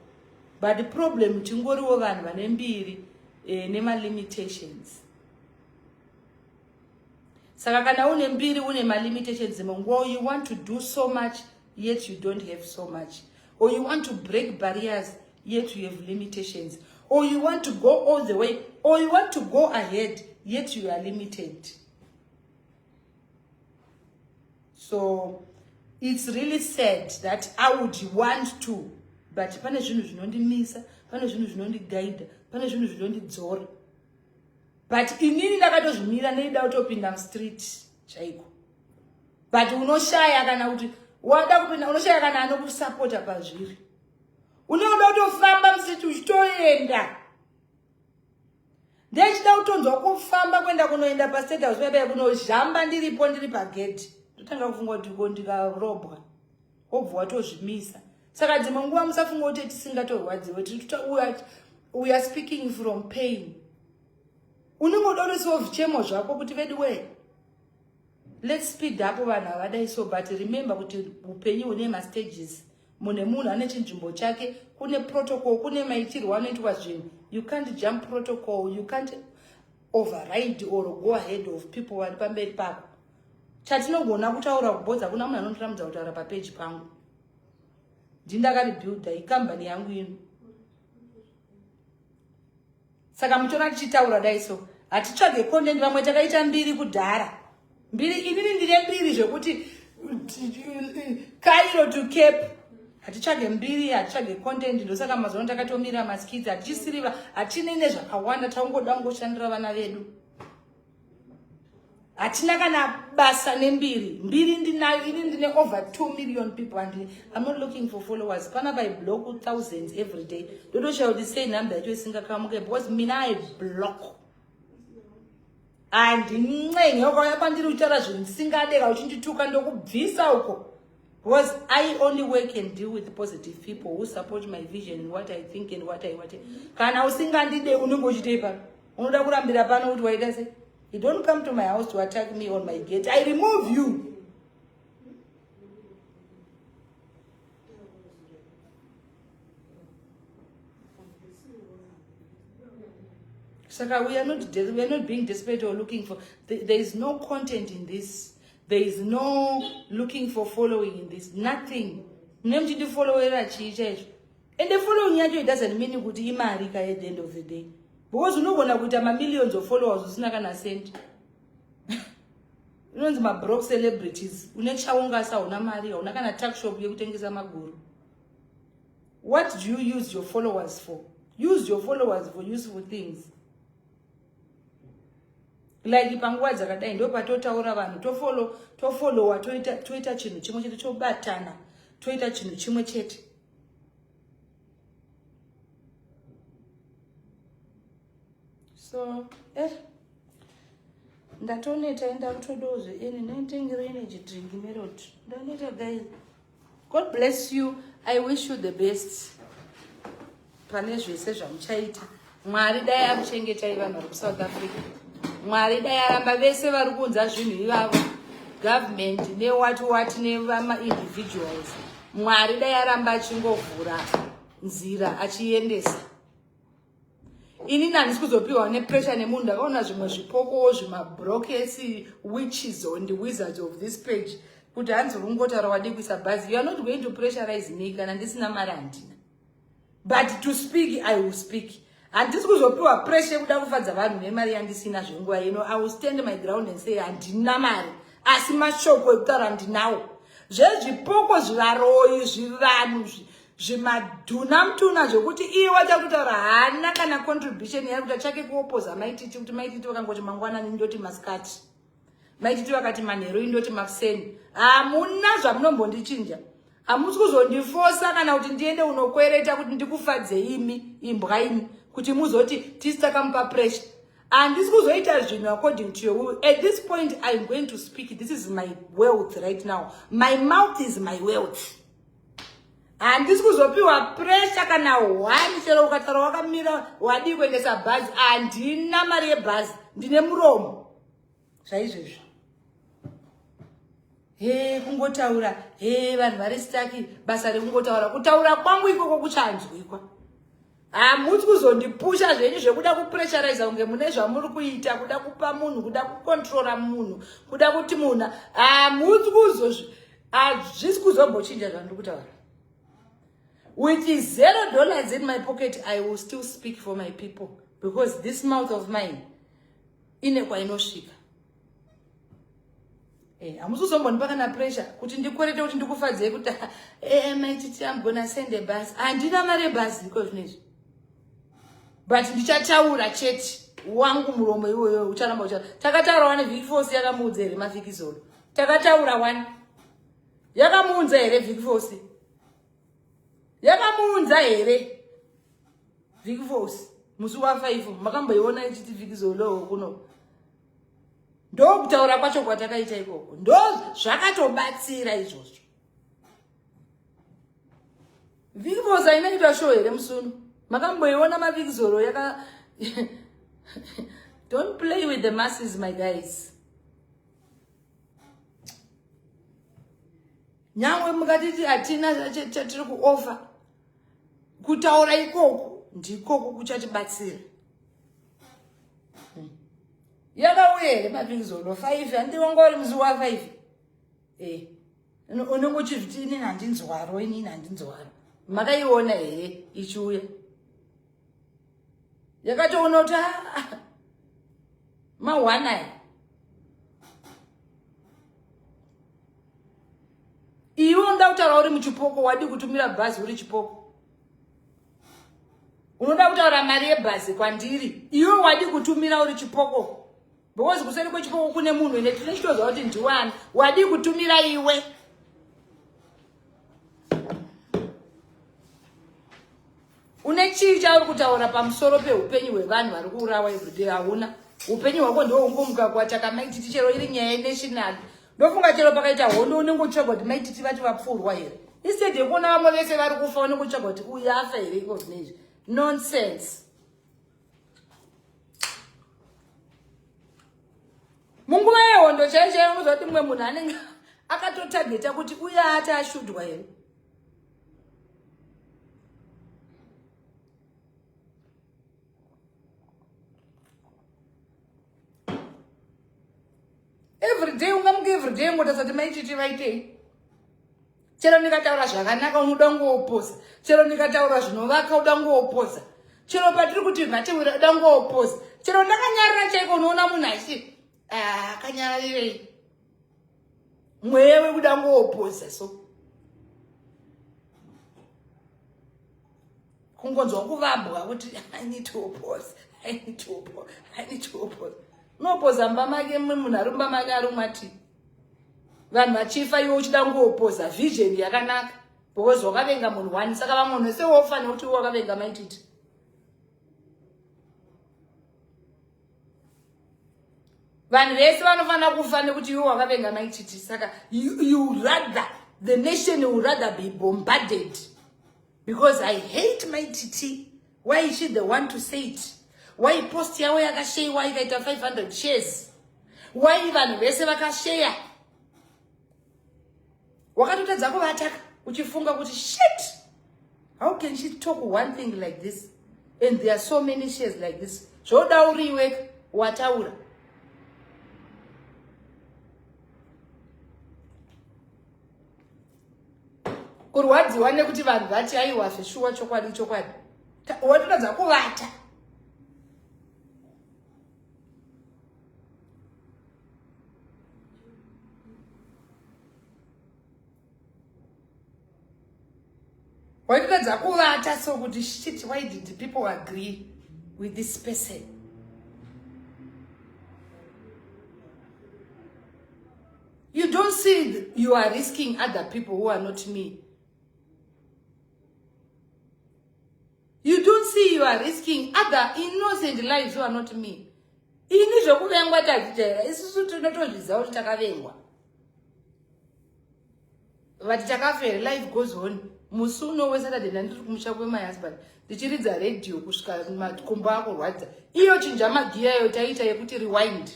Speaker 1: But problem, tingoriwo vanhu vane mbiri nemalimitations. Saka kana une mbiri, une malimitations, dzimwe nguva you want to do so much, yet you don't have so much, or you want to break barriers, yet you have limitations, or you want to go all the way, or you want to go ahead, yet you are limited. So it's really sad that I would want to, but pane zvinhu zvinondimisa, pane zvinhu zvinondigaidha, pane zvinhu zvinondidzora. But inini ndakatozvimira, neida kutopinda mustreet chaiko, but unoshaya kana kuti wada kupinda, unoshaya kana anokusapota pazviri. Unoda kutofamba mustreet uchitoenda, ndechida kutonzwa kufamba kuenda kunoenda pastate house paipai, kunozhamba ndiripo, ndiri pagedhi, ndotanga kufunga kuti ko ndikarobwa? Wobva watozvimisa. Saka dzimwe nguva musafunga kuti tisingatorwadziwe. We are speaking from pain. Unenge uda kutosiwo zvichemo zvako kuti vedu wee, let's speed up, vanhu havadai so. But remember kuti upenyu hune mastages. Mune munhu ane chinzvimbo chake, kune protocol, kune maitirwo anoitwa zvinhu. You can't jump protocol, you can't override or go ahead of people vari pamberi pako. Chatinogona kutaura kubhodza, kuna munhu anondiramudza kutaura papeji pangu. Ndindakaribuilda ikambani yangu ino. Saka muchiona tichitaura dai so, hatitsvage content. Vamwe takaita mbiri kudhara, mbiri, inini ndine mbiri zvekuti Cairo to Cape. Hatitsvage mbiri, hatitsvage content. Ndosaka mazuva ano takatomira maskits, hatichisiriva, hatinei nezvakawanda. Taungoda kungoshandira vana vedu, hatina kana basa nembiri. Mbiri ndinayo ini, ndine over 2 million people and I'm not looking for followers. Panapa I block thousands every day. Ndotoshaya kuti sei nhamba yacho isingakamuke, because mina I block. Handincengi wakauya kwandiri uchitaura zvinhu ndisingadeka, uchindituka, ndokubvisa uko, because I only work and deal with positive people who support my vision and what I think and what I. Kana usingandide, unenge uchitei pano? Unoda kurambira pano kuti waita sei? You don't come to my house to attack me on my gate. I remove you. Saka we are not being desperate or looking for, there is no content in this. There is no looking for following in this. Nothing. Mune muchindifollowera chii chaizvo? Ende following yacho, it doesn't mean kuti imari ka at the end of the day, because unogona kuita mamillions of followers usina kana cent. Inonzi mabroke celebrities. Une chaungasa, hauna mari, hauna kana tuck shop yekutengesa maguru. What do you use your followers for? Use your followers for useful things, like panguva dzakadai ndo patotaura vanhu, tofollowa, toita chinhu chimwe chete, tobatana, toita chinhu chimwe chete. So ndatoneta, enda kutodozve ene ndaitengero energy drink melody. Ndaneta guys. God bless you. I wish you the best pane zvese zvamuchaita. Mwari dai akuchengetai, vanhu vari kuSouth Africa. Mwari dai aramba vese vari kuunza zvinhu ivavo, government newati wati nevamaindividuals. Mwari dai aramba achingovhura nzira achiendesa. Inini handisi kuzopiwa nepressure nemunhu. Ndakaona zvimwe zvipokowo, zvimabrokesi, witches and wizards of this page, kuti hanzi rungotaura wadi kuisa bhazi. You are not going to pressurize me. Kana ndisina mari, handina, but to speak, I will speak. Handisi kuzopiwa pressure yekuda kufadza vanhu nemari yandisina zvenguva ino. I will stand my ground and say handina mari, asi mashoko ekutaura ndinawo. Zvezvipoko, zvivaroyi, zvivanhu, zvimadhuna mutuna zvekuti iye wacha kutaura haana kana contribution yari kuita chake kuopoza Maititi, kuti Maititi vakangoti mangwanani, ndoti masikati, Maititi vakati manheru, indoti makuseni. Hamuna zvamunombondichinja. Hamusi kuzondifosa kana kuti ndiende unokwereta kuti ndikufadze imi imbwa imi kuti muzoti tisi takamupa pressure. Handisi kuzoita zvinhu according to your will. At this point I'm going to speak. This is my wealth right now. My mouth is my wealth. Handisi kuzopiwa pressure kana one. Chero ukataura wakamira wadii kuendesa bhazi, handina mari yebhazi, ndine muromo zvaizvezvo. He kungotaura, he vanhu vari staki basa rekungotaura. Kutaura kwangu ikoko kuchanzwikwa. Hamusi kuzondipusha zvenyu zvekuda kupressurize kunge mune zvamuri kuita, kuda kupa munhu, kuda kucontrola munhu, kuda kuti munhu hamusi kuzozvi, hazvisi kuzombochinja zvandiri kutaura. With $0 in my pocket, I will still speak for my people because this mouth of mine ine kwainosvika. Hamusi kuzombondipa kana pressure kuti ndikwerete kuti ndikufadzei kuti maititi I'm gonna send a bus. Handina mari yebhazi iko zvinezvi, but ndichataura chete. Wangu muromo iwoyo ucharamba ucha. Takataura wani Vic Force yakamuudza here mafikizolo? Takataura wani yakamuunza here Vic Force? Yakamuunza here Vic Force musi wa5? Makamboiona ichiti Vikizolo kuno? Ndokutaura kwacho kwatakaita ikoko, ndo zvakatobatsira izvozvo. Vic Force ainaitwa show here musuno? Makamboiona mavikizolo yaka? Don't play with the masses, my guys. Nyangwe mukatiti hatina chatiri kuofa, kutaura ikoko ndikoko kuchatibatsira. Yakauya here mavikizolo 5? Handiwanga uri musi wa5? Unenge uchizviti inini handinzwaro, inini handinzwaro. Makaiona here ichiuya? Yakatoona kuti ma1 aya. Iwe unoda kutaura uri muchipoko, wadi kutumira bhazi uri chipoko. Unoda kutaura mari yebhazi kwandiri, iwe wadi kutumira uri chipoko, because kuseri kwechipoko kune munhu ine tine chitoziva kuti ndiwani. Wadi kutumira iwe? Une chii chauri kutaura pamusoro peupenyu hwevanhu vari kuurawa everyday? Hauna. Upenyu hwako ndiwo ungomuka kwataka maititi. Chero iri nyaya yenational, ndofunga chero pakaita hondo unenge uchitsvaga kuti maititi vati vapfuurwa here, instead yekuona vamwe vese vari kufa. Unenge uchitsvaga kuti uyu afa here iko zvinezvi. Nonsense. Munguva yehondo chaiyo chaiyo unoziva kuti mumwe munhu anenge akatotageta kuti uye ati ashudwa here. Everyday ungamuka everyday ungotarisa kuti maititi vaitei. Chero ndikataura zvakanaka unoda ngoopoza, chero ndikataura zvinovaka uda ngoopoza, chero patiri kuti ngatiwira uda ngoopoza, chero ndakanyarara chaiko unoona munhu achiti akanyararirei, mweya wekuda ngoopoza. So kungonzwa kuvambwa kuti I need to oppose, I need to oppose, I need to oppose. Unopoza mumba make, mumwe munhu ari mumba make ari umati vanhu vachifa, iwe uchida ngoopoza vision yakanaka because wakavenga munhu one. Saka vamwe munhu wese wofa nekuti iwe wakavenga maititi. Vanhu vese vanofanira kufa nekuti iwe wakavenga maititi. Saka you rather the nation will rather be bombarded because I hate maititi. Why is she the one to say it? Why post yavo yakasheyiwa ikaita 500 shares? Why vanhu vese vakasheya? Wakatotadza kuvataka uchifunga kuti shit, how can she talk one thing like this and there are so many shares like this? Zvoda uriwe wataura. Kurwadziwa nekuti vanhu vati aiwa zveshuwa, chokwadi chokwadi. Watotadza kuvata. Waitotadza kuvata so kuti shit, why did the people agree with this person? You don't see you are risking other people who are not me. see you are risking other innocent lives who are not me? Ini zvekuvengwa tazvijaira, isusu tinotozviziva kuti takavengwa. Vati takafa here? Life goes on. Musi uno weSaturday ndandiri kumusha kwemy husband ndichiridza radio kusvika makumbo akurwadza. Iyo chinja magiya iyo taiita yekuti rewind.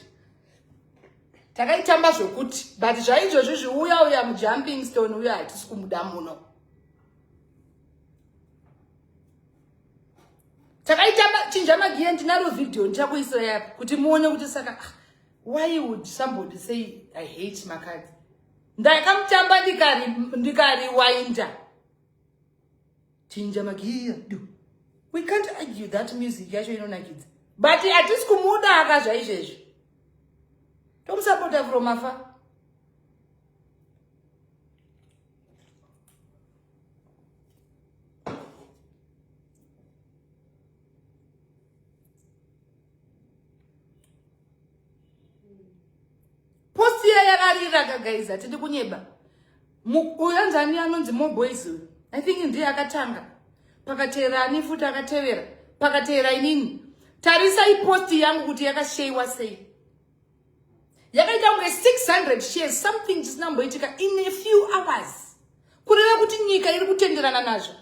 Speaker 1: Takaitamba zvokuti, but zvaizvozvi zviuya uya mujumping stone uya hatisi kumuda muno. Takaitamba chinja magiya, ndinaro video ndichakuisira yapo kuti muone kuti saka ah, why would somebody say I hate Makadzi? Ndakamutamba ndikariwainda. Chinja magiya du. We can't argue that music yacho inonakidza. But hatisi kumuda aka zvaizvezvi. Tomusapota from afar. Post iya yakarira ka guys, hatidi kunyeba. Uyu anzi ani anonzi Moboys uyu. I think ndiye akatanga. Pakateera ani futi akatevera. Pakateera inini. Tarisai post yangu kuti yakasheiwa sei. Yakaita kunge 600 shares, something chisina kumboitika in a few hours. Kureva kuti nyika iri kutenderana nazvo.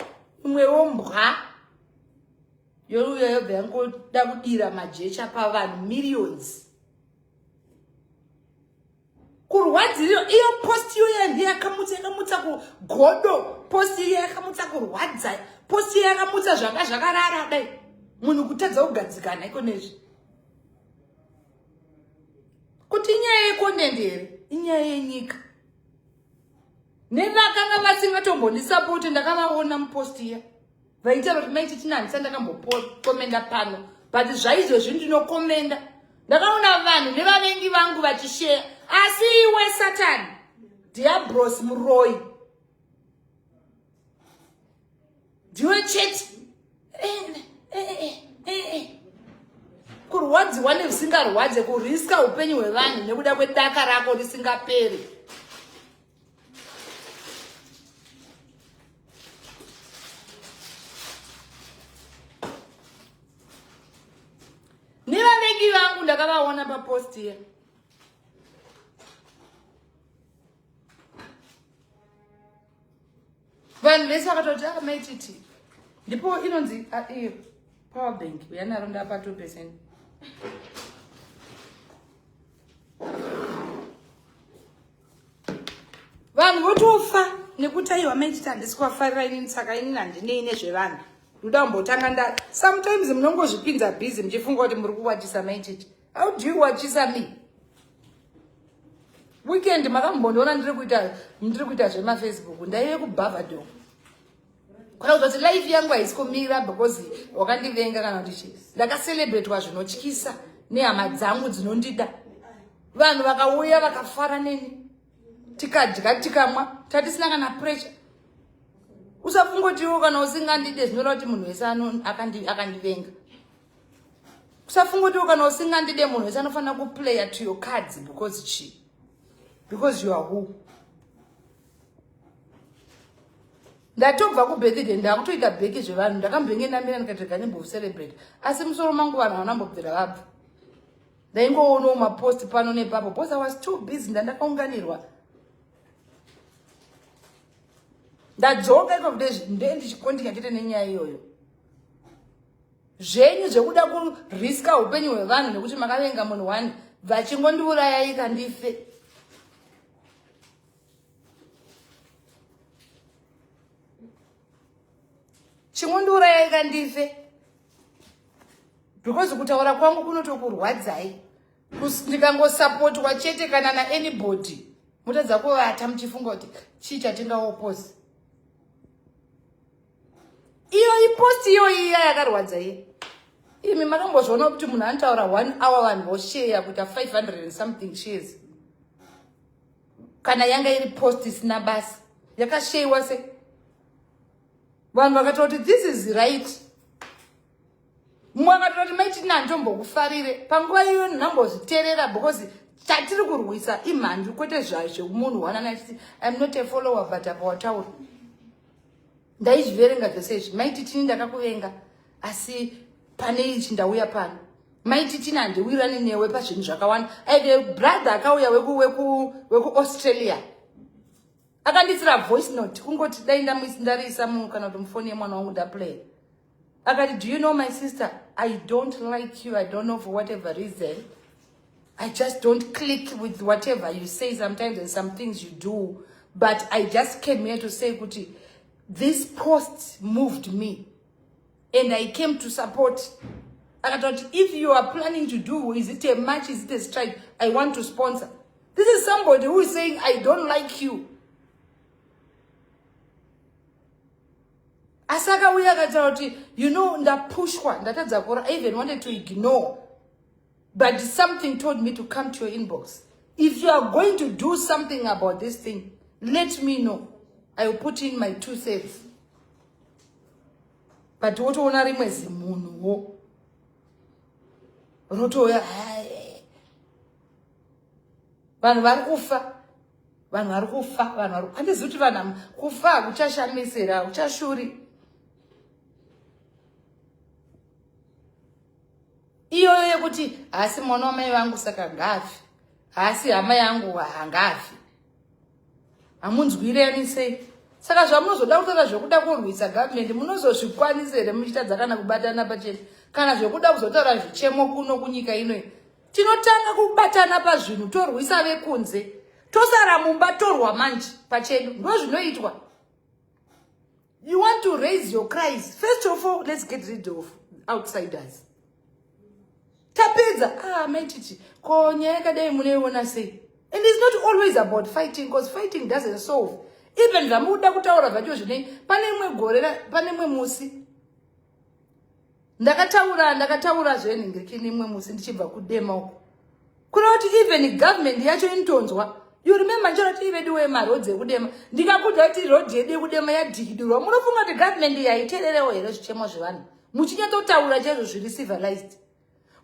Speaker 1: Imwewo mbwa youya yobva yangoda kudira majecha pavanhu millions. Kurwadziriro iyo post iyoya ndiye yakamutsa, yakamutsa kugodo. Post iyo yakamutsa kurwadza. Post iyo yakamutsa zvanga zvakarara dai munhu kutadza kugadzikana iko nezvi. Kuti inyaya yecontent here? Inyaya yenyika. Nevakanga vasingatombondisapoti ndakavaona mupost iya. Vaitaura kuti maiti tinanisa ndakambokomenda pano. But zvaizvozvi ndinokomenda. Ndakaona vanhu nevavengi vangu vachisheya. Asi iwe Satani, Diablos muroi. Ndiwe chete. Kurwadziwa nezvisingarwadze, kuriska upenyu hwevanhu nekuda kwedaka rako risingaperi. Nevavengi vangu ndakavaona papost iya. Vanhu vese vakatoti ah, maititi ndipo inonzi ah, iyo power bank uya naro ndapa 2%. Vanhu votofa nekuti aiwa maititi handisi kuvafarira inini, saka inini handinei nezvevanhu. Ndoda kumbotanga nda sometimes munongozvipinza busy muchifunga kuti muri kuwachisa maititi. How do you wachisa me? Weekend makambondiona ndiri kuita zvemaFacebook, ndaive kuBavador. Kana kuti life yangu haisi kumira because wakandivenga kana kuti chii. Ndakacelebratwa zvinotyisa nehama dzangu dzinondida. Vanhu vakauya vakafara neni. Tikadya tikamwa, tatisina kana pressure. Usafungotiwo kana usingandide zvinoreva kuti munhu wese akandivenga. Usafungotiwo kana usingandide munhu wese anofanira kuplaya to your cards because chii? Because you are who? Ndatobva kubirthday ndakutoita bheki zvevanhu. Ndakambenge ndamira ndikati rega ndimboCelebrate. Asi musoro mangu vanhu havana kumbobvira vabva. Ndaingoonawo mapost pano nepapo because I was too busy, ndandakaunganirwa. Ndadzoka iko kuti nde ndichikondinya chete nenyaya iyoyo. Zvenyu zvekuda kuriska upenyu hwevanhu nekuti makavenga munhu one, vachingondiurayai kandife. Chingondiurayai kandife. Because kutaura kwangu kunotokurwadzai. Ndikangosapotwa chete kana na anybody, mutadza kuvata muchifunga kuti chii chatingaoposi. Iyo iposti iyo iya yakarwadza iye. Imi makambozviona kuti munhu anotaura 1 hour vanhu vosheya kuita 500 and something shares. Kana yanga iri post isina basa, yakasheyiwa se. Vanhu vakataura kuti this is right. Mumwe akataura kuti maiti nandombokufarire. Panguva iyo ndambozviterera because chatiri kurwisa imhandu kwete zvemunhu wanana achiti I'm not a follower but apa wataura. Ndaizviverenga zvese izvi. Maiti tini ndakakuvenga. Asi pane ichi ndauya pano. Maiti Tina handiwirirani newe pazvinhu zvakawanda. Aide brother akauya weku weku weku Australia. Akandisira voice note kungoti dai ndariisa mu kana kuti mufoni yemwana wangu ndaplay. Akati, do you know my sister, I don't like you, I don't know for whatever reason. I just don't click with whatever you say sometimes and some things you do. But I just came here to say kuti this post moved me and I came to support. Akatoti, if you are planning to do, is it a match, is it a strike, I want to sponsor. This is somebody who is saying, I don't like you. Asi akauya akataura kuti, you know, ndapushwa, ndatadza kura, I even wanted to ignore. But something told me to come to your inbox. If you are going to do something about this thing, let me know. I will put in my 2 cents. But wotoona rimwe zimunhuwo rotouya, vanhu vari kufa, vanhu vari kufa, vanhu vari, handizivi kuti vanhu kufa hakuchashamisira, hakuchashuri. Iyoyo yekuti haasi mwana wamai vangu saka ngaafi, haasi hama yangu hangaafi, hamunzwireni sei? Saka zvamunozoda kutaura zvekuda kurwisa government munozozvikwanisa here muchitadza kana kubatana pachena, kana zvekuda kuzotaura zvichemo kuno kunyika ino? Tinotanga kubatana pazvinhu torwisa vekunze, tosara mumba torwa manje pachedu. Ndozvinoitwa. You want to raise your cries, first of all let's get rid of outsiders. Tapedza, maititi ko nyaya yakadai munoiona sei? And it's not always about fighting, because fighting doesn't solve. Even zvamuda kutaura zvacho zvinei. Pane imwe gore, pane imwe musi ndakataura zvenhingirikini, imwe musi ndichibva kudema uko, kuna kuti even government yacho inotonzwa. You remember ndichona kuti ivedu wemarodzi ekudema, ndikakuudza kuti rodhi yedu yekudema yadhikidurwa, munofunga kuti government yaiteererewo here zvichemo zvevanhu? Muchinyatsotaura chaizvo zviri civilized,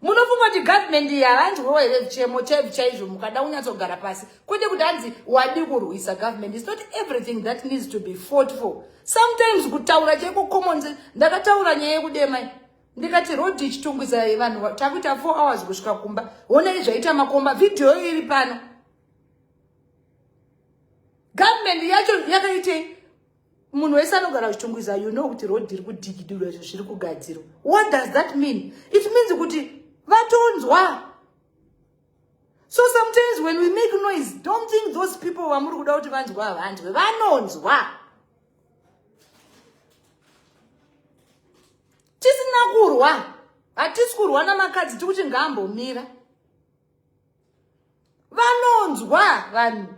Speaker 1: munofunga kuti government yavanzwewo here zvichemo chaizvo chaizvo? Mukada kunyatsogara pasi, kwete kuti hanzi wadi kurwisa government. It's not everything that needs to be fought for. Sometimes kutaura chaiko common sense. Ndakataura nyaya yekudema, ndikati rodhi ichitungwiza vanhu, takuita 4 hours kusvika kumba, honai zvaita makomba. Vhidhiyo iri pano. Government yacho yakaitei? Munhu wese anogara kuchitungwiza, you know kuti rodhi iri kudhikidurwa, izvo zviri kugadzirwa. What does that mean? It means kuti vatonzwa. So sometimes when we make noise, don't think those people vamuri kuda kuti vanzwa havanzwe. Vanonzwa. Tisina kurwa, hatisi kurwa namakadzi, tikuti ngaambomira. Vanonzwa vanhu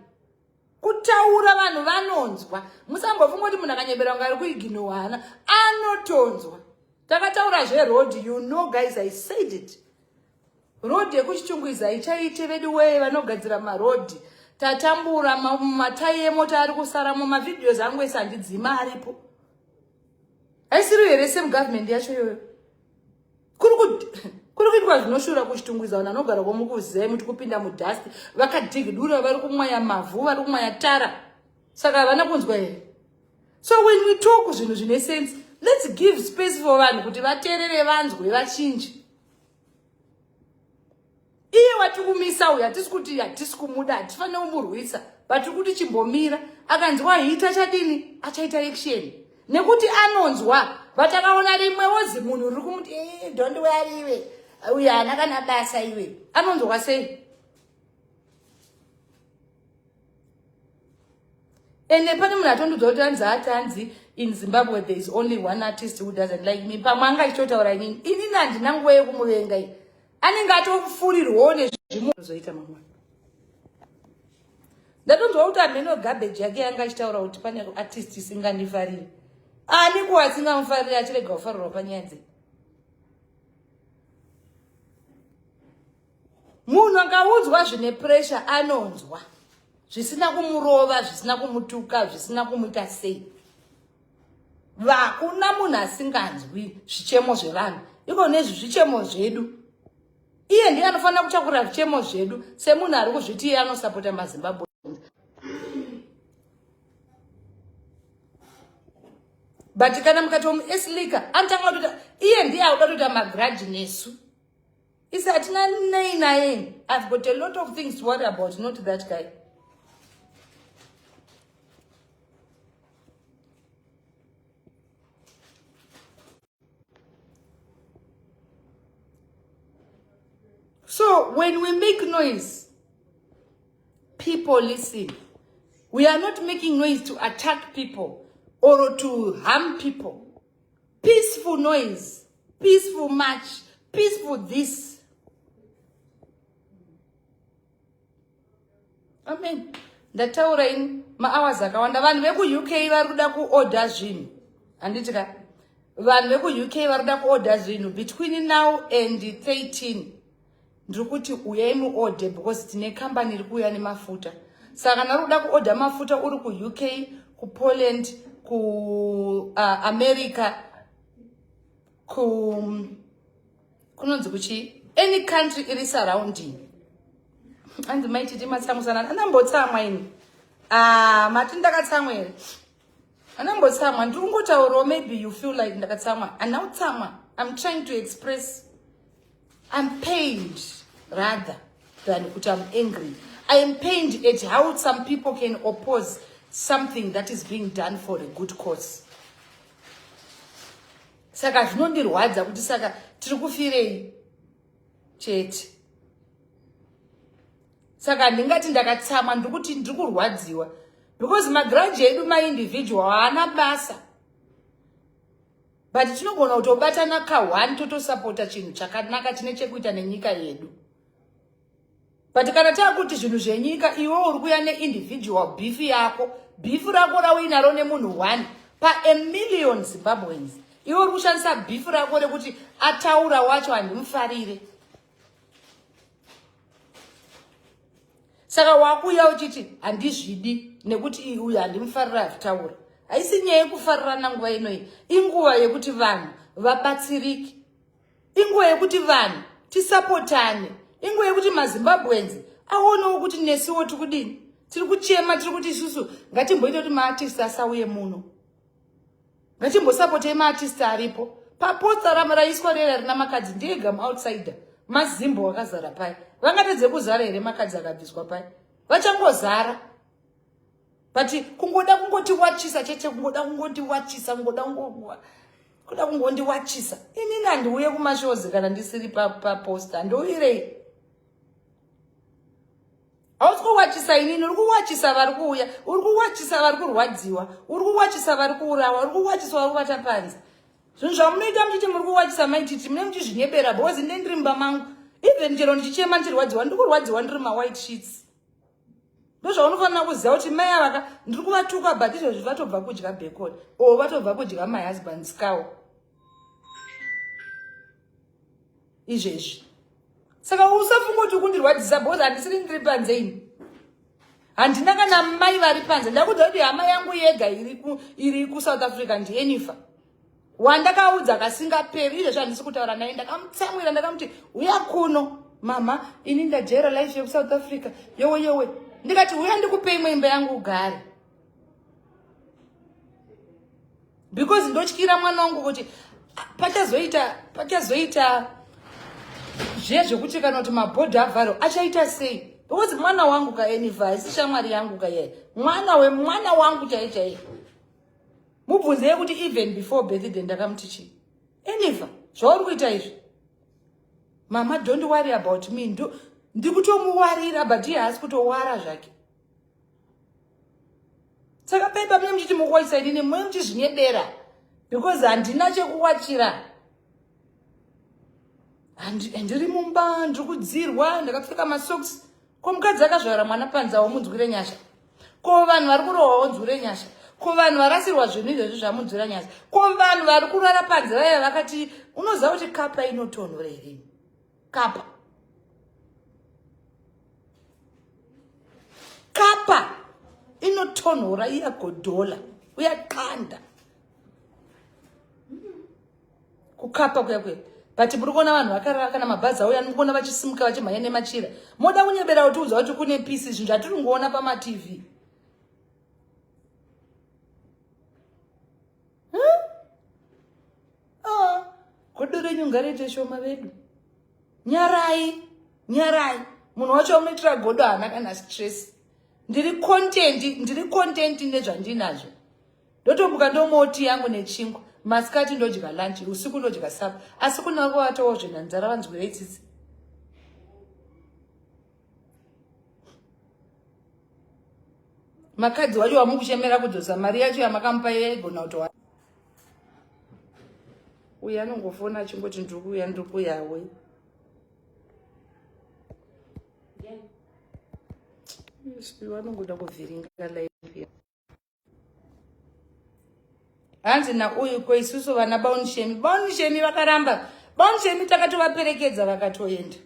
Speaker 1: kutaura, vanhu vanonzwa. Musambofunga kuti munhu akanyebera kunge ari kuiginowana, anotonzwa. Takataura zveroad, you know guys, I said it, rodhi yekuchitungwiza ichaite vedu wee, vanogadzira marodhi tatambura, matai emota ari kusaramo. Mavhidhios angu ese handidzima, aripo. Haisiri here same government yacho iyoyo? Kuri kuitwa zvinoshura kuchitungwiza. Vanhu vanogara kwomukuzai muti kupinda mudhasti, vakadhigidura, vari kumwaya mavhu, vari kumwaya tara, saka havana kunzwa here? So when we talk zvinhu zvine sense, let's give space for vanhu kuti vateerere, vanzwe, vachinje. Iye watikumisa uyu, hatisi kuti hatisi kumuda, hatifaniri kumurwisa, but tiri kuti chimbomira. Akanzwa hita chadini, achaita action nekuti anonzwa. But akaona rimwewo zimunhu riri kumuti, don't worry iwe, uyu haana kana basa iwe, anonzwa sei? Ende pane munhu atondiudza kuti hanzi ati hanzi in Zimbabwe there is only one artist who doesn't like me. Pamwe anga achitotaura inini. Inini handina nguva yekumuvenga iyi, anenge atofurirwawo nezvimozoita mangwana. Ndatonzwa kuti amheno garbage yake yanga achitaura kuti pane artist isingandifariri. Ani kuwa asingamufariri achirega kufarirwa panyaya dzei? Munhu akaudzwa zvine pressure anonzwa, zvisina kumurova, zvisina kumutuka, zvisina kumuita sei. Vakuna munhu asinganzwi zvichemo zvevanhu. Iko nezvi zvichemo zvedu, iye ndiye anofanira kutakura zvichemo zvedu semunhu ari kuzviti iye anosapota maZimbabwe. But kana mukatomueslika anotanga kutoita iye ndiye akuda kutoita magrudge nesu. Isi hatina nei naye. I've got a lot of things to worry about, not that guy. So when we make noise, people listen. We are not making noise to attack people or to harm people. Peaceful noise, peaceful march, peaceful this. Amen. Ndataura ini mahours akawanda. Vanhu vekuUK vari kuda kuorder zvinhu. Handiti ka? Vanhu vekuUK vari kuda kuorder zvinhu between now and 13. Ndiri kuti uyai muorder because tine company iri kuuya nemafuta. Saka kana uri kuda kuorder mafuta uri kuUK, kuPoland, kuAmerica, ku kunonzi kuchii, any country iri surrounding. Anzi maititi matsamwisana. Anambotsamwa ini. Ah, mati ndakatsamwa here? Anambotsamwa. Ndiri kungotaurawo, maybe you feel like ndakatsamwa. Handina kutsamwa. I'm trying to express I'm pained rather than kuti I'm angry. I am pained at how some people can oppose something that is being done for a good cause. Saka zvinondirwadza kuti saka tiri kufirei chete. Saka handingati ndakatsamwa, ndiri kuti ndiri kurwadziwa because magrudge edu maindividual haana basa. But tinogona kutobatana ka1 totosapota chinhu chakanaka chine chekuita nenyika yedu. But kana takuti zvinhu zvenyika, iwe uri kuya neindividual beef yako, beef rako rauinaro nemunhu 1 pa a million Zimbabweans, iwe uri kushandisa beef rako rekuti ataura wacho handimufarire. Saka wakuuya uchiti handizvidi nekuti uyu handimufarira azvitaura. Haisi nyaya yekufarirana nguva inoyi, inguva yekuti vanhu vabatsirike, inguva yekuti vanhu tisapotane, inguva yekuti maZimbabweans aonewo kuti nesuwo tikudini, tiri kuchema, tiri kuti isusu ngatimboita kuti maartist asauye muno, ngatimbosapotei maartist aripo. Paposta raiswa rera rina Makadzi ndega muoutsider, mazimbo akazara pai. Vangatadze kuzara here makadzi akabviswa pai? Vachangozara. But kungoda kungotiwachisa chete, kungoda kungondiwachisa, kungoda kuda kungondiwachisa. Inini handiuye kumashozi kana ndisiri paposta, handiuyirei? Hausi kuwachisa inini, uri kuwachisa vari kuuya, uri kuwachisa vari kurwadziwa, uri kuwachisa vari kuurawa, uri kuwachisa vari kuvata panze. Zvinhu zvamunoita muchiti muri kuwachisa maititi, mune muchizvinyebera, because ndine ndiri mumba mangu, even chero ndichichema ndichirwadziwa, ndiri kurwadziwa ndiri mawhite sheets. Ndozvaunofanira kuziva kuti mai avaka ndiri kuvatuka, but izvozvi vatobva kudya bacon or vatobva kudya my husband's cow izvezvi. Saka usafunga kuti ukundirwadzisa because handisiri ndiri panze ini. Handina kana mai vari panze. Ndakudza kuti hama yangu yega iri kuSouth Africa ndiEnifa, wandakaudza kasingaperi. Izvezvi handisi kutaura naye, ndakamutsamwira. Ndakamuti uya kuno mama, ini ndajaira life yekuSouth Africa, yowe yowe. Ndikati uya ndikupei imwe imba yangu ugare, because ndotyira mwana wangu kuti pachazoita zviye zvekuti kana kuti mabhodhi avharo achaita sei, because mwana wangu kaEnifa haisi shamwari yangu kayeye, mwana wemwana wangu chai chai. Mubvunzei kuti even before birthday ndakamuti chii? Enifa, zvauri kuita izvi. Mama, don't worry about me. Ndikutomuwarira, but iye haasi kutowara zvake. Saka paipa mune muchiti mukuwachisa inini, mune muchizvinyebera because handina chekuwachira. Ndiri mumba, ndiri kudzirwa, ndakapfeka masocks. Ko mukadzi akazvara mwana panze awomunzwire nyasha? Ko vanhu vari kurohwa wonzwire nyasha? Ko vanhu varasirwa zvinhu izvezvi zvamunzwira nyasha? Ko vanhu vari kurara panze vaya vakati, unoziva kuti kapa inotonhora here? Kapa, kapa inotonhora, iyagodhola, uyaqanda kukapa kuya kuya. But muri kuona vanhu vakarara, kana mabhazi auya muri kuona vachisimuka vachimhanya nemachira. Moda kunyebera kuti udza kuti kune peace, zvinhu zvatiri kungoona pamatv. Godo renyu ngariite shoma vedu. Nyarai, nyarai. Munhu wacho unoitira godo haana kana stress. Ndiri content, ndiri content nezvandinazvo. Ndotomuka ndomoti yangu nechingwa. Masikati ndodya lunch, usiku ndodya supper. Asi kuna vatowo zvenanzara vanzwirei tsitsi. Makadzi wacho wamukuchemera kudzosa mari yacho yamakamupa yaigona kutowa. Uyu anongofona achingoti ndiri kuuya ndiri kuuya we. Vanongoda kuvhiringa life. Hanzi nauyu ko isusu vana Baunishemi. Baunishemi vakaramba. Baunishemi takatovaperekedza vakatoenda.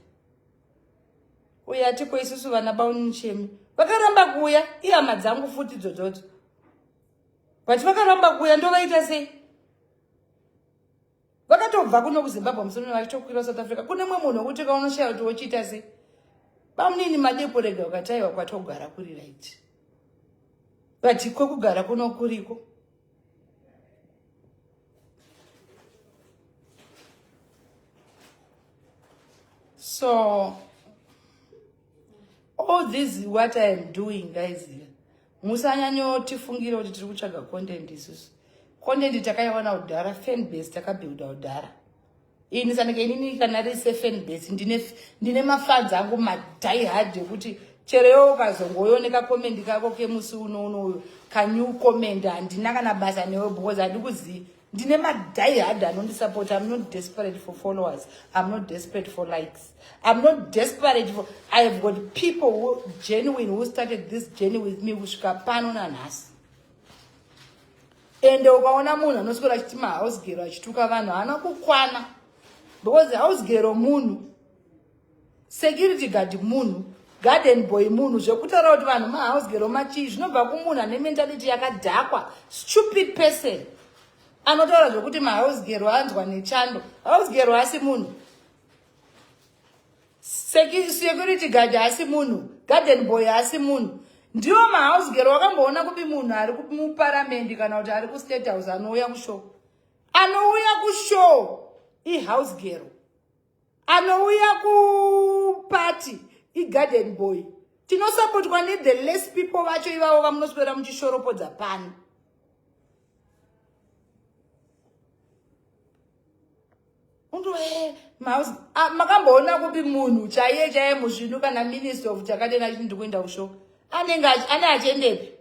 Speaker 1: Uyu ati ko isusu vana Baunishemi. Vakaramba kuuya ihama dzangu futi dzodzodzo. But vakaramba kuuya ndovaita sei? Vakatobva kuno kuZimbabwe musi uno vachitokwira South Africa. Kune mumwe munhu wekuti kaunoshaya kuti wochiita sei? Bamunini madepo rega ukataiwa kwatogara kuri right. But kwekugara kuno kuriko. So all this what I am doing guys musanyanyotifungira kuti tiri kutsvaga content isusu. Content takaiwana kudhara, fan base takabuilda kudhara. Ini sanike inini kana riri sefan base ndine ndine mafans angu madie hard ekuti chero iwe ukazongooneka comment kako kemusi uno uno uyu kanew comment handina kana basa newe because handikuzivi. Ndine madie hard anondisupport. I'm not desperate for followers. I'm not desperate for likes. I'm not desperate for I have got people who genuine who started this journey with me kusvika pano nanhasi. Ende ukaona munhu anoswera achiti mahouse girl achituka vanhu haana kukwana because house girl munhu, security guard munhu, garden boy munhu. Zvekutaura kuti vanhu mahouse girl machii zvinobva kumunhu ane mentality yakadhakwa, stupid person anotaura zvekuti mahouse girl anzwa nechando. House girl haasi munhu, security guard haasi munhu, garden boy haasi munhu. Ndiwo mahouse girl. Wakamboona kupi munhu ari muparamendi kana kuti ari kustate house anouya kushow? Anouya kushow ihouse girl, anouya kupati igarden boy. Tinosapotwa nethe less people vacho ivavo vamunoswera muchishoropodza pano. Makamboona kupi munhu chaiye chaiye muzvinu kana minister of chakadena achiti ndikuenda kushow? Anenge ane achiendepi?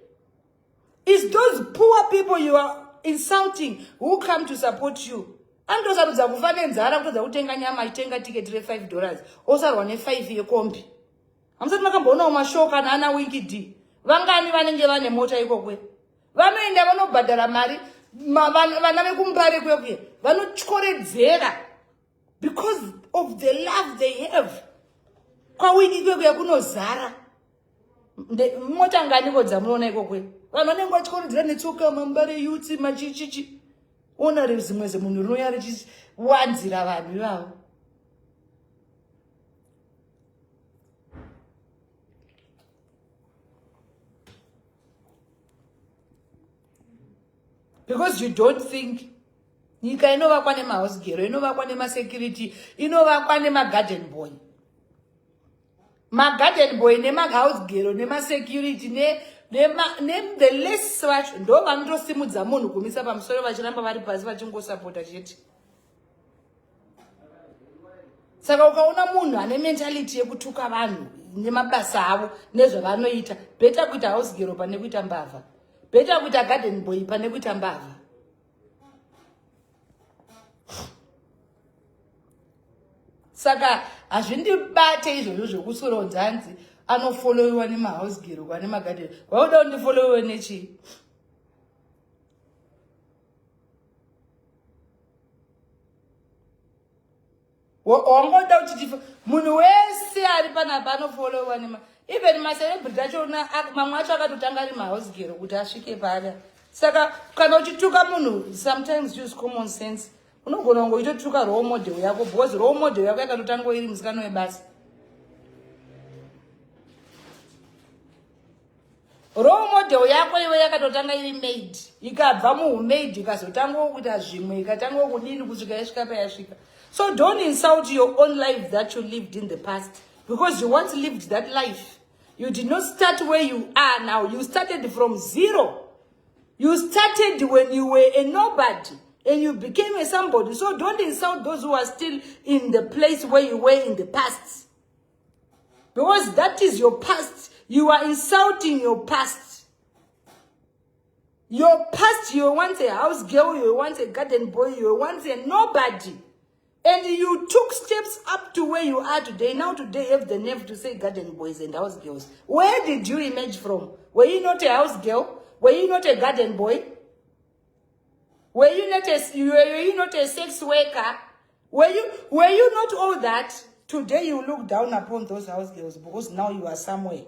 Speaker 1: Is those poor people you are insulting who come to support you. Anotosarudza kufa nenzara kutodza kutenga nyama achitenga tiketi re5 dollars osarwa ne5 yekombi. Hamusati makamboonawo mashow kana ana Winky D? Vangani vanenge vane mota ikokwe? Vanoenda vanobhadhara mari. Vana vekuMbare kuya vanotyoredzera because of the love they have. KwaWinky kuya kunozara mota nganiko dzamunoona ikokwe? Vanhu vanenge vachikorodzera netsoka, maMbare youths machichichi. Ona zimwe zemunhu rinouya richiwanzira vanhu ivavo. Because you don't think nyika inovakwa nemahouse girl, inovakwa nemasecurity, inovakwa nemagarden boy. Magarden boy nemahouse girl nemasecurity ne the less vacho ndo vanotosimudza munhu kumisa pamusoro, vachiramba vari pasi vachingosapota chete. Saka ukaona munhu ane mentality yekutuka vanhu nemabasa avo nezvavanoita, better kuita house girl pane kuita mbavha, better kuita garden boy pane kuita mbavha. Saka hazvindibate izvozvo zvekusoronzanzi anofolowiwa nemahouse girl kwane magarden. Wauda undifolowiwe nechii? Wangoda kuti munhu wese ari panapa anofolowa nema even macelebrity acho mamwe acho akatotanga ari mahouse girl kuti asvike paari. Saka kana uchituka munhu, sometimes use common sense. Unogona kunge uchitotuka role model yako because role model yako yakatotanga iri musikana webasa. Role model yako iwe yakatotanga iri maid, ikabva muhumaid ikazotanga kuita zvimwe, ikatanga kudini kusvika yasvika payasvika. So don't insult your own life that you lived in the past because you once lived that life. You did not start where you are now. You started from zero. You started when you were a nobody and you became a somebody. So don't insult those who are still in the place where you were in the past. Because that is your past. You are insulting your past. Your past, you were once a house girl, you were once a garden boy, you were once a nobody. And you took steps up to where you are today. Now today you have the nerve to say garden boys and house girls. Where did you emerge from? Were you not a house girl? Were you not a garden boy? Were you not a, were you not a sex worker? Were you not all that? Today you look down upon those house girls because now you are somewhere.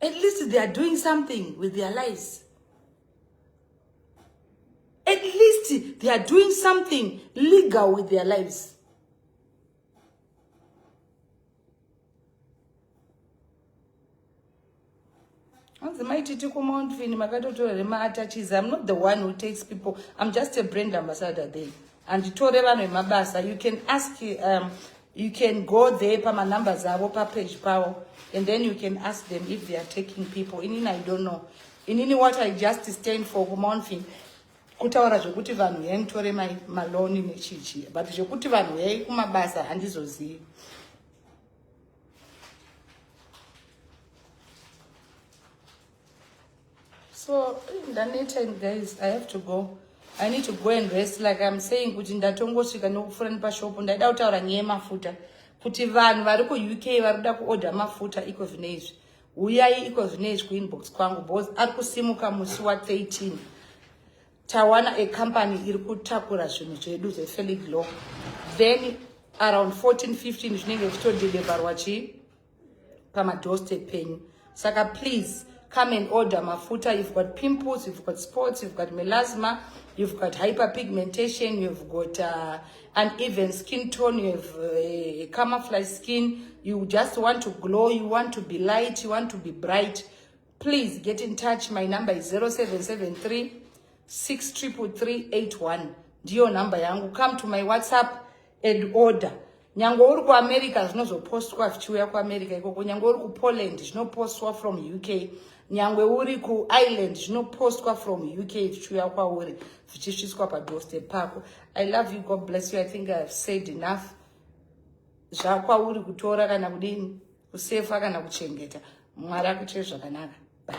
Speaker 1: At least they are doing something with their lives. At least they are doing something legal with their lives. Hanzi maititi kuMount Fini makatotora remaataches. I'm not the one who takes people. I'm just a brand ambassador there. Handitore vanhu vemabasa. You can ask, you can go there pamanumbers avo papage pavo and then you can ask them if they are taking people. Inini I don't know. Inini what I just stand for kuMount Fini kutaura zvekuti vanhu huyai mutore maloni nechichi, but zvekuti vanhu huyai kumabasa handizozivi. So ndaneta guys, I have to go. I need to go and rest. Like I'm saying kuti ndatongosvika nokupfuura nepashopo, ndaida kutaura nyaya yemafuta kuti vanhu vari kuUK vari kuda kuodha mafuta iko zvino izvi, uyai iko zvino izvi kuinbox kwangu because ari kusimuka musi wa13. Tawana a company iri kutakura zvinhu zvedu zveFeliglow, then around 14 15 zvinenge zvichitodeliverwa chii pamadoorstep penyu. Saka please come and order mafuta. You've got pimples, you've got spots, you've got melasma, you've got hyperpigmentation, you've got uneven skin tone, you have camouflage skin, you just want to glow, you want to be light, you want to be bright. Please get in touch. My number is 0773 63381. Ndiyo namba yangu. Come to my WhatsApp and order. Nyange uri kuAmerica zvinozopostwa zvichiuya kuAmerica ikoko, nyange uri kuPoland zvinopostwa from UK, nyange uri kuIreland zvinopostwa from UK zvichiuya kwauri zvichisvitswa padoorstep pako. I love you. God bless you. I think I have said enough. Zvakwauri kutora kana kudini, kusefa kana kuchengeta. Mwari akuitire zvakanaka. Bye.